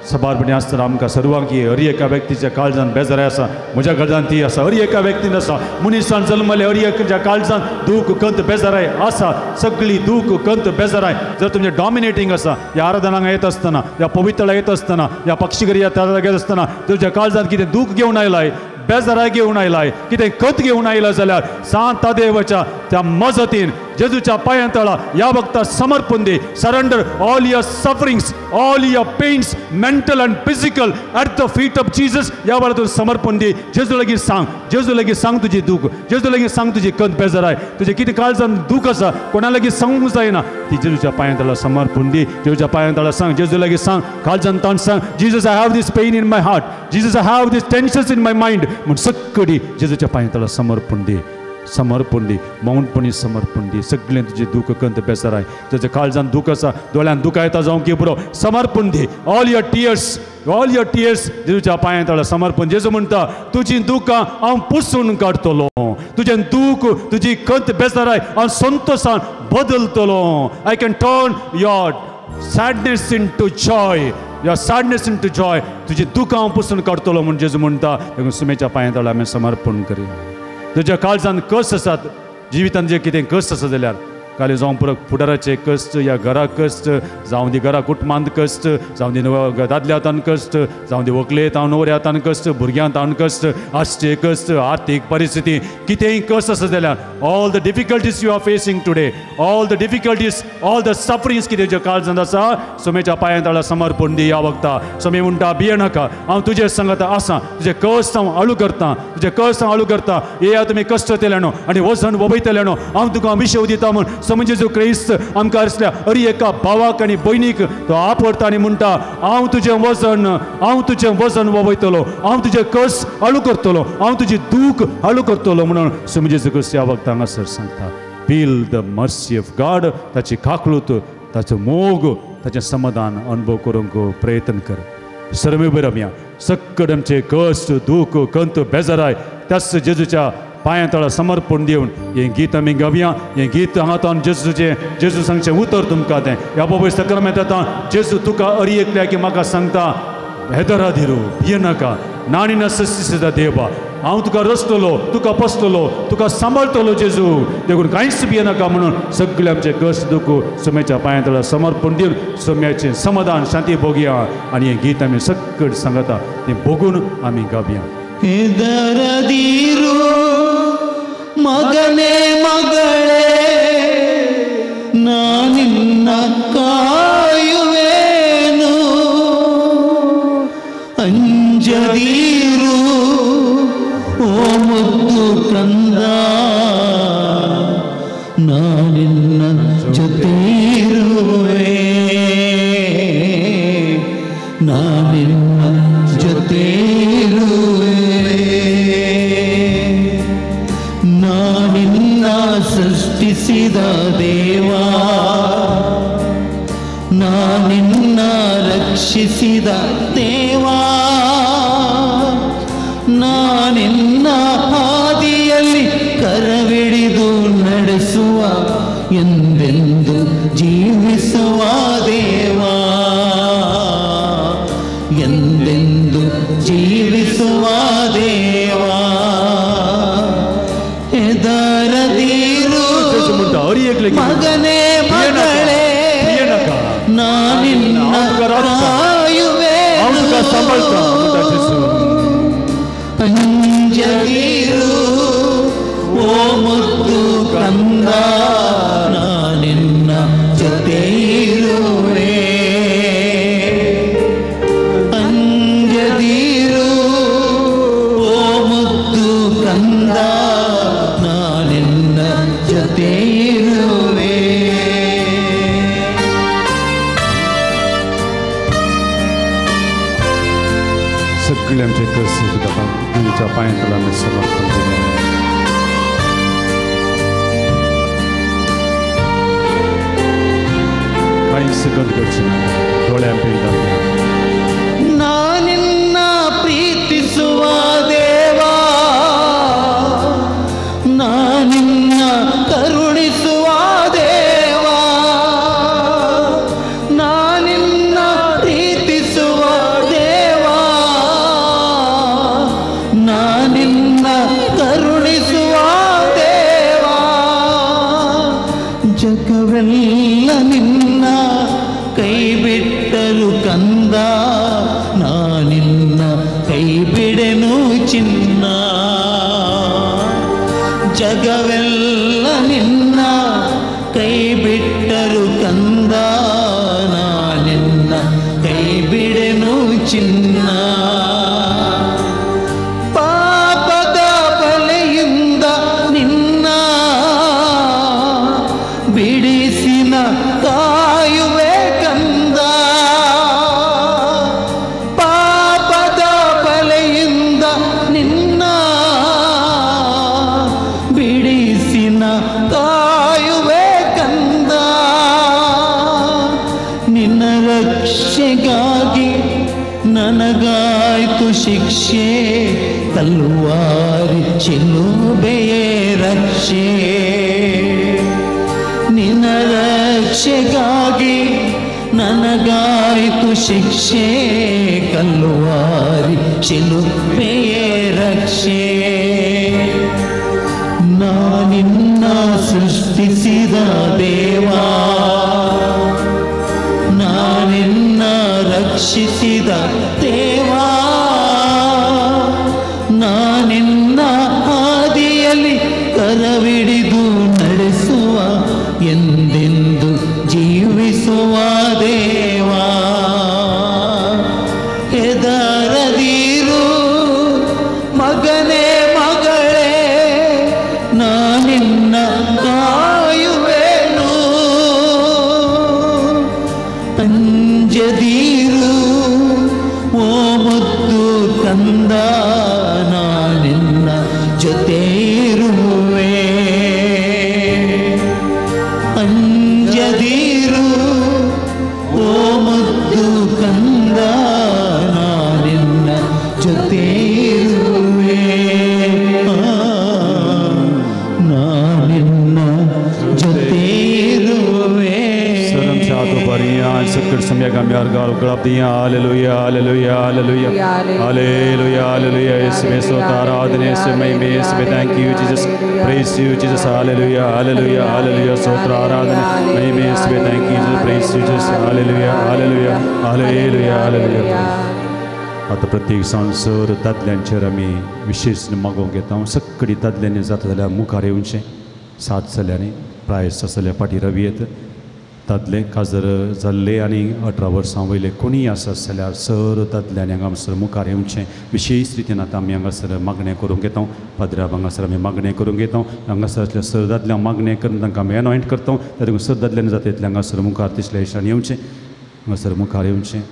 सबारपणी आसतना आमकां सर्वांक हर एका व्यक्तीच्या काळजान बेजाराय आसा, म्हज्या काळजान ती आसा, हर एका व्यक्तीन आसा, मनीसान जल्मले हर एकाच्या काळजान दूख खंत बेजाराय आसा. सगळी दूख खंत बेजाराय जर तुमचें डॉमिनेटींग आसा, ह्या आराधनांक येत आसतना, ह्या पवित्रला येत आसतना, ह्या पक्षीघरी ह्या येत आसतना तुमच्या काळजान कितें दूख घेवन आयलाय, बेजाराय घेवन आयलाय, कितें खत घेवन आयला जाल्यार सांत देवाच्या त्या मजतीन जेजूच्या पांयां तळा ह्या वखता समर्पण दी. Surrender all your sufferings, all your pains, mental and physical at the feet of Jesus. ह्या वेळार तूं समर्पण दी. जेजू लागीं सांग, जेजू लागीं सांग तुजी दूख, जेजू लागीं सांग तुजी खंत बेजाराय, तुजें कितें काळजान दूख आसा कोणा लागीं सांगूंक जायना ती जेजूच्या पांयां तळा समर्पण दी. जेजूच्या पांयां तळा सांग, जेजू लागीं सांग, काळजान ताण सांग, Jesus I have this pain in my heart, Jesus I have this tensions in my mind म्हूण सक्कडी जेजूच्या पांयां तळा समर्पण दी, समर्पण दी, मौनपणी समर्पण दी. सगळें तुजें दूख खंत बेजाराय, तुज्या काळजान दूख आसा, दोळ्यान दुखां येता जावं की पुरो, समर्पण दी. All your tears, all your tears जेजूच्या पांयां तळा समर्पण. जेजू म्हणटा तुजी दुखां हांव पुसून काडटलो, तुजें दूख तुजी खंत बेजाराय हांव संतोशान बदलतलो. I can turn your sadness into joy, your sadness into joy. तुजी दुखां हांव पुसून काडटलो म्हूण जेजू म्हणटा. देखून सुमेच्या पांयां तळा आमी समर्पण करया. तुज्या काळजान कश्ट आसात, जिवितान जे कितें कश्ट आसा जाल्यार काल जावं पुरो फुडाराचे कश्ट, ह्या घरा कश्ट जावं दी, घरा कुटुंबांत कश्ट जावं दी, दादल्या हातान कश्ट जावं दी, व्हंकले हातान न्हवऱ्या हातान कश्ट, भुरग्यां हातान कश्ट, आसचे कश्ट, आर्थीक परिस्थिती, कितेंय कश्ट आसा जाल्यार all the difficulties you are facing today, all the difficulties, all the sufferings कितें ज्यो काळजांत आसा सुमेच्या पांयां तळा समर्पण दी. ह्या वखता सुमे म्हणटा भियेनाका, हांव तुजे सांगता आसा, तुजे कश्ट हांव हळू करता, तुजे कश्ट हांव हळू करता. येया तुमी कश्ट केले न्हू आनी वजन वबयतले न्हू, हांव तुका विशेव दिता म्हूण समजेजू क्रिस्त आमकां आसल्या हर एका भावाक आनी भयणीक तो आपडता आनी म्हणटा हांव तुजें वजन, हांव तुजें वजन वबयतलो, हांव तुजें कश्ट हळू करतलो, हांव तुजी दूख हळू करतलो म्हणून समजेजू क्रिस्त ह्या वखता हांगासर सांगता. Feel the mercy of God. ताची काकळूत, ताचो मोग, ताचें समाधान अनुभव करूंक प्रयत्न कर. सर्वे बरम्या सक्कड आमचे कश्ट दूख खंत बेजाराय त्याच जेजूच्या पांयां तळा समर्पण दिवन हें गीत आमी गावया. हें गीत हांगा तावन जेजूचें, जेजू सांगचें उतर तुमकां तें ह्या बाबय सक्रामेंतान जेजू तुका अरी एकल्या की म्हाका सांगता, हेदरा दिरू भियेनाका, नाणी ना सस्ती देवा, हांव तुका रचतलो, तुका पोसतलो, तुका सांबाळटलो जेजू, देखून कांयच भियेनाका म्हणून सगळे आमचे कश्ट दुख सुम्याच्या पांयां तळा समर्पण दिवन सुम्याचें समाधान शांती भोगया. आनी हें गीत आमी सक्कड सांगता तें भोगून आमी गावया. ಮಗನೇ ಮಗಳೇ ನಾನಿನ್ನ ಕಾಯುವೇನು, ಅಂಜದೀರು ಓ ಮುದ್ದು ಕಂದ, ನಾನಿನ್ನ ಜೊತೆ ಇರುವೆ, ನಾನಿನ್ನ ಜೊತೆ ಇರುವೆ, ನಾನಿನ್ನ ಸೃಷ್ಟಿಸಿದ ದೇವಾ, ನಾನಿನ್ನ ರಕ್ಷಿಸಿದ ದೇವಾ, ನಾನಿನ್ನ ಹಾದಿಯಲ್ಲಿ ಕರವಿಡಿದು ನಡೆಸುವ ಎಂದೆಂದು ಜೀವಿಸುವ ದೇವಾ, ಎಂದೆಂದು ಜೀವಿಸುವ ದೇವಾ. ಹೆದರದಿರು ಮಗನೇ ಮಗಳೇ, ನಾನಿನ್ನ ಕಾಯುವೆ. तुका सांबाळटा म्हणटा जेजू. ಅಂಜದಿರು ಓ ಮುದ್ದು ಕಂದ, ನಾನಿನ್ನ ಜೊತೆ ಇರುವೆ. ಅಂಜದಿರು ಓ ಮುದ್ದು ಕಂದ, ನಾನಿನ್ನ ಜೊತೆ ಇರುವೆ. सगळे आमचे कस तुमच्या पांयांतला आमी समर्पण केलें. कांयच गत करचें ना, दोळ्यां पेयता. ನಾನಿನ್ನ ಪ್ರೀತಿಸುವ ದೇವಾ, ನಾನಿನ್ನ ಕರುಣಿಸುವ ದೇವಾ, ನಾನಿನ್ನ ಪ್ರೀತಿಸುವ ದೇವಾ, ನಾನಿನ್ನ ಕರುಣಿಸುವ ದೇವಾ. ಜಗವೆಲ್ಲ ನಿನ್ನ ಕೈ ಬಿಟ್ಟರು ಕಂದ, ನಾನಿನ್ನ ಕೈ ಬಿಡೆನು ಚಿನ್ನ. ಜಗವೆಲ್ಲ ನಿನ್ನ ಕೈ ಬಿಟ್ಟರು ಕಂದ, ನಾನಿನ್ನ ಕೈ ಬಿಡೆನು ಚಿನ್ನ. ಪಾಪದ ಬಲೆಯಿಂದ ನಿನ್ನ ಬಿಡಿಸಿನ ಕಾಯುವೆ ಕಂದ, ಪಾಪದ ಬಲೆಯಿಂದ ನಿನ್ನ ಬಿಡಿಸಿನ ಕಾಯುವೆ ಕಂದ. ನಿನ್ನ ರಕ್ಷೆಗಾಗಿ ನನಗಾಯ್ತು ಶಿಕ್ಷೆ, ತಲುವಾರಿ ಶಿಲುಬೆಯೇ ರಕ್ಷೆ. ನಿನ್ನ ರಕ್ಷೆಗಾಗಿ ನನಗಾಯ್ತು ಶಿಕ್ಷೆ, ಕಲ್ಲುವಾರಿ ಶಿಲುಬೆಯೇ ರಕ್ಷೆ. ನಾನಿನ್ನ ಸೃಷ್ಟಿಸಿದ ದೇವಾ, ನಾನಿನ್ನ ರಕ್ಷಿಸಿದ ದೇವಾ, ನಾನಿನ್ನ ಹಾದಿಯಲ್ಲಿ ಕರವಿಡಿದು ನಡೆಸುವ, ಎಂದೆಂದು ಜೀವಿಸುವ ದೇವಾ. ಹೆದರದಿರು ಮಗನೇ ಮಗಳೇ, ನಾನಿನ್ನ ಕಾಯುವೆನು. ಅಂಜದಿರು ಓ ಮುದ್ದು ಕಂದ, ನಾನಿನ್ನ ಜೊತೆ ಇರುವೆ. ಅಂಜದಿರು ಓ ಮುದ್ದು ಕಂದ, ನಾನಿನ್ನ ಜೊತೆ ಇರುವೆ. ನಾನಿನ್ನ ಜೊತೆ ಇರುವೆ. सर आमच्या हातोपारी सकट सम्यक आम्ही अर्गार उकळाप दिया. Hallelujah hallelujah hallelujah hallelujah hallelujah. येशुवे स्तोत्र, आराधना येशुवे महिमा येशुवे. Thank you Jesus, praise you Jesus. Hallelujah hallelujah hallelujah. स्तोत्र, आराधना महिमा येशुवे. Thank you Jesus, praise you Jesus. Hallelujah hallelujah hallelujah hallelujah. आतां प्रत्येक संवसार दादल्यांचेर आमी विशेष मागोवंक घेता. सगळीं दादल्यांनी जाता जाल्यार मुखार येवचें. 7 चल्यांनी प्रायस आसल्यार फाटीं रवी येत. दादले काजर जाल्ले आनी 18 वर्सां वयले कोणीय आसा जाल्यार सर दादल्यांनी हांगासर मुखार येवचें. विशेश रितीन आतां आमी हांगासर मागणें करूंक घेता. पाद्र्याब हांगासर आमी मागणें करूंक घेता. हांगासर आसल्या सर दादल्यांक मागणें करून तांकां आमी एनॉयंट करता. देखून सर दादल्यांनी जाता तितलें हांगासर मुखार तिसल्या इशान येवचें, हांगासर मुखार येवचें.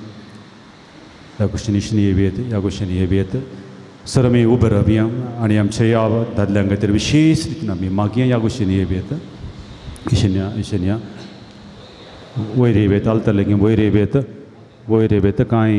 ह्या गोश्टीन इशनी येवयेत, ह्या गोश्टीन येवयेत. सर आमी उबे रावया आनी आमच्या ह्या दादल्यां खातीर विशेश रितीन आमी मागया. ह्या गोश्टीन येवयेत. इशन्या इशन्या वयर येवयेत, आलतले की वयर येवयेत, वयर येवयेत. कांय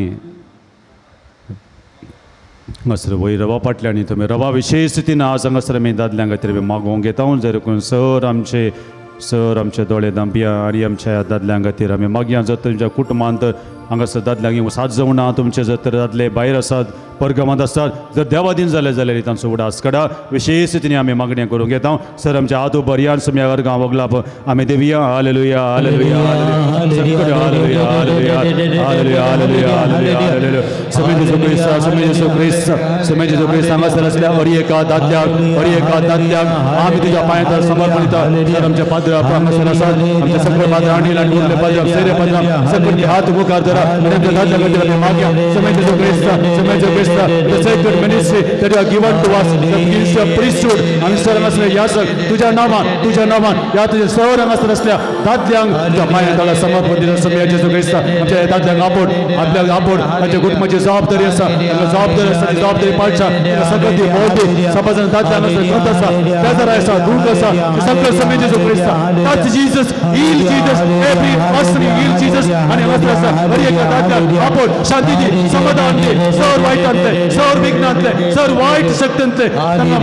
हांगासर वयर रवा फाटल्यान तुमी रवा. विशेश रितीन आज हांगासर आमी दादल्यां खातीर आमी मागोवंक घेता. जर कोण सर आमचे दोळे दांपया आनी आमच्या दादल्यां खातीर आमी मागया. जर तुमच्या कुटुंबांत हांगासर दादल्यांक सात जावना तुमचे जर तर दादले भायर आसात परगमांत आसात जर देवादीन जाले जाल्यार तांचो उडास काडा विशेष रितीन आमी मागण्यो करूंक घेता सर आमच्या आदो बरयान सुम्या अर्गां वगलाप आमी Devaaya hallelujah hallelujah hallelujah hallelujah hallelujah hallelujah hallelujah समेत जेजू क्रिस्त समेत जेजू क्रिस्त समेत जेजू क्रिस्त हांगासर आसल्या हर एका दादल्याक हर एका दादल्याक आमी तुज्या पांयांत समर्पण दिता सर आमच्या पाद्र हांगासर आसात आमच्या सगळे पाद्र अनिल आनी उरले पाद्र सैरे पाद्र सगळे हात मुखार धरा आनी आमच्या दादल्या खातीर आमी मागया समेत जेजू क्रिस्त समेत जेजू क्रिस्त the sacred ministry that you have given to us, the ministry of priesthood, हांगासर हांगासर याजक तुज्या नांवान तुज्या नांवान ह्या तुज्या सर हांगासर आसल्या दादल्यांक तुज्या मायेन ताका समर्पण दिता समेत जेजू क्रिस्त आमच्या दादल्यांक आपोड आपल्याक आपोड तांच्या कुटुंबाची जबाबदारी आसा तांकां जबाबदारी आसा ती जबाबदारी पाळच्या तांकां सगळं ती भोंवती समाजान दादल्यांक हांगासर ग्रंथ आसा बेजार आसा दूख आसा सगळं समेत जेजू क्रिस्त touch Jesus, heal Jesus, every person heal Jesus आनी हांगासर आसा हर एका दादल्याक आपोड शांती दी समाधान दी सर वायटांतले सर विघ्नांतले सर वायट शक्तींतले तांकां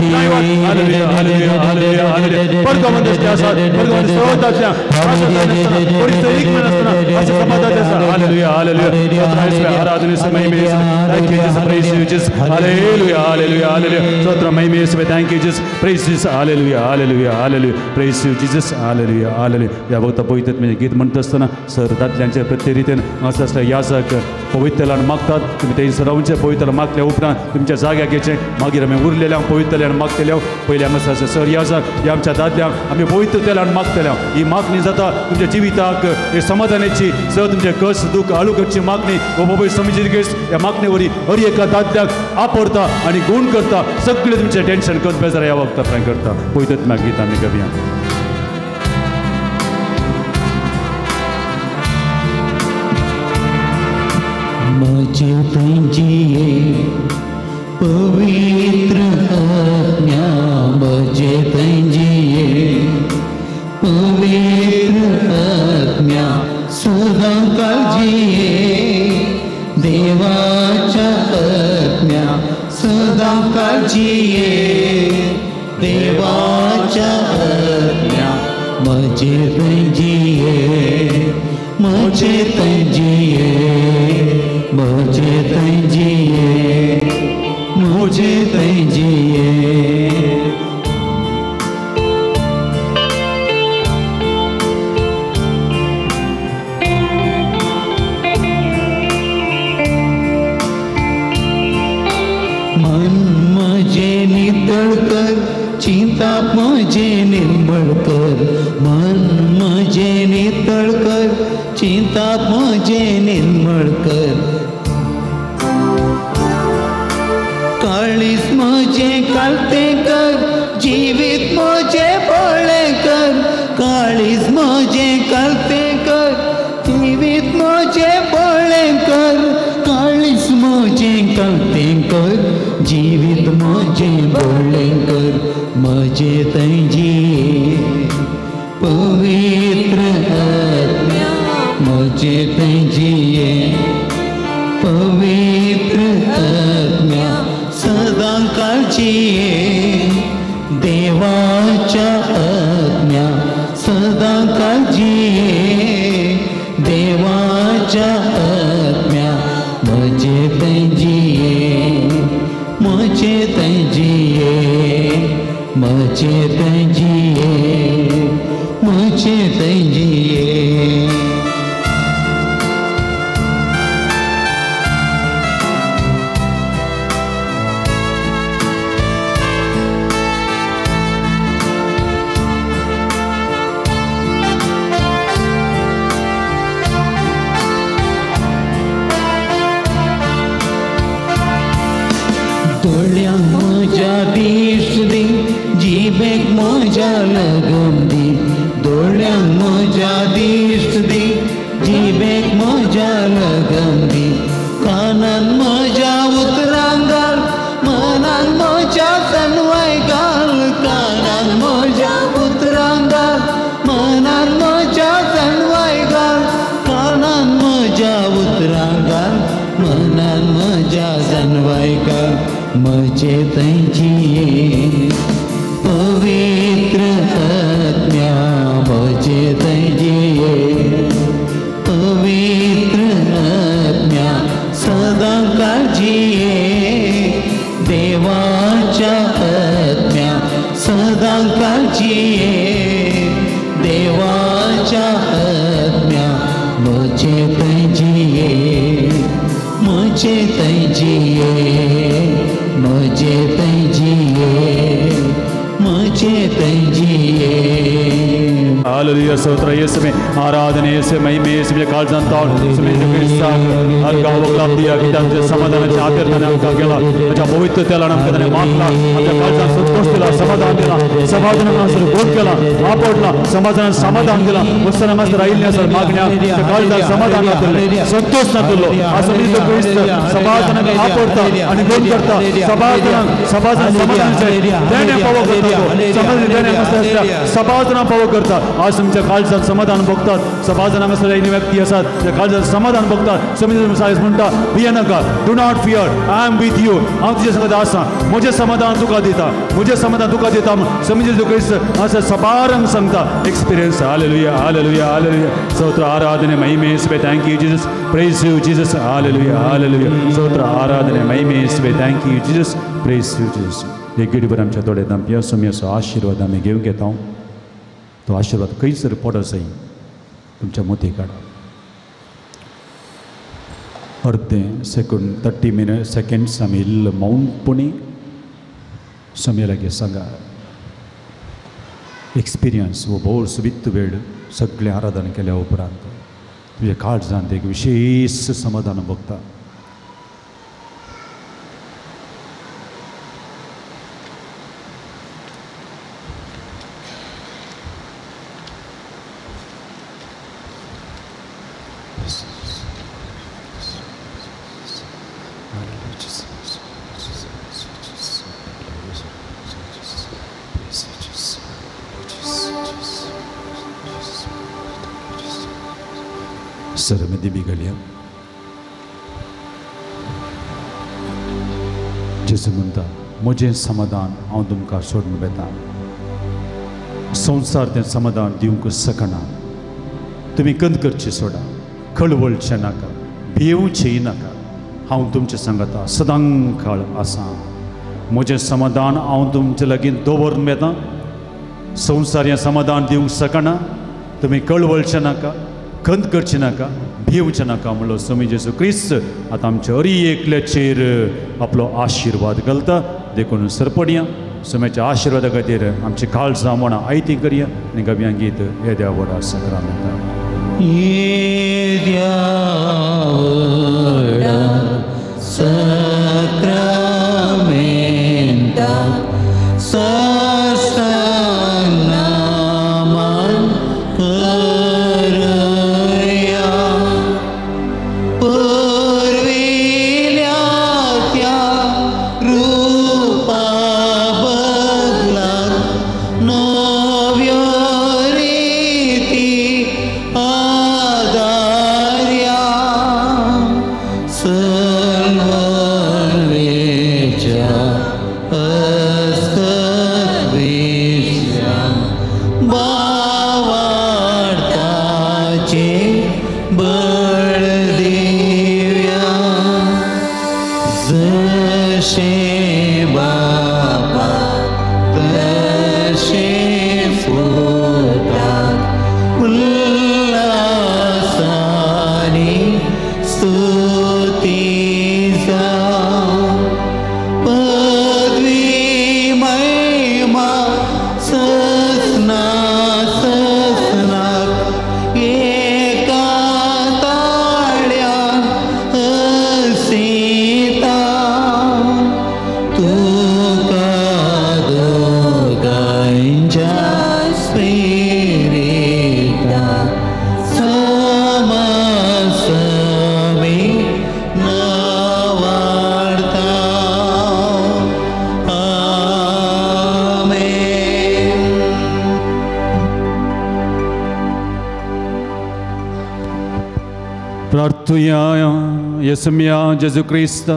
हालेलुया हालेलुया हालेलुया हालेलुया परगमन दृश्टी आसात परगमन सर्व दादल्यांक कोणीच एक नासतना अशें समाधान आसा हालेलुया हालेलुया आराधने समय में thank you Jesus praise you Jesus hallelujah hallelujah hallelujah स्तोत्र महिमे येशूवे thank you Jesus praise Jesus hallelujah hallelujah hallelujah praise you Jesus hallelujah hallelujah ह्या वखता पवित्र म्हणजे गीत म्हणत आसतना सर दादल्यांचे प्रत्येक रितीन हांगासर आसल्या याजक पवित्रल्यान मागतात तुमी थंयसर रावचे पवित्र मागल्या उपरांत तुमच्या जाग्याक येचें मागीर आमी उरलेल्यांक पवित्रल्यान मागतले पयलीं हांगासर आसा सर याजक ह्या आमच्या दादल्यांक आमी पवित्र तेलान मागतले ही मागणी जाता तुमच्या जिविताक हे समाधानाची सर तुमचे कस दूख आळू करची मागणी हो बाबा समीची केस ह्या मागणे वरी हर एका दादल्याक आपडता आनी गुण करता सगळे तुमचें टेन्शन कस बेजार ह्या वखता प्रेम करता पवित्र गीत आमी गावया. म्हजे तुझी पवित्र आज्ञा म्हजे तुझी पवित्र आज्ञा सदां काळजिये देवाच्या आज्ञा सदां काळजिये देवाच्या आज्ञा म्हजे तुझी म्हजे तुझी म्हजे तुझिये म्हजे तुझिये. मन म्हजें नितळ कर चिंताप म्हजें निर्मळ कर मन म्हजें नितळ कर चिंताप म्हजें निर्मळ कर काळीज म्हजें कालतें कर जिवीत म्हजें बळें कर काळीज म्हजें कालतें कर जिवीत म्हजें बळें कर काळीज म्हजें कालतें कर जिवीत म्हजें बळें कर म्हजें तुजी पवित्र आत्म्या म्हजें तुजी पवित्र आत्म्या सदां काळजिये देवाच्या आज्ञा सदां काळजिये देवाच्या आज्ञा म्हजे तुजिये म्हजे तुजिये म्हजे तुजिये म्हजे तुजिये. दोळ्यांक म्हज्या दीस दी जिबेक म्हज्या लगम दी दोळ्यांक म्हज्या दीस दी जिबेक म्हज्या लगम दी कानान म्हज्या उतरां घाल मनान म्हज्या तनवाय घाल कानान म्हज्या उतरां घाल मनान म्हज्या तनवाय घाल कानान म्हज्या उतरां घाल मनान म्हज्या जनवाय घाल म्हजे तुजी पवित्र आत्म्या म्हजे तुजी पवित्र देवाच्या आत्म्या म्हजे थंय जिये, म्हजे थंय जिये, म्हजे थंय जिये, म्हजे थंय जिये. हालेलुया स्तोत्र येशूवे आराधने येशूवे महिमे येशूवे काळजान ताळ आमच्या समाधानाच्या आदरताने आमकां केला आमच्या पवित्र तेलान आमकां ताणें मागला आमच्या काळजान संतोष दिला समाधान दिला समाधान हांगासर गोड केला आपडला समाधानान समाधान दिला वस्तान हांगासर आयिल्लें आसा मागण्या काळजान समाधान नातिल्लें संतोष नातिल्लो असो क्रिस्त समाधानाक आपडता आनी गोड करता समाधानाक समाधान समाधानाचें देणें पावो करता समाधान देणें आसता समाधान पावो करता. आज तुमच्या काळजान समाधान भोगतात समाधान हांगासर आयिल्ली व्यक्ती आसात त्या काळजान समाधान भोगतात. समिती साहेब म्हणटा भिये नाका, do not fear, I am with you, हांव तुजे संगत आसा, म्हजें समाधान तुका दिता, म्हजें समाधान तुका दिता. समिती क्रिस्त असं सबारंग सांगता एक्सपिरियन्स. हालेलुया हालेलुया हालेलुया स्तोत्र आराधने महिमे येशूवे. Thank you Jesus, praise you Jesus. Hallelujah hallelujah स्तोत्र आराधने महिमे येशूवे. Thank you Jesus, praise you Jesus. एक गडीभर आमच्या दोळ्यांत आमच्या सोम्याचो आशिर्वाद आमी घेवन घेता. तो आशिर्वाद खंयसर पडत जाय तुमच्या मोती काडा. अर्दे सेकंड 30 मिनिट सेकंड्स आमी इल्लो मौनपणी सोम्या लागीं सांगा एक्सपिरियन्स हो भोव सुबीत वेळ सगळें आराधन केल्या उपरांत तुज्या काळजांत एक विशेष समाधान भोगता. सर में दिबी गलिया जेजू म्हणटा म्हजें समाधान हांव तुमकां सोडून वेता, संवसार तें समाधान दिवंक शकना. तुमी कंद करचें सोडा, खळवळचें नाका, भियेवचेंय नाका, हांव तुमचें सांगता सदां काळ आसा. म्हजें समाधान हांव तुमचे लागीं दवरून वेता, संवसार हें समाधान दिवंक शकना. तुमी कळवळचें नाका, खंत करचें नाका, भिवचें नाका म्हणलो स्वामी जेजू क्रिस्त आतां आमच्या हरी एकल्याचेर आपलो आशिर्वाद घालता. देखून सरपडया स्वाम्याच्या आशिर्वादा खातीर आमची काळजां मनां आयती करया आनी गव्यां गीत येद्या व्हडा सक्रामेंता. येद्या व्हडा सक्रामेंता साष्टांग करया पुर्विल्या त्या रूपा बदला नव्यो रीती आदार्या सर्ववेच्या अस्तवेच्या बावार्थाचे बळ दिव्या जशें बापा तशें पुताक उल्हासानी स्तुती जावं पदवी महिमा ससना ससनाक एका ताळ्या हसीता तुका दोगांच्या स्पिरिता समसमी नावाडता. आमेन. प्रार्थुया येसम्या जेजू क्रिस्त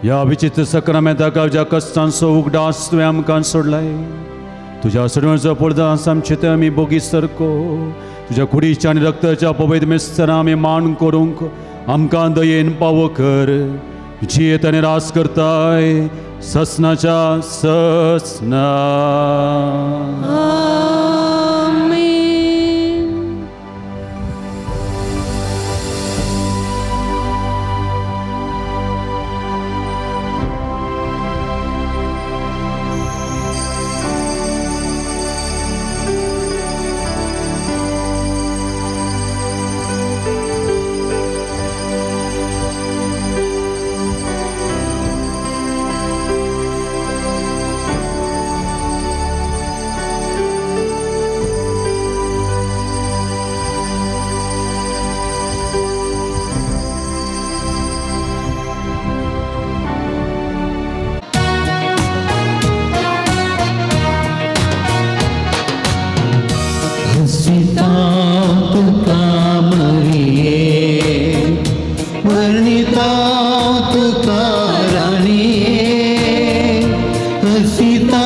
ह्या विचित्र सक्रामेंताक ज्या कश्टांचो उगडास तुवें आमकां सोडलाय तुज्या सोडवणचो पडदास आमचे ते आमी बोगी सारको तुज्या कुडीच्या आनी रक्ताच्या पवित्र मेस्ताना आमी मान करूंक आमकां दयेन पावो कर. जियेत आनी रास करताय ससनाच्या ससना. आमेन. हसिता तुका मरिये वर्णिता तुका राणये हसिता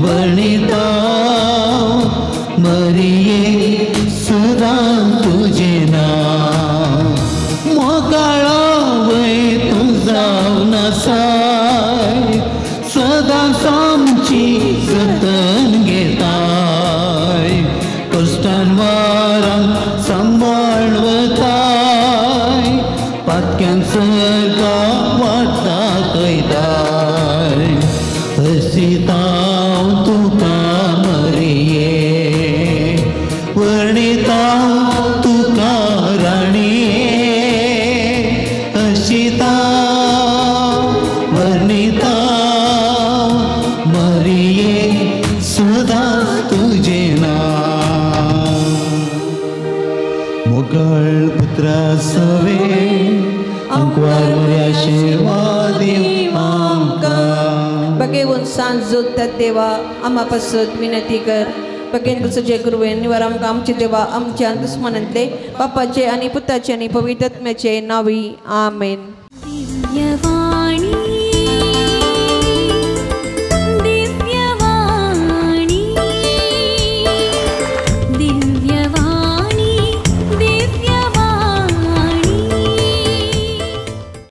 वर्णिता मरिये सदां तुजें नांव मोगाळो वय तूं जावन आसाय सदांच आमची जतन घेताय कश्टान वारांक सांबाळ वताय पातक्यान सरका वाट दाखयताय हसिता तुका मरिये वर्णिता तुका राणये हसिता वर्णिता मरिये सदां तुजें नांव मोगाळ पुत्रा सवे आंकवार मरिया आशिर्वाद दिवं आमकां. बगेवन सांज जोडतात देवा आमा पासत विनंती कर. बगेन तुझे गुरुवेन निवार आमकां आमचे देवा आमच्या दुस्मनांतले बापाचे आनी पुताचे आनी पवित्र आत्म्याचे नावी आमेन. दिव्यवा